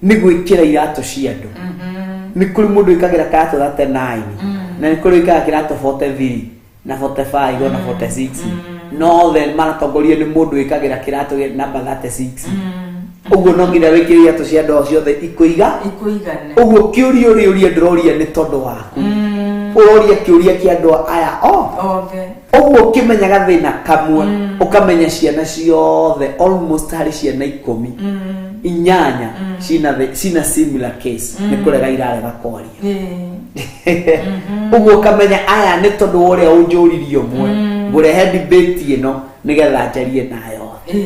nĩ gwĩkĩra iratũ cia andũ. Nĩ kũrĩ mũndũ wĩkagĩra kĩratũ 39, na nĩ kũrĩ wĩkagĩra kĩratũ 43 na 45 ona 46. No othe maratongorio nĩ mũndũ wĩkagĩra kĩratũ gĩa namba 36. Ũguo no nginya wĩkĩre iratũ cia andũ ciothe ikũiga. Ikuigane. Ũguo kĩũria ũrĩa ũria ndĩroria nĩ tondũ waku. Ũroria kĩũria kĩa andũ aya o Othe. Ũguo ũkĩmenya gathĩna kamwe, ũkamenya ciana ciothe, almost harĩ ciana 10, 8 cina similar case, nĩ kũrega irarega kwaria. Ũguo ũkamenya aya nĩ tondũ wa ũrĩa ũnjũririe ũmwe, ngũrehe debate ĩno nĩgetha njarie nayo othe,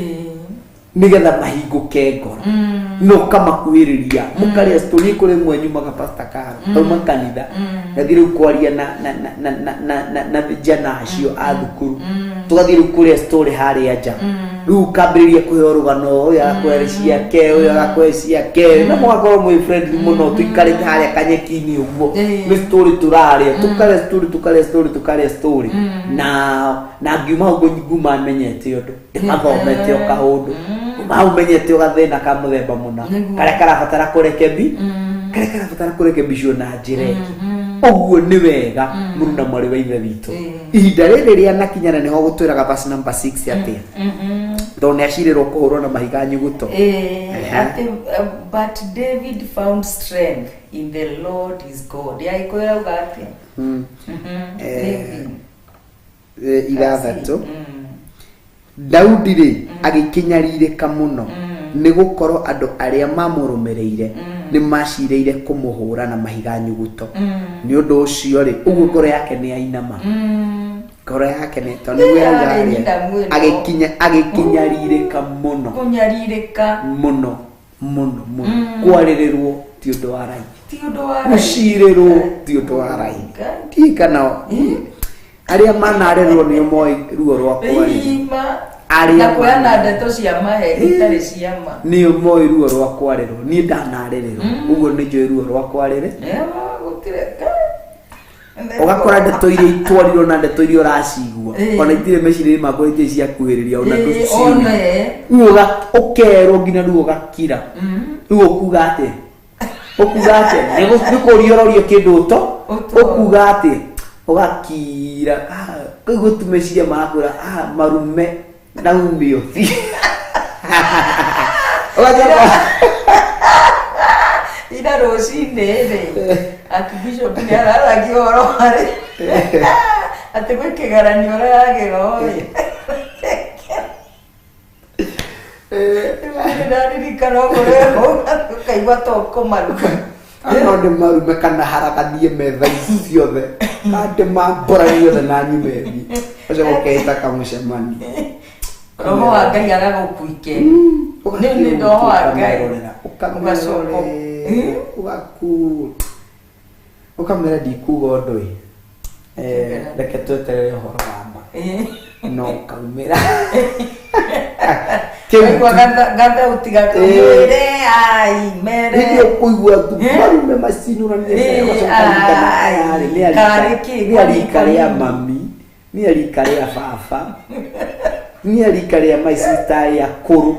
nĩgetha mahingũke ngoro na ũkamakuhĩrĩria mũkarĩa story. Kũrĩ mwe nyumaga, Pastor Karo, tauma kanitha ngathiĩ rĩu kwaria na vijana acio a thukuru, tũgathiĩ rĩu kũrĩa story harĩa nja. Rĩu ũkambĩrĩria kũheo rũgano, ũyũ agakũhe ciake, ũyũ agakũhe ciake, na mũgakorwo mwĩ friendly mũno, tũikarĩte harĩa kanyeki-inĩ ũguo. Nĩ story tũrarĩa, tũkarĩa story, tũkarĩa story, tũkarĩa story, na ngiuma hau nguma menyete ũndũ ndĩmathomete o kaũndũ, uma hau menyete o gathĩna ka mũthemba mũna karĩa karabatara kũrekebi, karĩa karabatara kũrekebicwo na njĩra ĩngĩ. Ũguo nĩ wega, mũruna mwarĩ wa ithe witũ, ihinda rĩrĩ rĩanakinyana nĩho gũtwĩraga verse number 6 atĩa, tondũ nĩ acirĩrwo kũhũrwo na mahiga nyuguto. Atĩ, but David found strength in the Lord his God. Ya Gĩkũyũ yauga atĩa? David. 6. Daudi rĩ agĩkĩnyarirĩka mũno nĩ gũkorwo andũ arĩa mamũrũmĩrĩire nĩ macirĩire kũmũhũra na mahiga nyuguto. Nĩ ũndũ ũcio rĩ, ũguo ngoro yake nĩ yainama, ngoro yake nĩ tondũ nĩguo Yarĩ yauga harĩa, nyinamu ĩno. Agĩkinyarirĩka mũno. Kũnyarirĩka. Mũno mũno mũno. Kwarĩrĩrwo ti ũndũ wa raithi. Ti ũndũ wa raithi. Gũcirĩrwo ti ũndũ wa raithi. Ndiũĩ kana arĩa manarĩrwo nĩo moĩ ruo rwa kwarĩrwo. Ima. Arĩa Na kuoyana ndeto cia maheni itarĩ cia ma. Nĩo moĩ ruo rwa kwarĩrwo. Niĩ ndanarĩrĩrwo, ũguo nĩ njũĩ ruo rwa kwarĩrĩ. Gũtirĩ. Ũgakora ndeto iria itwarirwo na ndeto iria ũracigua ona itirĩ meciria-inĩ makwa, itirĩ ciakuhĩrĩria ona ndũciũĩ. Ona eh. Rĩu ũkerwo nginya rĩu ũgakira. Rĩu ũkuga atĩa? Ũkuga atĩa? Nĩ kũũria ũrorio kĩndũ ũto Ũtoĩ. Ũkuga atĩa? Ũgakira. Ah, rĩu gũtu meciria marakwĩra, ah, marume na umio. Ũgacoka Ira rũcinĩ rĩ, Archbishop nĩ araragia ũhoro warĩ atĩ gwĩ kĩgeranio ũreragĩrwo rĩ. Ndĩraririkana ũguo rĩu ũkaigua ta ũkũmaruta. No ndĩmarume kana haraganie metha ici ciothe, kana ndĩmambũranie othe na nyume thiĩ ũcoke ũkehĩta kamũcemanio. Roho wa Ngai agagũkuike. Nĩ roho wa Ngai. Ũgacoka. Ũkamerorera, ũgaku ũkamera ndikuga ũndũ ĩ. Reke tweterere ũhoro wa ma no ũkaumĩra. Kĩu Waigua gathauti gakamwĩre ai mere. Hĩndĩ ĩyo kũigua tu marume macinũranie. Ai, karĩ kĩ, Nĩ arika rĩa kwani- mami, nĩ arika rĩa baba, nĩ arika rĩa my sister arĩa akũrũ.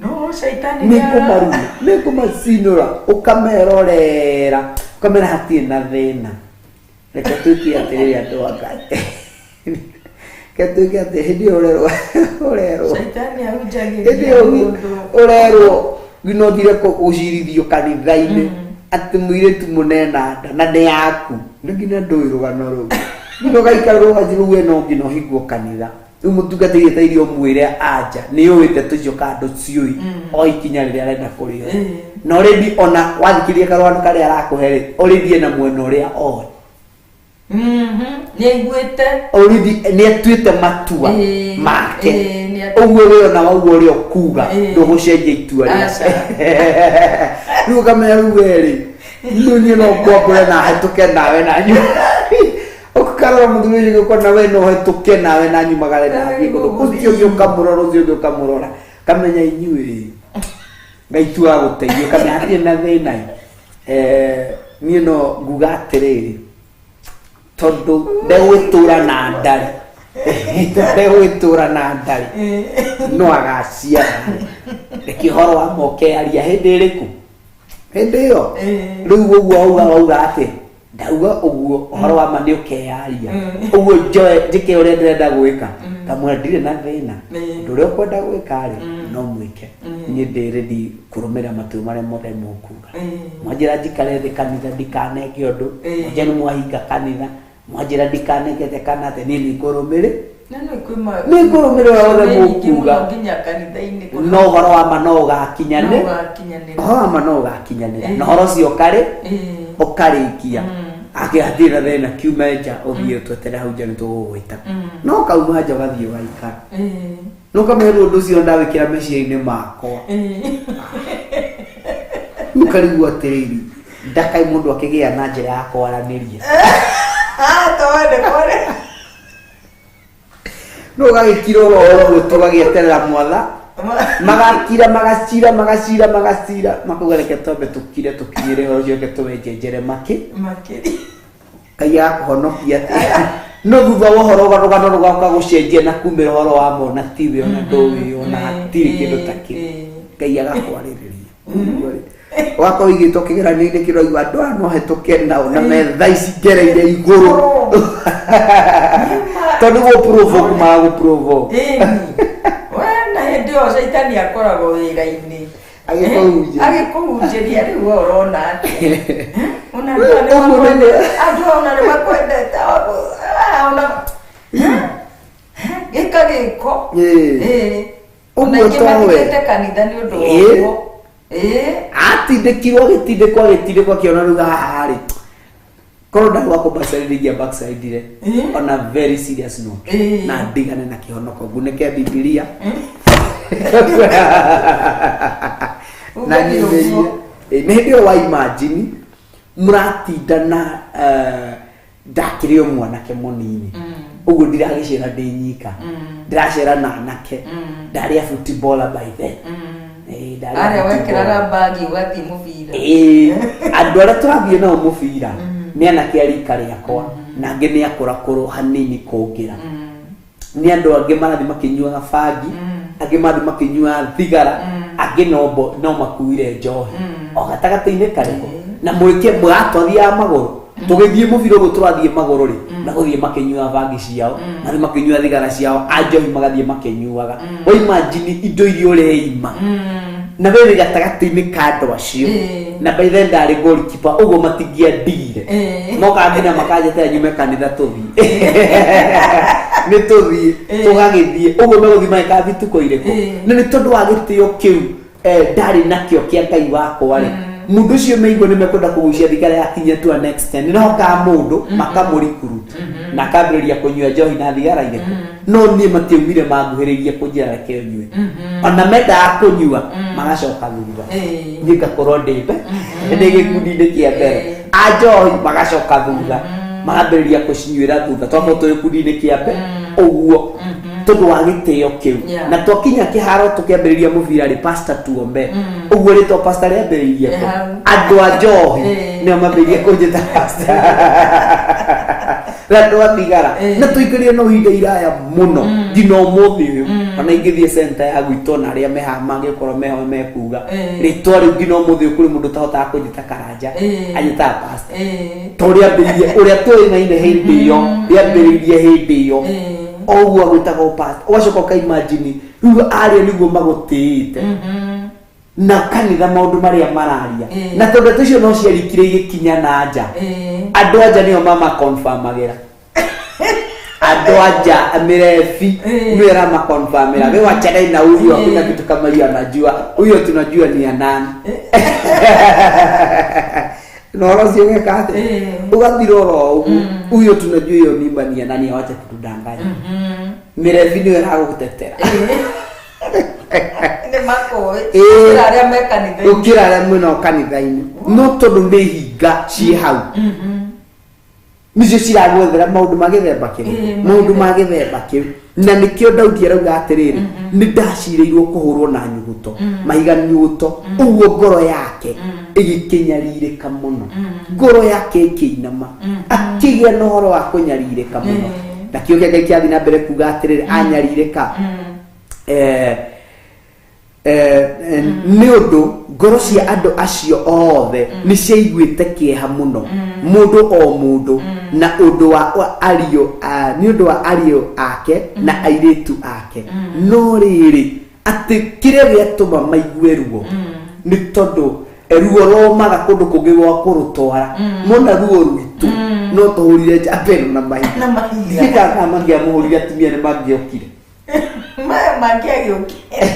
No caitani. Nĩ ngũmaruma, nĩ ngũmacinũra. Ũkamerorera, ũkamera hatirĩ na thĩna. Reke tuĩke atĩrĩrĩ, andũ a Ngai, reke tuĩke atĩ hĩndĩ ĩyo ũrerwo Caitani hĩndĩ ahunjagĩria ĩyo mũndũ. Ũrerwo nginya ũthire gũcirithio kanitha-inĩ atĩ mũirĩtu mũnena nda na nĩ yaku, nĩ nginya ndũĩ rũgano rũu, nginya ũgaikara rũgaci rũu we no nginya ũhingwo kanitha. Rĩu mũtungatĩri etereire ũmwĩre anja nĩ ũĩ ndeto icio kana ndũciũĩ, o ikinya rĩrĩa arenda kũrĩoya. Na already ona wathikĩrĩria karũgano karĩa arakũhe rĩ, already ena mwena ũrĩa oĩ. Nĩ aiguĩte. Already nĩ atuĩte matua make. Ũguo we ona wauga ũrĩa ũkuga, ndũgũcenjia itua rĩake. Aca. Rĩu ũkamenya rĩu we rĩ, niĩ no ngwambũre na hetũke nawe na nyu ũkarora mũthuri ũcio ũkona we no hetũke nawe na nyumagare na thiĩ kũndũ ũcio ũngĩ, ũkamũrora ũcio ũngĩ, ũkamũrora, kamenya inyuĩ Ngai tu agũteithia, ũkamenya hatirĩ na thĩna. Niĩ no nguga atĩrĩrĩ, tondũ ndegwĩtũra na ndarĩ, ndegwĩtũra na ndarĩ no agaciara. Reke ũhoro wa moke aria hĩndĩ ĩrĩkũ, hĩndĩ ĩyo. Rĩu ũguo wauga atĩ ndauga ũguo, ũhoro wa ma nĩ ũkeyaria. Ũguo njoe njĩke ũrĩa ndĩrenda gwĩka. Ngamwĩra ndirĩ na thĩna. Ĩĩ. Ũndũ ũrĩa ũkwenda gwĩka rĩ, no mwĩke. Niĩ ndĩ ready kũrũmĩrĩra matua marĩa mothe mũkuga. Mwanjĩra njikare thĩ kanitha ndikaneke ũndũ, mwanjĩra nĩ mwahinga kanitha, mwanjĩra ndikanekete kana atĩ, niĩ nĩngũrũmĩrĩ Na no kwĩ ma Nĩ ngũrũmĩrĩra ũrĩa Nĩ nyingĩ mũkuga. mũno nginya kanitha-inĩ kũrĩa- No ũhoro wa ma no ũgakinyanĩ No ũgakinyanĩra. Ũhoro wa ma no ũgakinyanĩra, na ũhoro ũcio ũkarĩ ũkarĩkia. Akĩhatirĩ na thĩna, kiume nja ũthiĩ ũtwetere hau nja, nĩ tũgũgwĩta. No ũkauma nja ũgathiĩ ũgaikara, no ũkamerwo ũndũ ũcio ndawĩkĩra meciria-inĩ makwa. Rĩu ũkarigwo atĩrĩrĩ, ndakai mũndũ akĩgĩa na njĩra ya kwaranĩria. Ah, tondũ kore. No ũgagĩkira oro ũguo, tũgagĩeterera mwatha magakira, magacira, magacira, magacira, makauga reke twambe tũkire, tũkinyĩre ũhoro ũcio, reke tũwenjenjere makĩ Makĩria. Ngai akũhonokia atĩ no thutha wa ũhoro rũgano rũgoka gũcenjia na kumĩra ũhoro wa mona tiwe ona ndũĩ ona hatirĩ kĩndũ ta kĩu. Ngai agakwarĩrĩria, ũgakorwo igĩtwo kĩgeranio-inĩ kĩroigua andũ aya no hetũke nao na metha ici ngereire igũrũ, tondũ gũ provoke magũ provoke. Ĩni. We na hĩndĩ ĩyo caitani akoragwo wĩra-inĩ. Agĩkũhunjĩria. Agĩkũhunjĩria, rĩu we ũrona atĩa? Ona andũ aya Ũguo andũ aya ona nĩ makwendete, ona gĩka gĩko. Ĩĩ. Ĩĩ. Ona Ũguo aingĩ towe. matigĩte kanitha nĩ ũndũ wa Ĩĩ. ũguo. Ĩĩ. Atindĩkirwo, agĩtindĩkwo, agĩtindĩkwo, akĩona rĩu haha rĩ, korwo ndarĩ wa kũbacarĩria backslide on a very serious note na ndigane na kĩhonoko, ngunĩke Bibilia na Uge nĩ nyumĩrie. ũguo. Nĩ hĩndĩ ĩyo wa imagine mũratindana, ndakĩrĩ o mwanake mũnini ũguo, ndiragĩcera ndĩ nyika, ndĩracera na anake. Ndarĩ a footballer by then. Ndarĩ a Arĩa footballer. wekĩraga mbagi ũgathiĩ mũbira. Ĩĩ, andũ arĩa tũrathiĩ nao mũbira nĩ anake a rika rĩakwa, na angĩ nĩ akũrakũrũ hanini kũngĩra. Nĩ andũ angĩ marathiĩ makĩnyuaga bangi, angĩ marathiĩ makĩnyuaga thigara, angĩ no makuire njohi o gatagatĩ-inĩ karĩkũ na mwĩke mũratwathiaga magũrũ tũgĩthiĩ mũbira ũguo, tũrathiĩ magũrũ rĩ, magũthiĩ makĩnyuaga bangi ciao, mathiĩ makĩnyuaga thigara ciao, a njohi magathiĩ makĩnyuaga. Wa imagine indo iria ũreima na we wĩ gatagatĩ-inĩ ka andũ acio. Na by then ndarĩ goalkeeper, ũguo matingĩandigire. Mokaga nginya makanjetera nyume kanitha, tũthiĩ, nĩ tũthiĩ, tũgagĩthiĩ ũguo, megũthiĩ magĩkaga bituko irĩkũ. Na nĩ tondũ wa gĩtĩo kĩu ndarĩ nakĩo kĩa Ngai wakwa rĩ, mũndũ ũcio meigua nĩ mekwenda kũgucia thigara yakinya to an extent, nĩ hokaga mũndũ makamũrikuruta na akambĩrĩria kũnyua njohi na thigara irĩkũ. No niĩ matiaumire manguhĩrĩirie kũnjĩra reke ũnyue, ona mendaga kũnyua magacoka thutha. Niĩ ngakorwo ndĩ mbe ndĩ gĩkundi-inĩ kĩa mbere, a njohi magacoka thutha, magambĩrĩria kũcinyuĩra thutha, twakorwo tũrĩ gĩkundi-inĩ kĩa mbere ũguo tondũ wa gĩtĩo kĩu. Na twakinya kĩharo tũkĩambĩrĩria mũbira rĩ, pastor tuombe, ũguo rĩtwa pastor rĩambĩrĩirie kũ? Hau. Andũ a njohi nĩo mambĩrĩirie kũnjĩta pastor na andũ a thigara. Na tũikarire no ihinda iraya mũno nginya ũmũthĩ ũyũ, ona ingĩthiĩ center ya gwitũ na arĩa mehaha mangĩkorwo meho mekuga rĩtwa rĩu, nginya ũmũthĩ ũyũ kũrĩ mũndũ ũtahotaga kũnjĩta Karanja, anjĩtaga pastor, to rĩambĩrĩirie ũrĩa tũĩnaine hĩndĩ ĩyo, rĩambĩrĩirie hĩndĩ ĩyo o ũguo agwĩtagwo pastor. Ũgacoka ũkaimagine rĩu arĩa nĩguo magũtĩĩte na kanitha, maũndũ marĩa mararia, na tondũ ndeto icio no ciarikire igĩkinya na nja, andũ anja nĩo mamakonfamagĩra, andũ anja mĩrebi nĩyo ĩramakonfamĩra, we wachana na huyo, hakuna kitu kama hiyo anajua huyo, tunajua ni ya nani. Na ũhoro ũcio ũgeka atĩa? Ũgathira oro ũguo, huyo tunajua hiyo mimba ni ya nani, awache kutudanganya. Mĩrebi nĩyo ĩragũtetera. Nĩ makũĩ. Ĩĩ. Gũkĩra arĩa me kanitha-inĩ. Gũkĩra arĩa mwĩnao kanitha-inĩ, no tondũ nĩ hinga ciĩ hau nicio ciragwethera maũndũ ma gĩthemba kĩu, maũndũ ma gĩthemba kĩu. Na nĩkĩo Daudi arauga atĩrĩrĩ, nĩ ndacirĩirwo kũhũrwo na nyuguto, mahiga nyuguto ũguo, ngoro yake ĩgĩkĩnyarirĩka mũno, ngoro yake ĩkĩinama, akĩgĩa na ũhoro wa kũnyarirĩka mũno. Na kĩo kĩa Ngai kĩrathiĩ na mbere kuga atĩrĩrĩ, anyarirĩka. Nĩ ũndũ ngoro cia andũ acio othe nĩ ciaiguĩte kĩeha mũno, mũndũ o mũndũ na ũndũ wa ariũ nĩ ũndũ wa ariũ ake na airĩtu ake. No rĩrĩ, atĩ kĩrĩa gĩatũma maigue ruo nĩ tondũ ruo romaga kũndũ kũngĩ gwa kũrũtwara. Mona ruo rwitũ no tũhũrire njamba ĩno na mahiga. Na mahiga. Ndiũĩ kana mangĩamũhũrire atumia nĩ mangĩokire. Maya mangĩagĩũkire.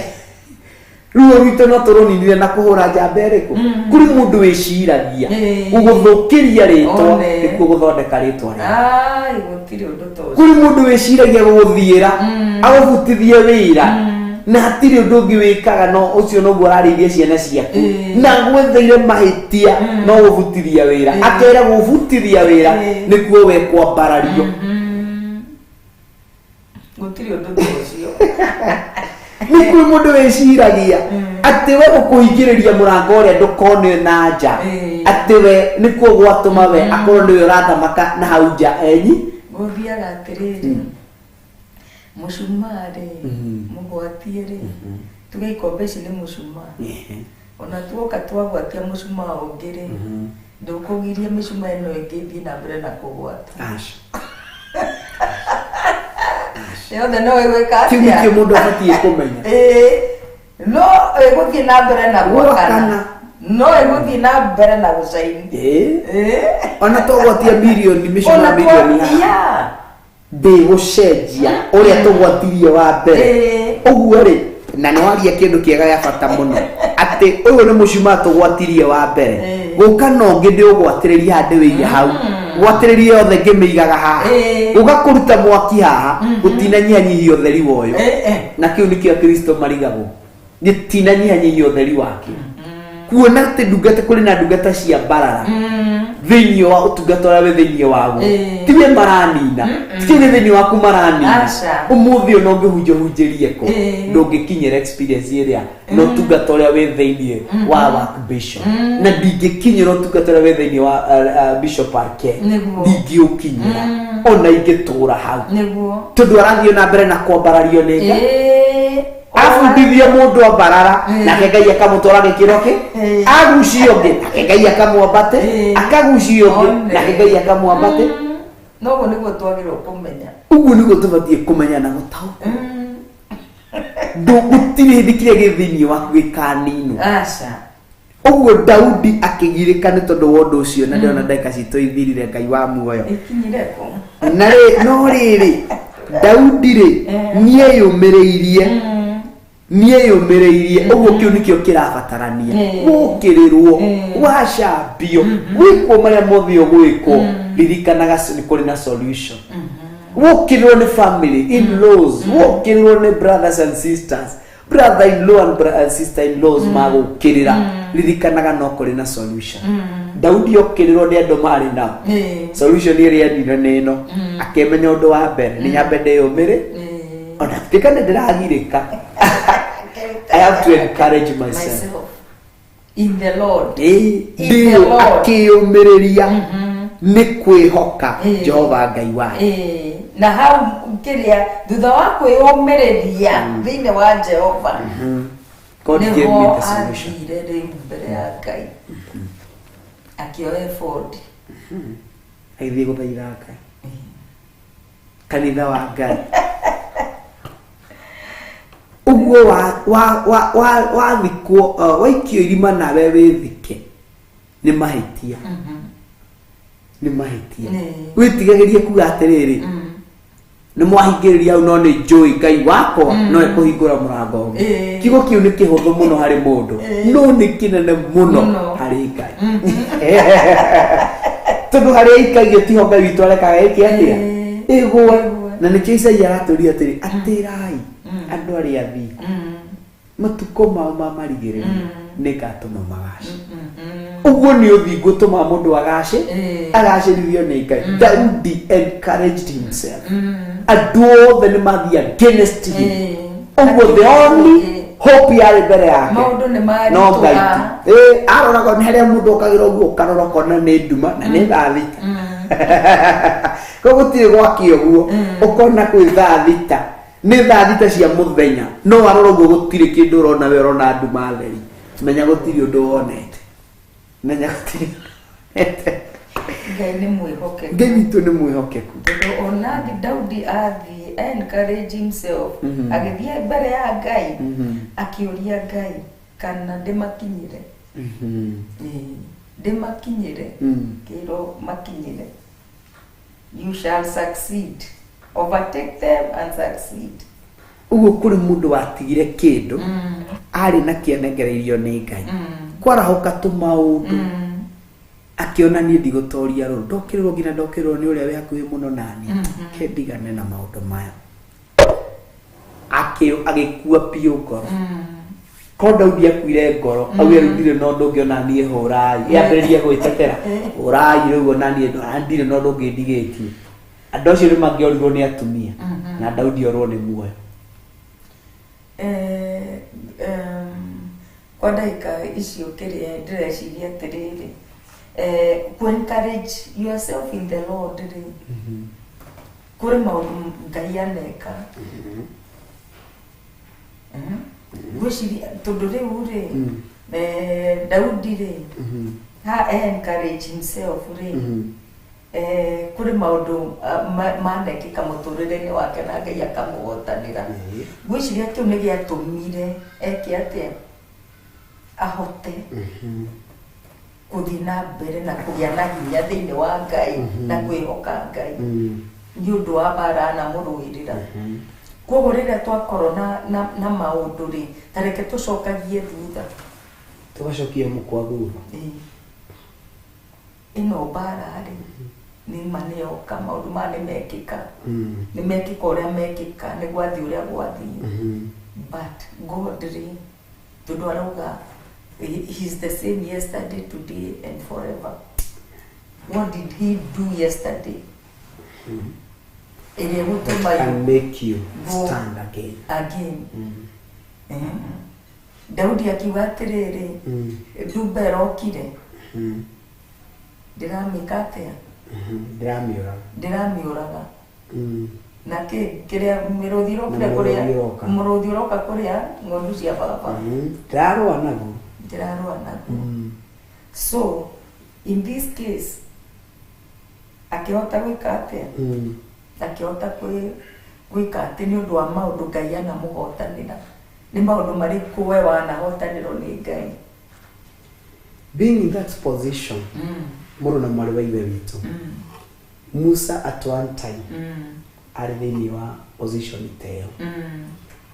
Ruo rwitũ no tũrũninire na kũhũra njamba ĩrĩkũ. Kũrĩ mũndũ wĩciragia gũgũthũkĩria rĩtwa One. nĩkuo gũthondeka rĩtwa rĩake. Ai, gũtirĩ ũndũ ta ũcio. Kũrĩ mũndũ wĩciragia gũgũthiĩra agũbutithie wĩra na hatirĩ ũndũ ũngĩ wĩkaga no ũcio, noguo ũrarĩithia ciana ciaku na gwetheire mahĩtia no gũbutithia wĩra, akera gũbutithia wĩra nĩkuo we kwambarario. Gũtirĩ ũndũ ta ũcio. Nĩ kwĩ mũndũ wĩciragia atĩ we gũkũhingĩrĩria mũrango ũrĩa ndũkone na nja, atĩ we nĩkuo gwatũma we akorwo nĩwe ũrathamaka na hau nja enyi. Gũthiaga atĩrĩrĩ, mũcumaa rĩ, mũgwatie rĩ, tuge ikombe ici nĩ mũcumaa, ona tuoka twagwatia mũcumaa ũngĩ rĩ, ndũkũgiria mĩcumaa ĩno ĩngĩ ĩthiĩ na mbere na kũgwata. Aca. Yothe no ĩgwĩka Kĩu atĩa? nĩkĩo mũndũ abatiĩ kũmenya. Ĩĩ, no ĩgũthiĩ na mbere na gwakana. Gwakana. No ĩgũthiĩ na mbere na gũcaini. Ĩĩ. Ona twagwatia mirioni mĩcumaa Ona mirioni haha, ndĩgũcenjia ũrĩa tũgwatirie wa mbere. Ũguo rĩ, na nĩ waria kĩndũ kĩega gĩa bata mũno, atĩ ũyũ nĩ mũcumaa tũgwatirie wa mbere, gũka na ũngĩ ndĩũgwatĩrĩria haha, ndĩwĩige hau, gwatĩrĩria yothe ngĩmĩigaga haha, gũka kũruta mwaki haha gũtinanyihanyihia ũtheri wa ũyũ. Na kĩu nĩkĩo Akristo marigagwo, gĩtinanyihanyihia ũtheri wakĩo, kuona atĩ ndungata, kũrĩ na ndungata cia mbarara thĩinĩ wa ũtungata ũrĩa wĩ thĩinĩ waguo. Tiwe maranina, ti kĩu gĩ thĩinĩ waku maranina. Aca. Ũmũthĩ ũyũ no ũngĩhunjia ũhunjĩrie kũ, ndũngĩkinyĩra experience ĩrĩa na ũtungata ũrĩa wĩ thĩinĩ wa work bishop, na ndingĩkinyĩra ũtungata ũrĩa wĩ thĩinĩ wa Bishop Arke. Ndingĩũkinyĩra ona ingĩtũra hau, tondũ arathiĩ na mbere na kwambarario nĩ Ngai. Abundithie mũndũ ambarara, nake Ngai akamũtwara gĩkĩro kĩ agucio ũngĩ, nake Ngai akamwambate, akagucio ũngĩ, One. nake Ngai akamwambate. Noguo nĩguo twagĩrĩirwo kũmenya. Ũguo nĩguo tũbatiĩ kũmenya na gũtaũkwo. Gũtirĩ hĩndĩ kĩrĩa gĩ thĩinĩ waku gĩkaninwo. Aca. Ũguo Daudi akĩgirĩka nĩ tondũ wa ũndũ ũcio, na ndĩrona ndagĩka citũ ithirire. Ngai wa muoyo. Ĩkinyire kũ? Na rĩ, no rĩrĩ, Daudi rĩ, nieyũmĩrĩirie, nieyũmĩrĩirie. Ũguo kĩu nĩkĩo kĩrabatarania. Gũkĩrĩrwo, wacambio, gwĩkwo marĩa mothe ũgwĩkwo, ririkanaga nĩ kũrĩ na solution. Wokĩrĩrwo nĩ family in-laws, wokĩrĩrwo nĩ brothers and sisters, brother in law and, and sister in laws magũkĩrĩra, ririkanaga no kũrĩ na solution. Daudi okĩrĩrwo nĩ andũ marĩ nao, solution ĩrĩa endire nĩ ĩno, akĩmenya ũndũ wa mbere nĩ nyambe ndĩyũmĩrĩ, ona tuĩka nĩ ndĩragirĩka, I have to encourage myself. Myself in the Lord. Ĩĩ, In the ndĩyũ Lord. akĩyũmĩrĩria nĩ kwĩhoka Jehova Ngai wake. Ĩĩ, na hau kĩrĩa thutha wa kwĩyũmĩrĩria thĩinĩ wa Jehova, God gave me nĩho the solution. athire rĩu mbere ya Ngai akĩoya ebodi. Agĩthiĩ gũthaitha Ngai. Kanitha wa Ngai, ũguo wathikwo, waikio irima nawe wĩthike, nĩ mahĩtia, nĩ mahĩtia. Wĩtigagĩrie kuga atĩrĩrĩ, nĩ mwahingĩrĩria hau, no nĩ njũĩ Ngai wakwa no ekũhingũra mũrango ũngĩ. Kiugo kĩu nĩ kĩhũthũ mũno harĩ mũndũ, no nĩ kĩnene mũno Mũno. harĩ Ngai, tondũ harĩa aikagio tiho Ngai witũ arekaga ĩke atĩa? Ĩgũe. Na nĩkĩo Isaia aratũria atĩrĩ, atĩrai andũ arĩa athingu, matukũ mao ma marigĩrĩrio nĩ ngatũma magace. Ũguo nĩ ũthingu ũtũmaga mũndũ agace, agacĩrithio nĩ Ngai. Daudi encouraged himself. Andũ othe nĩ mathiĩ against him. Ũguo the only hope yarĩ mbere yake Maũndũ nĩ no Ngai maritũha. tu. Ĩĩ, aroraga nĩ harĩa mũndũ okagĩra ũguo, ũkarora ũkona nĩ nduma na nĩ thaa 6, koguo gũtirĩ gwake ũguo ũkona kwĩ thaa 6. Nĩ thaa 6 cia mũthenya, no warora ũguo gũtirĩ kĩndũ ũrona, we ũrona nduma theri. Menya gũtirĩ ũndũ wonete, menya gũtirĩ wonete. Ngai nĩ mwĩhokeku. Ngai witũ nĩ mwĩhokeku. Tondũ ona Daudi athiĩ encourage himself, agĩthiĩ mbere ya Ngai, akĩũria Ngai kana ndĩmakinyĩre. Ĩĩ, ndĩmakinyĩre. Kĩrwo makinyĩre, you shall succeed, overtake them and succeed. Ũguo kũrĩ mũndũ watigire kĩndũ arĩ na kĩonengereirio nĩ Ngai, kwarahũka tũmaũndũ, akĩona niĩ ndigũtoria rũrũ, ndokĩrĩrwo nginya ndokĩrĩrwo nĩ ũrĩa wĩ hakuhĩ mũno nani, ke ndigane na maũndũ maya. Agĩkua biũ ngoro. Ko Daudi akuire ngoro, auge rĩu ndirĩ na ũndũ ũngĩ, ona niĩ hũrai, yambĩrĩrie gwĩtetera, hũrai rĩu, ona niĩ ndirĩ na ũndũ ũngĩ ndigĩtie. Andũ acio nĩ mangĩorirwo nĩ atumia na Daudi orwo nĩ muoyo. Kwa ndagĩka icio kĩrĩa ndĩreciria atĩrĩrĩ, ku encourage yourself in the Lord rĩ, kũrĩ maũndũ Ngai aneka. Ngwĩciria tondũ rĩu rĩ, Daudi rĩ, ha encourage himself rĩ, kũrĩ maũndũ manekĩka mũtũrĩre-inĩ wake na Ngai akamũhotanĩra. Ngwĩciria kĩu nĩ gĩatũmire eke atĩa, ahote gũthiĩ na mbere na kũgĩa na hinya thĩinĩ wa Ngai na kwĩhoka Ngai nĩ ũndũ wa mbara anamũrũĩrĩra. Koguo rĩrĩa twakorwo na maũndũ rĩ, ta reke tũcokagie thutha. Tũgacokia mũkwa thutha. Ĩĩ. Ĩno mbara rĩ, nĩ ma nĩ yoka, maũndũ maya nĩ mekĩka, nĩ mekĩka ũrĩa mekĩka, nĩ gwathiĩ ũrĩa gwathiĩ, but God rĩ, tondũ arauga he is the same yesterday, today and forever. What did he do yesterday ĩrĩa ĩgũtũma can make you stand again? Again. Daudi akiuga atĩrĩrĩ, ndumba ĩrokire, ndĩramĩka atĩa? Ndĩramĩũraga. Ndĩramĩũraga. Na kĩ kĩrĩa mĩrũthi ĩrokire Na kũrĩa mũrũthi ũroka. Mũrũthi ũroka kũrĩa ng'ondu cia baba. Ndĩrarũa naguo. Ndĩrarũa naguo. So in this case akĩhota gwĩka atĩa? Akĩhota gwĩka atĩ nĩ ũndũ wa maũndũ Ngai anamũhotanĩra. Nĩ maũndũ marĩkũ we wanahotanĩrwo nĩ Ngai? Being in that position, mũrũ na mwarĩ wa ithe witũ, Musa at one time arĩ thĩinĩ wa position ta ĩyo,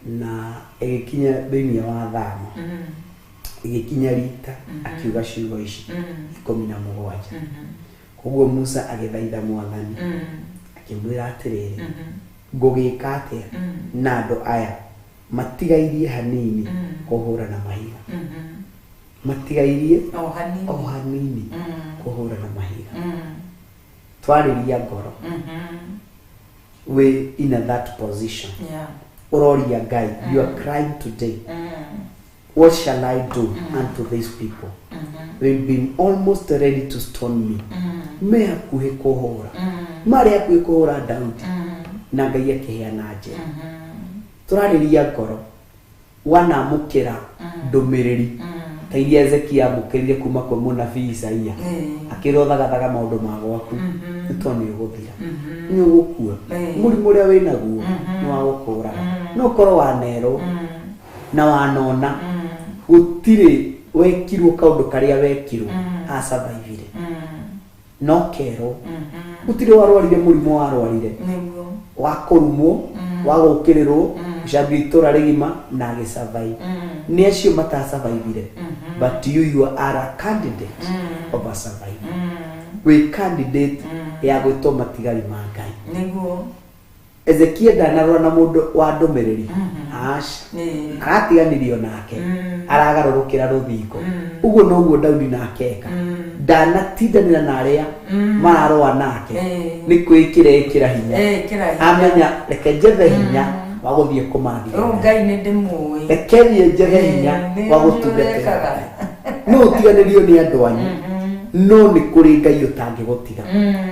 na ĩgĩkinya thĩinĩ wa thama, ĩgĩkinya rita akiuga ciugo ici 17. Koguo Musa agĩthaitha Mwathani, akĩmwĩra atĩrĩrĩ, ngũgĩka atĩa na andũ aya matigairie hanini kũhũra na mahiga, matigairie o hanini, o hanini kũhũra na mahiga. Twarĩria ngoro, wĩ in that position, ũroria Ngai, you are crying today, what shall I do unto these people? They've been almost ready to stone me. Me hakuhĩ kũhũra, marĩ hakuhĩ kũhũra Daudi, na Ngai akĩheana njĩra. Tũrarĩria ngoro, wanamũkĩra ndũmĩrĩri ta iria Ezekia amũkĩrire kuma kwĩ mũnabii Isaia, akĩrwo thagathaga maũndũ ma gwaku nĩ tondũ nĩ ũgũthira, nĩ ũgũkua, mũrimũ ũrĩa wĩ naguo nĩ wa gũkũraga. No ũkorwo wanerwo na wanona gũtirĩ wekirwo kaũndũ karĩa wekirwo asurvivire, no kerwo gũtirĩ warwarire mũrimũ warwarire wa kũrumwo, wa gũkĩrĩrwo, gũcambio itũra rĩgima na agĩsurvive. Nĩ acio matasurvivire, but you are a candidate of a survivor. Wĩ candidate ya gwĩtwo matigari ma Ngai. Ezekiel ndanarora na mũndũ wa ndũmĩrĩri, aca, aratiganirio nake, aragarũrũkĩra rũthingo. Ũguo noguo Daudi nake eka, ndanatindanĩra na arĩa mararũa nake, nĩ kwĩkĩra ĩkĩra hinya. Ĩkĩra hinya. Amenya reke njethe hinya wa gũthiĩ kũmathia. Rĩu Ngai nĩ ndĩmũĩ. Reke thiĩ njethe hinya nĩ wa ũrĩa gũtungatĩra ũrekaga. Ngai. No ũtiganĩrio nĩ andũ anyu, no nĩ kũrĩ Ngai ũtangĩgũtiga.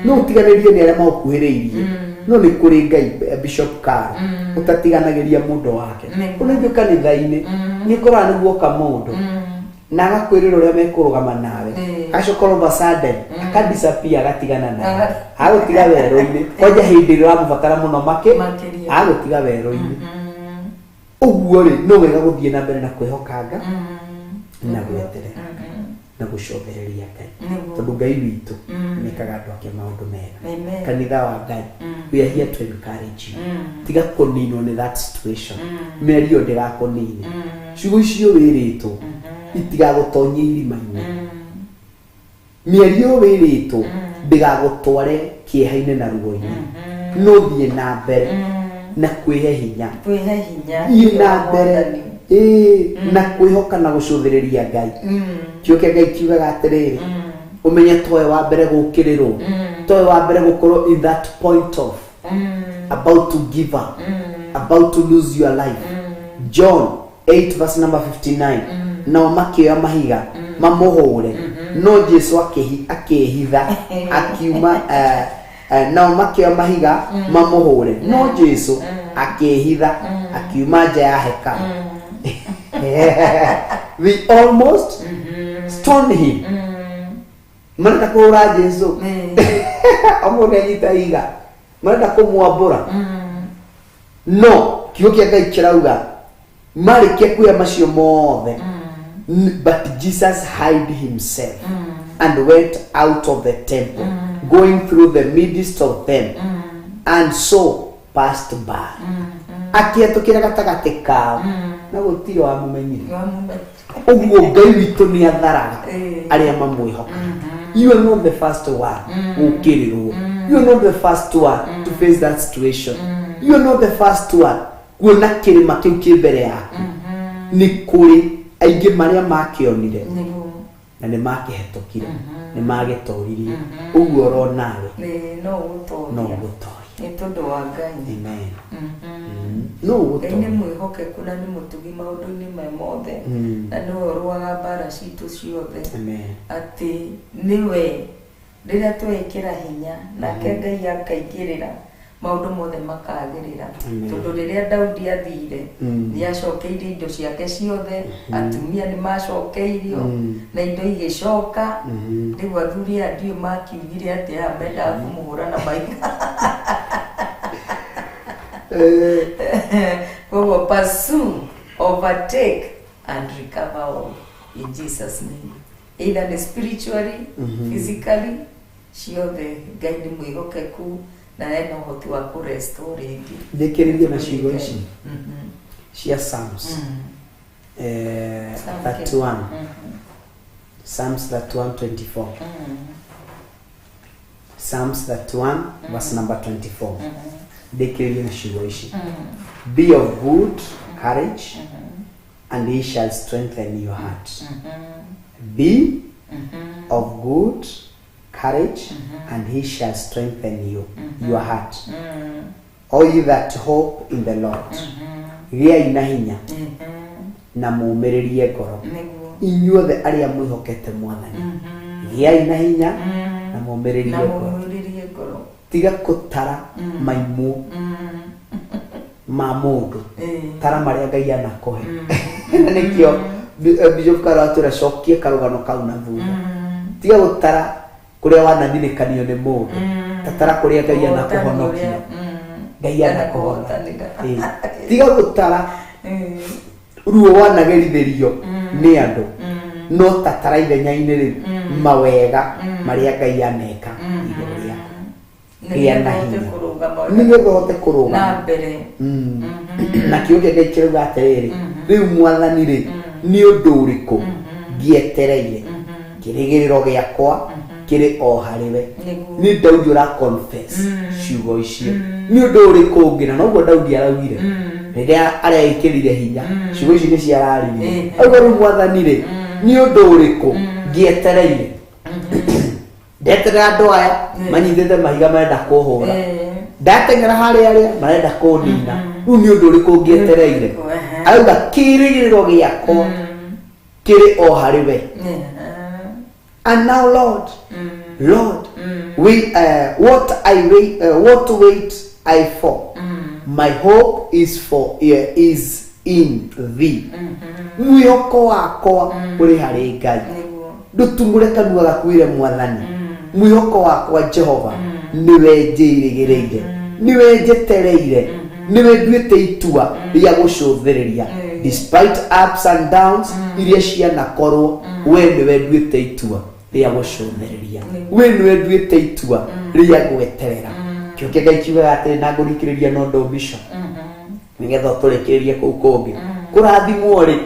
No ũtiganĩrio nĩ arĩa magũkuhĩrĩirie. No nĩ kũrĩ Ngai, Bishop Karo, ũtatiganagĩria mũndũ wake. Nĩguo. Ona ithuĩ kanitha-inĩ nĩ ũkoraga nĩ guoka mũndũ na agakwĩrĩra ũrĩa mekũrũgama nawe, agacoka all of a sudden akadisappear, agatigana nawe, agũtiga werũ-inĩ kwanja hĩndĩ ĩrĩa ũramũbatara mũno Makĩria. Agũtiga werũ-inĩ. Ũguo rĩ, no wega gũthiĩ na mbere na kwĩhokanga na gweterera na gũcokereria Ngai, tondũ Ngai witũ nĩkaga andũ ake maũndũ mega. Amen. Kanitha wa Ngai, we are here to encourage you. Tiga kũninwo nĩ that situation. Mĩario ndĩgakũnine. Ciugo icio wĩrĩtwo itigagũtonyie irima-inĩ. Mĩario wĩrĩtwo ndĩgagũtware kĩeha-inĩ na ruo-inĩ. No thiĩ na mbere na kwĩhe hinya. Kwĩhe hinya. Thiĩ na mbere, ĩĩ, na kwĩhoka na gũcũthĩrĩria Ngai. Kiugo kĩa Ngai kiugaga atĩrĩrĩ, ũmenye towe wa mbere gũkĩrĩrwo, towe wa mbere gũkorwo in that point of about to give up, about to lose your life. John 8 verse number 59, nao makĩoya mahiga mamũhũre, no Jesu akĩhitha akiuma. Nao makĩoya mahiga mamũhũre, no Jesu akĩhitha akiuma nja ya hekarũ. They almost stoned him. Marenda kũhũra Jesu, amwe nĩ anyita ihiga, marenda kũmwambũra, no kiugo kĩa Ngai kĩrauga marĩkia kuoya macio mothe, but Jesus hid himself and went out of the temple, going through the midst of them, and so passed by. Akĩhetũkĩra gatagatĩ kao na gũtirĩ wamũmenyire. Ũguo Ngai witũ nĩ atharaga arĩa mamwĩhoka. You are not the first one gũkĩrĩrwo. You are not the first one to face that situation. You are not the first one kuona kĩrĩma kĩu kĩ mbere yaku. Nĩ kũrĩ aingĩ marĩa makĩonire na nĩ makĩhetũkire, nĩ magĩtoririe. Ũguo oro nawe No no ũgũtoria. ũgũtoria. Nĩ tondũ wa Ngai. Amen. No Ngai nĩ ũgũtoria. mwĩhokeku na nĩ mũtugi maũndũ-inĩ me mothe, na nĩwe ũrũaga mbara citũ ciothe. Amen. Atĩ nĩwe rĩrĩa twekĩra hinya nake Ngai akaingĩrĩra, maũndũ mothe makagĩrĩra. Amen. Tondũ rĩrĩa Daudi athire, nĩ acokeirie indo ciake ciothe, atumia nĩ macokeirio na indo igĩcoka. Rĩu athuri aya ndiũ makiugire atĩ aya mendaga kũmũhũra na mahiga. Koguo pursue, overtake and recover all in Jesus' name, either nĩ spiritually, physically, ciothe. Ngai nĩ mwĩhokeku na ena ũhoti wa kũrestore rĩngĩ. Ndĩkĩrĩrie na ciugo ici cia Psalms Psalm 31, Psalms 31:24. Psalms 31 verse number 24. Ndĩkĩrĩrie na ciugo ici: "Be of good courage, and he shall strengthen your heart." Be of good courage, and he shall strengthen your heart, all you that hope in the Lord. Gĩai na hinya na mũmĩrĩrie ngoro, inyuothe arĩa mwĩhokete Mwathani. Gĩai na hinya na mũmĩrĩrie Na ngoro. mũmĩrĩrie ngoro. Tiga kũtara maimũ ma mũndũ, tara marĩa Ngai anakũhe. Na nĩkĩo Bishop Karo atwĩra cokie karũgano kau na thutha. Tiga gũtara kũrĩa wanathinĩkanio nĩ mũndũ, tatara kũrĩa Ngai anakũhonokia, Ngai anakũhonokia. Tiga gũtara ruo wanagerithĩrio nĩ andũ, no tatara ithenya-inĩ rĩu mawega marĩa Ngai aneka igũrũ rĩaku. Gĩa na hinya nĩgetha ũhote kũrũgama na mbere. Na kiugo kĩa Ngai kĩrauga atĩrĩrĩ, rĩu Mwathani rĩ, nĩ ũndũ ũrĩkũ ngĩetereire? Kĩrĩgĩrĩro gĩakwa kĩrĩ o harĩ we. Nĩ Daudi ũra confess ciugo icio. Nĩ ũndũ ũrĩkũ ũngĩ? Na noguo Daudi araugire rĩrĩa arĩa ĩkĩrire hinya, ciugo ici nĩ ciararirie. Auga, rĩu Mwathani rĩ, nĩ ũndũ ũrĩkũ ngĩetereire? Ndeterera andũ aya manyitĩte mahiga marenda kũhũra, ndateng'era harĩa arĩa marenda kũnina, rĩu nĩ ũndũ ũrĩkũ ngĩetereire? Arauga kĩrĩgĩrĩro gĩakwa kĩrĩ o harĩ we. And now, Lord, Lord, we what I wait, what wait I for my hope is for is in thee. Mwĩhoko wakwa ũrĩ harĩ Ngai. Ndũtumũre kanua gaku wĩre Mwathani, mwĩhoko wakwa Jehova nĩwe njĩrĩgĩrĩire, nĩwe njetereire, nĩwe nduĩte itua rĩa gũcũthĩrĩria. Despite ups and downs iria cianakorwo, we nĩwe nduĩte itua rĩa gũcũthĩrĩria, we nĩwe nduĩte itua rĩa gweterera. Kĩo kĩa Ngai kiugaga atĩrĩ, na ngũrikĩrĩria no ũndũ bishop nĩgetha ũtũrĩkĩrĩrie kũu kũngĩ. Kũrathimwo rĩ,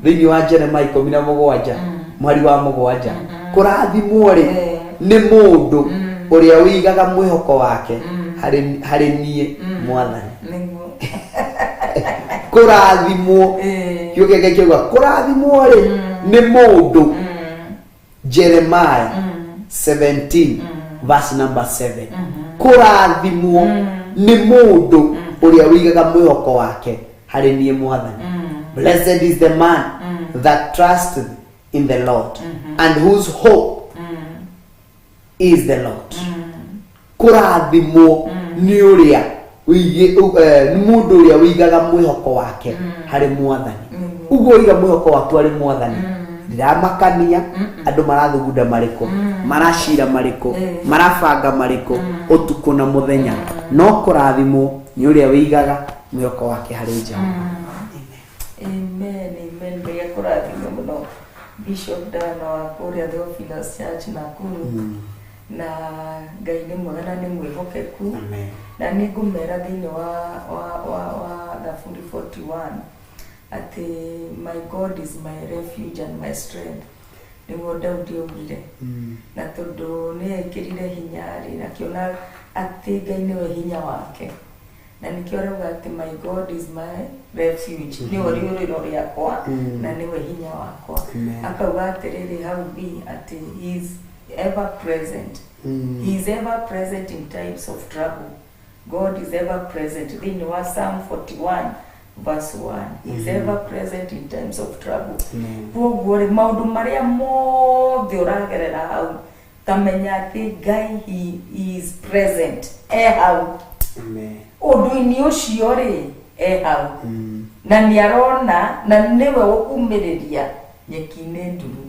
thĩinĩ wa Jeremiah 17 mweri wa 7, kũrathimwo rĩ nĩ mũndũ ũrĩa ũigaga mwĩhoko wake harĩ niĩ Mwathani. Kũrathimwo, kĩo kĩa Ngai kiuga kũrathimwo rĩ nĩ mũndũ, Jeremiah 17 verse number 7, kũrathimwo nĩ mũndũ ũrĩa ũigaga mwĩhoko wake harĩ niĩ Mwathani. Blessed is the man that trusteth in the Lord and whose hope is the Lord. Kũrathimwo nĩ ũrĩa nĩ mũndũ ũrĩa ũigaga mwĩhoko wake harĩ Mwathani. Ũguo ũiga mwĩhoko waku harĩ Mwathani, ndiramakania andũ marathugunda marĩkũ, maracira marĩkũ, marabanga marĩkũ ũtukũ na mũthenya, no kũrathimwo nĩ ũrĩa ũigaga mwĩhoko wake harĩ Jehova. Amen, amen. Ngai akũrathime mũno Bishop Dan wa kũrĩa Theophilus Church Nakuru. Na Ngai nĩ mwega na nĩ mwĩhokeku. Na nĩ ngũmera thĩinĩ wa Thaburi 41 atĩ my God is my refuge and my strength, nĩguo Daudi augire. Na tondũ nĩ ekĩrire hinya rĩ, akĩona atĩ Ngai nĩwe hinya wake, na nĩkĩo arauga atĩ my God is my refuge, nĩwe rĩũrĩro rĩakwa na nĩwe hinya wakwa. Akauga atĩrĩrĩ hau b atĩ he is ever present. He is ever present in times of trouble. God is ever present. Thĩinĩ wa Psalm 41 verse 1, he is ever present in times of trouble. Koguo rĩ, maũndũ marĩa mothe ũragerera hau, tamenya atĩ Ngai, he is present, e hau ũndũ-inĩ ũcio rĩ, e hau na nĩ arona, na nĩwe ũkumĩrĩria nyeki-inĩ nduru.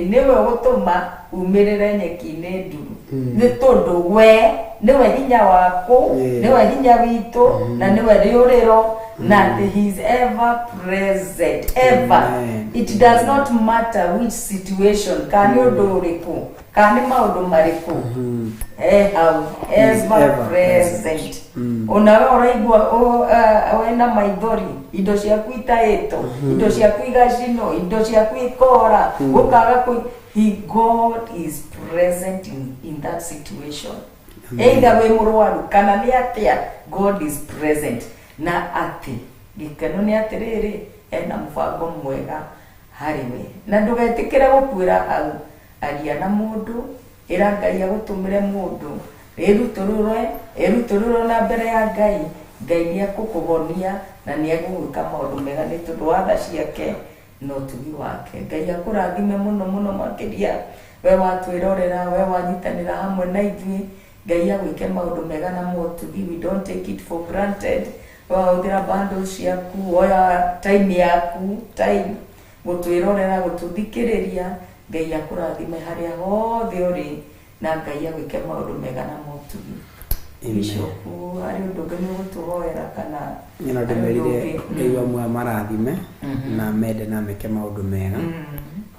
Nĩwe ũgũtũma umĩrĩre nyeki-inĩ nduru, nĩ tondũ we nĩwe hinya waku, nĩwe hinya witũ, na nĩwe rĩũrĩro, na atĩ he is ever present, ever. It does not matter which situation, kana nĩ ũndũ ũrĩkũ, kana nĩ maũndũ marĩkũ, e hau, ever present. Onawe ũraigua wĩna maithori, indo ciaku itaĩtwo, indo ciaku igacinwo, indo ciaku ikora, gũkaga kũ, he God is present in that situation. Either wĩ mũrwaru kana nĩ atĩa, God is present. Na atĩ gĩkeno nĩ atĩrĩrĩ, ena mũbango mwega harĩ we, na ndũgetĩkĩre gũkuĩra hau. Aria na mũndũ, ĩra Ngai agũtũmĩre mũndũ, ĩrutũrũrwo na mbere ya Ngai. Ngai nĩ ekũkũhonia na nĩ egũgwĩka maũndũ mega nĩ tondũ wa tha ciake na ũtugi wake. Ngai akũrathime mũno mũno makĩria, we watwĩrorera, we wanyitanĩra hamwe na ithuĩ. Ngai agwĩke maũndũ mega na motugi. We don't take it for granted. Wahũthĩra bundles ciaku, woya time yaku, time gũtwĩrorera, gũtũthikĩrĩria. Ngai akũrathime harĩa hothe ũrĩ, na Ngai agwĩke maũndũ mega na motugi. Bishop, harĩ ũndũ ũngĩ nĩ ũgũtũhoera kana? No ndĩmerire Ngai wa muoyo marathime na mende na meke maũndũ mega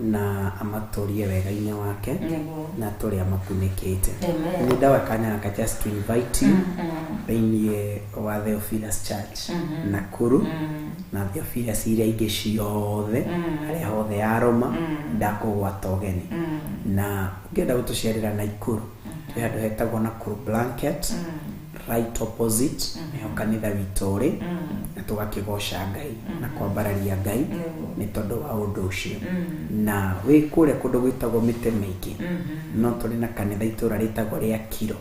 na amatũrie wega-inĩ wake na tũrĩa makunĩkĩte. Nĩ ndawa kanya gaka just to invite you thĩinĩ wa Theophilus Church Nakuru na Theophilus iria ingĩ ciothe harĩa hothe ya Roma, ndakũgwata ũgeni. Na ũngĩenda gũtũcerera Nakuru, twĩ handũ hetagwo Nakuru Blanket, right opposite nĩho kanitha witũ ũrĩ, na tũgakĩgoca Ngai na kwambararia Ngai nĩ tondũ wa ũndũ ũcio. Na wĩ kũrĩa kũndũ gwĩtagwo mĩtĩ mĩingĩ, no tũrĩ na kanitha itũra rĩtagwo rĩa Kiro.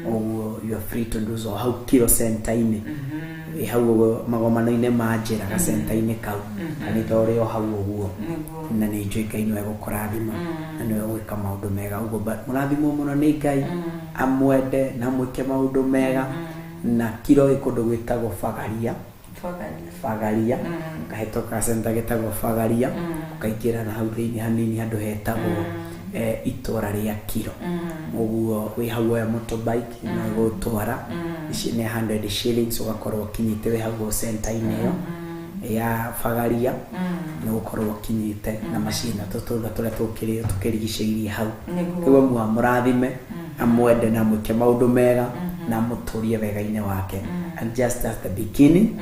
Ũguo you are free to do so hau Kiro center-inĩ, wĩ hau ũguo magomano-inĩ ma njĩra, gacenta-inĩ kau, kanitha ũrĩ o hau ũguo. Na nĩ njũĩ Ngai nĩwe gũkũrathima na nĩwe gwĩka maũndũ mega. Ũguo mũrathimwo mũno nĩ Ngai, amwende na mwĩke maũndũ mega. Na kiro ĩ kũndũ gwĩtagwo Bagaria. Bagaria ũkahĩtũka center gĩtagwo Bagaria, ũkaingĩra na hau thĩinĩ hanini handũ hetagwo itũra rĩa Kiro. Ũguo wĩ hau woya motorbike no ĩgũtwara, ici nĩ 100 shillings, ũgakorwo ũkinyĩte wĩ hau center-inĩ ĩyo ya Bagaria, nĩ ũgũkorwo ũkinyĩte na macina tũtũra tũrĩa tũkĩrigicĩirie hau. Nĩguo mwamũrathime, amwende na amwĩke maũndũ mega na amũtũrie wega-inĩ wake. And just at the beginning,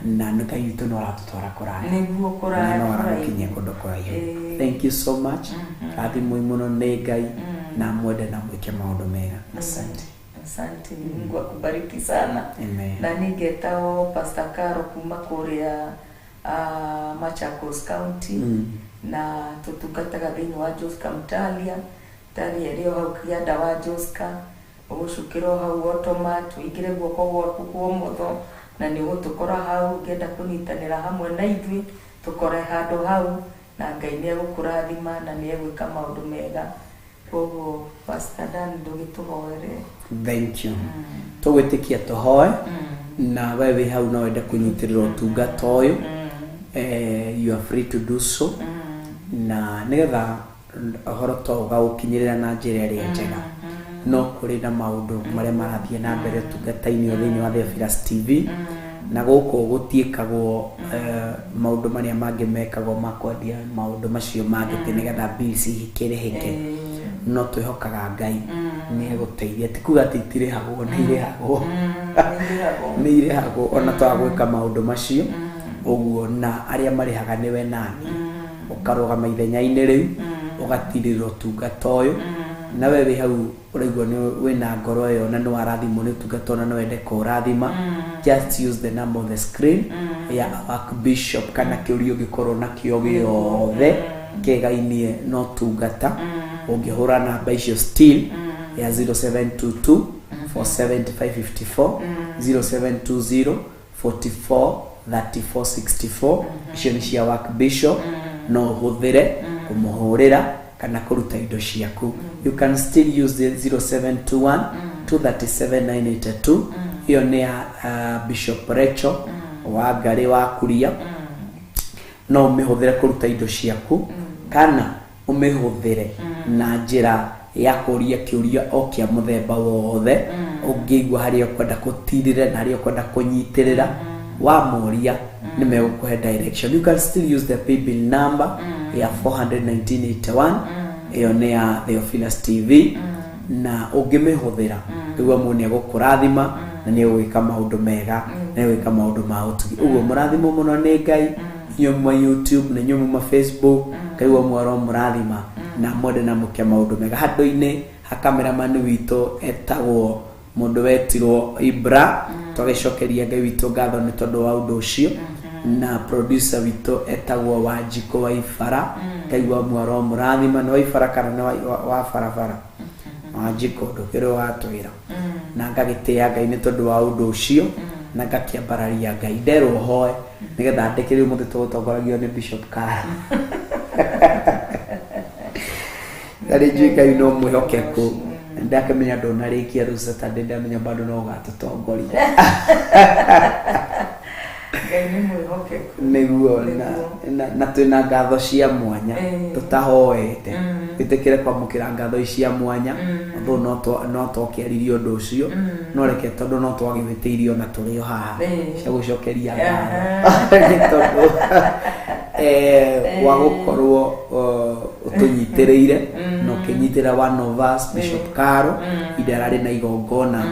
na Ngai witũ no aratũtwara kũraya. Nĩguo kũraya. Na no aragũkinyia kũndũ kũraihu. Thank you so much. Rathimwo mũno nĩ Ngai na amwende na amwĩke maũndũ mega. Asante. Asante. Mungu akubariki sana. Amen. Na ningetagwo Pastor Caro kuma kũrĩa Machakos County, na tũtungataga thĩinĩ wa Joska Mtalia Mtalia ĩrĩ o hau kĩanda wa Joska, ũgũcukĩrwo hau automat, ũingĩre guoko gwaku kwa ũmotho na nĩ ũgũtũkora hau. Ũngĩenda kũnyitanĩra hamwe na ithuĩ, tũkore handũ hau, na Ngai nĩ egũkũrathima na nĩ egwĩka maũndũ mega. Koguo Pastor Dan, ndũgĩtũhoere. Thank you. Tũgwĩtĩkia tũhoe, na we wĩ hau no wende kũnyitĩrĩra ũtungata ũyũ, you are free to do so, na nĩgetha ũhoro ta ũyũ ũgagũkinyĩrĩra na njĩra ĩrĩa njega. No kũrĩ na maũndũ marĩa marathiĩ na mbere ũtungata-inĩ ũyũ thĩinĩ wa Theophilus TV, na gũkũ gũtiĩkagwo maũndũ marĩa mangĩ mekagwo ma kwendia maũndũ macio mangĩ atĩ nĩgetha bills ikĩrĩhĩke. No twĩhokaga Ngai nĩ egũteithia, ti kuga atĩ itirĩhagwo, nĩ irĩhagwo, nĩ irĩhagwo ona twaga gwĩka maũndũ macio ũguo. Na arĩa marĩhaga nĩwe nani, ũkarũgama ithenya-inĩ rĩu ũgatirĩrĩra ũtungata ũyũ. Na we wĩ hau ũraigua nĩ wĩna ngoro ĩyo na nĩ warathimwo nĩ ũtungata ũyũ na no wende kũũrathima, just use the number on the screen ya Archbishop, kana kĩũria ũngĩkorwo nakĩo gĩothe kĩgainie na ũtungata, ũngĩhũra namba icio still ya 0722 47554, 0720 44 3464. Icio nĩ cia Archbishop, no ũhũthĩre kũmũhũrĩra kana kũruta indo ciaku. You can still use the 0721 237982, ĩyo nĩ ya Bishop Recho wa Ngarĩ wa Kuria. No ũmĩhũthĩre kũruta indo ciaku kana ũmĩhũthĩre na njĩra ya kũria kĩũria o kĩa mũthemba wothe ũngĩigua, harĩa ũkwenda gũtirĩra na harĩa ũkwenda kũnyitĩrĩra, wamoria nĩ megũkũhe direction. You can still use the paybill number ya 41981, ĩyo nĩ ya Theophilus TV, na ũngĩmĩhũthĩra nĩguo Mungu nĩ egũkũrathima na nĩ egũgĩka maũndũ mega na egũgĩka maũndũ ma ũtugi. Ũguo mũrathimwo mũno nĩ Ngai, inyuĩ muma YouTube na inyuĩ muma Facebook. Ngai wa mwaro mũrathima na mwende na mũke maũndũ mega. Handũ-inĩ ha cameraman witũ etagwo mũndũ wetirwo Ibra, twagĩcokeria Ngai witũ ngatho nĩ tondũ wa ũndũ ũcio. Na producer witũ etagwo Wanjikũ wa Ibara, Ngai wa mwaro mũrathima. Nĩ wa Ibara kana nĩ wa barabara? Wanjikũ ndũkĩrĩ watwĩra. Na ngagĩtĩĩa Ngai nĩ tondũ wa ũndũ ũcio, na ngakĩambararia Ngai. Nderwo hoe nĩgetha ndĩkĩrĩre ũmũthĩ tũgũtongoragio nĩ Bishop Kara. Na rĩ njũĩ Ngai no mwĩhokeku, ndakĩmenya ndũnarĩkia rĩu Saturday, ndamenya bado no ũgatũtongoria. Ngai nĩ mwĩhokeku. Nĩguo na twĩna ngatho cia mwanya tũtahoete. Wĩtĩkĩre kwamũkĩra ngatho ici cia mwanya, although no twakĩaririe ũndũ ũcio, no reke tondũ no twagĩwĩtĩirie ona tũrĩ o haha cia gũcokeria ngatho nĩ tondũ wa gũkorwo ũtũnyitĩrĩire na ũkĩnyitĩra one of us Bishop Karo inde ararĩ na igongona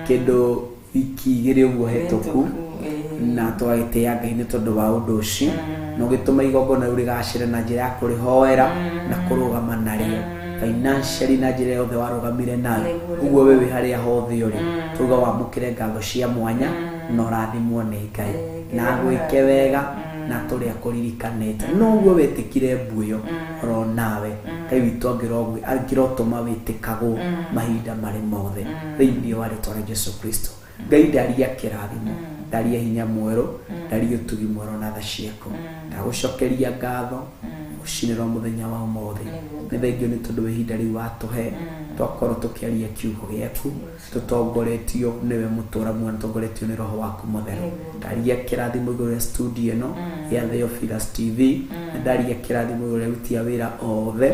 kĩndũ wiki igĩrĩ ũguo hĩtũku, na twagĩtĩĩa Ngai nĩ tondũ wa ũndũ ũcio na ũgĩtũma igongona rĩu rĩgacĩre na njĩra ya kũrĩhoera na kũrũgama narĩo financially na njĩra yothe warũgamire nayo. Ũguo we wĩ harĩa hothe ũrĩ, tuga wamũkĩre ngatho cia mwanya na ũrathimwo nĩ Ngai na agwĩke wega na tũrĩa kũririkanĩte. No ũguo wĩtĩkire mbuĩyo oro nawe Ngai witũ angĩrotũma wĩtĩkagwo mahinda marĩ mothe thĩinĩ wa rĩtwa rĩa Jesu Kristo. Ngai ndaria kĩrathimo, ndaria hinya mwerũ, ndaria ũtugi mwerũ na tha ciaku. Ndagũcokeria ngatho Rũcinĩ rwa mũthenya wa ũmũthĩ, nĩ thengio nĩ tondũ wa ihinda rĩu watũhe twakorwo tũkĩaria kiugo gĩaku, tũtongoretio nĩwe mũtũra muoyo, tũtongoretio nĩ roho waku mũtheru. Ndaria kĩrathimo igũrũ rĩa studio ĩno ya Theophilus TV, na ndaria kĩrathimo igũrũ rĩa aruti a wĩra othe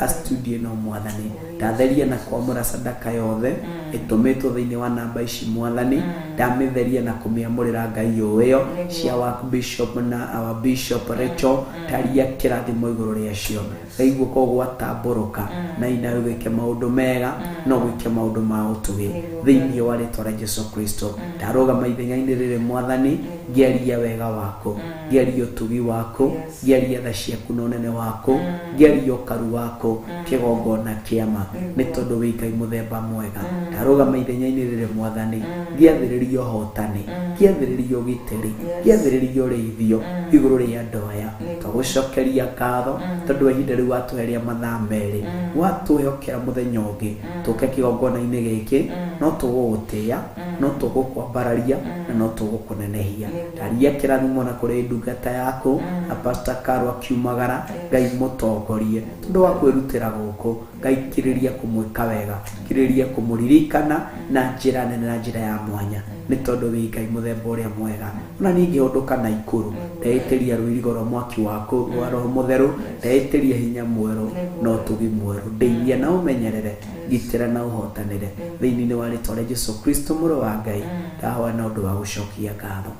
a studio ĩno. Mwathani, ndatheria na kwamũra sadaka yothe ĩtũmĩtwo thĩinĩ wa namba ici. Mwathani, ndamĩtheria na kũmĩamũrĩra Ngai ũĩyo cia waku bishop na our bishop Rachel. Taria kĩrathimo igũrũ rĩacio. Ngai, guoko gwatambũrũka na ina gwĩke maũndũ mega no gwĩke maũndũ ma ũtugi thĩinĩ wa rĩtwa rĩa Jesu Kristo. Ndarũgama ithenya-inĩ rĩrĩ, Mwathani, ngĩaria wega waku, ngĩaria ũtugi waku, ngĩaria tha ciaku na ũnene waku, ngĩaria ũkaru waku, kĩgongona kĩama, nĩ tondũ wĩ Ngai mũthemba mwega. Ndarũgama ithenya-inĩ rĩrĩ, Mwathani, ngĩathĩrĩria ũhotani, ngĩathĩrĩria ũgitĩri, ngĩathĩrĩria ũrĩithio igũrũ rĩa andũ aya. Twagũcokeria ngatho tondũ wa ihinda rĩu watũhe rĩa mathaa 2, watwĩhokera mũthenya ũngĩ tũke kĩgongona-inĩ gĩkĩ. No tũgũgũtĩĩa, no tũgũkwambararia, na no tũgũkũnenehia. Ndaria kĩrathimo na kũrĩ ndungata yaku na Pastor Karo akiumagara. Ngai, mũtongorie tondũ wa kwĩrutĩra gũkũ. Ngai, kirĩria kũmwĩka wega, kirĩria kũmũririkana na njĩra nene na njĩra ya mwanya, nĩ tondũ wĩ Ngai mũthemba ũrĩa mwega. Ona ningĩ hũndũka na ikũrũ, ndeĩtĩria rũirigo rwa mwaki waku rwa roho mũtheru, ndeĩtĩria hinya mwerũ na ũtugi mwerũ. Ndeithia na ũmenyerere, gitĩra na ũhotanĩre thĩinĩ wa rĩtwa rĩa Jesu Kristo mũrũ wa Ngai. Ndahoya na ũndũ wa gũcokia ngatho.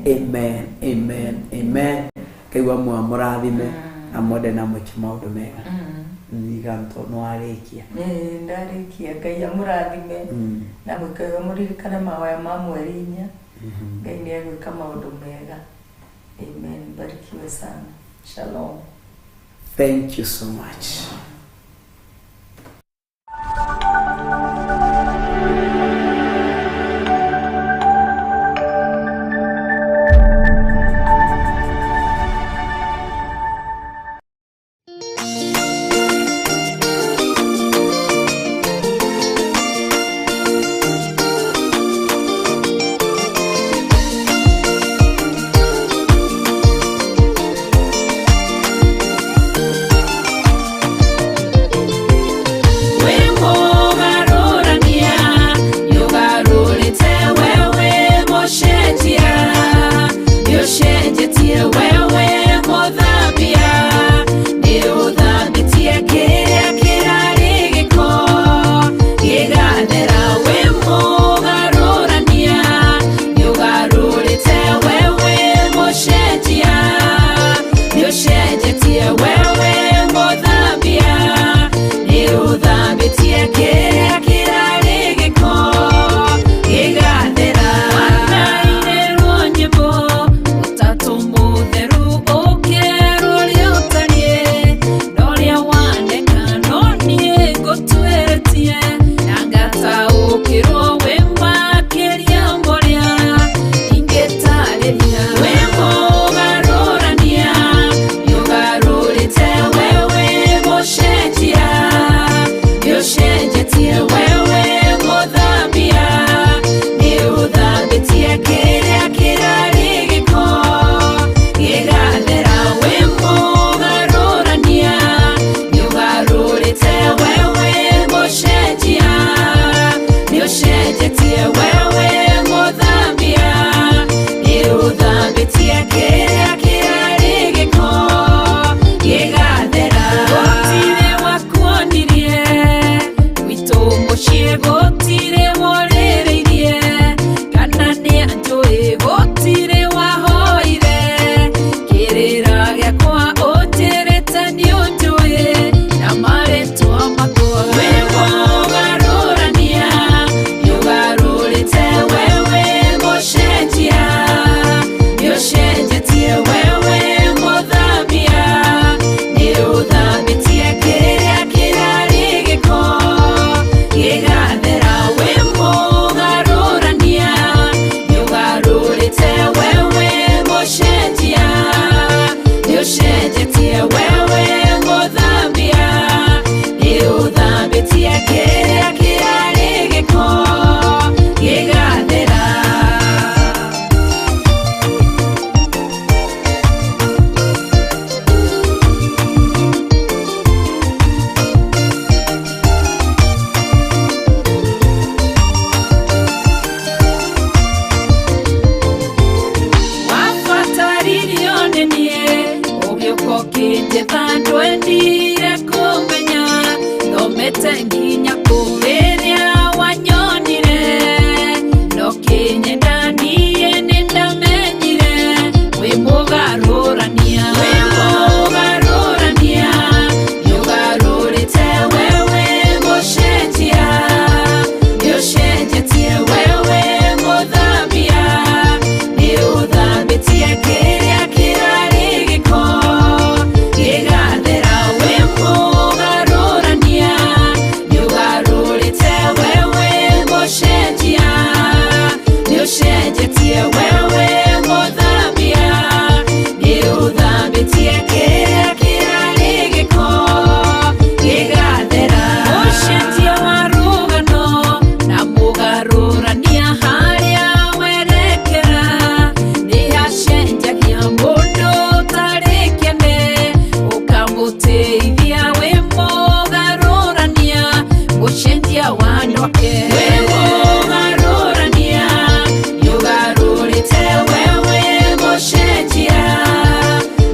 Amen, amen, amen. Ngai wa muoyo mũrathime, amwende na mwĩke maũndũ mega. Ndirikana nĩ warĩkia. Ĩĩ, ndarĩkia. Ngai amũrathime na mwĩke mũririkane mahoya ma mweri 4. Ngai nĩ egwĩka maũndũ mega. Amen. Barikiwe sana. Shalom. Thank you so much. Ndwendire kũmenya thomete nginya kũrĩrĩa wanyonire no kĩnyenda niĩ nĩndamenyire wĩ mũgarũrania wĩ mũgarũrania nĩũgarũrĩte wewe mũcenjia nĩũcenjetie wewe mũthambia nĩũthambĩtie kĩrĩa kĩrarĩ gĩko gĩgathera wĩ mũgarũrania nĩũgarũrĩte wewe mũcenjia nĩũcenjetie wewe mũthambia nĩũthambĩtie kĩrĩa kĩrarĩ gĩko gĩgathera ũcenjia wa rũgano na mũgarũrania harĩa werekera nĩhacenjagia mũndũ ũtarĩ kĩene ũkamũteithia wĩ mũgarũrania gũcenjia wa andũ ake wĩ mũgarũrania nĩũgarũrĩte wewe mũcenjia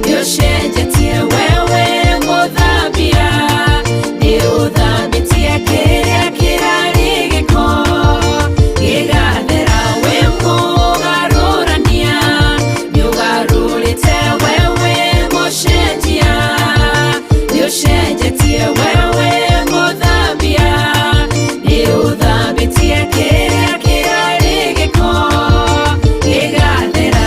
nĩũcenjetie wewe mũthambia nĩũthambĩtie kĩrĩa kĩrarĩ gĩko gĩgathera wĩ mũgarũrania nĩũgarũrĩte wewe mũcenjia nĩũcenjetie wewe mũthambia nĩũthambĩtie kĩrĩa kĩrarĩ gĩko gĩgathera.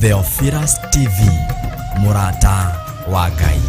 Theophilus TV, mũrata wa Ngai.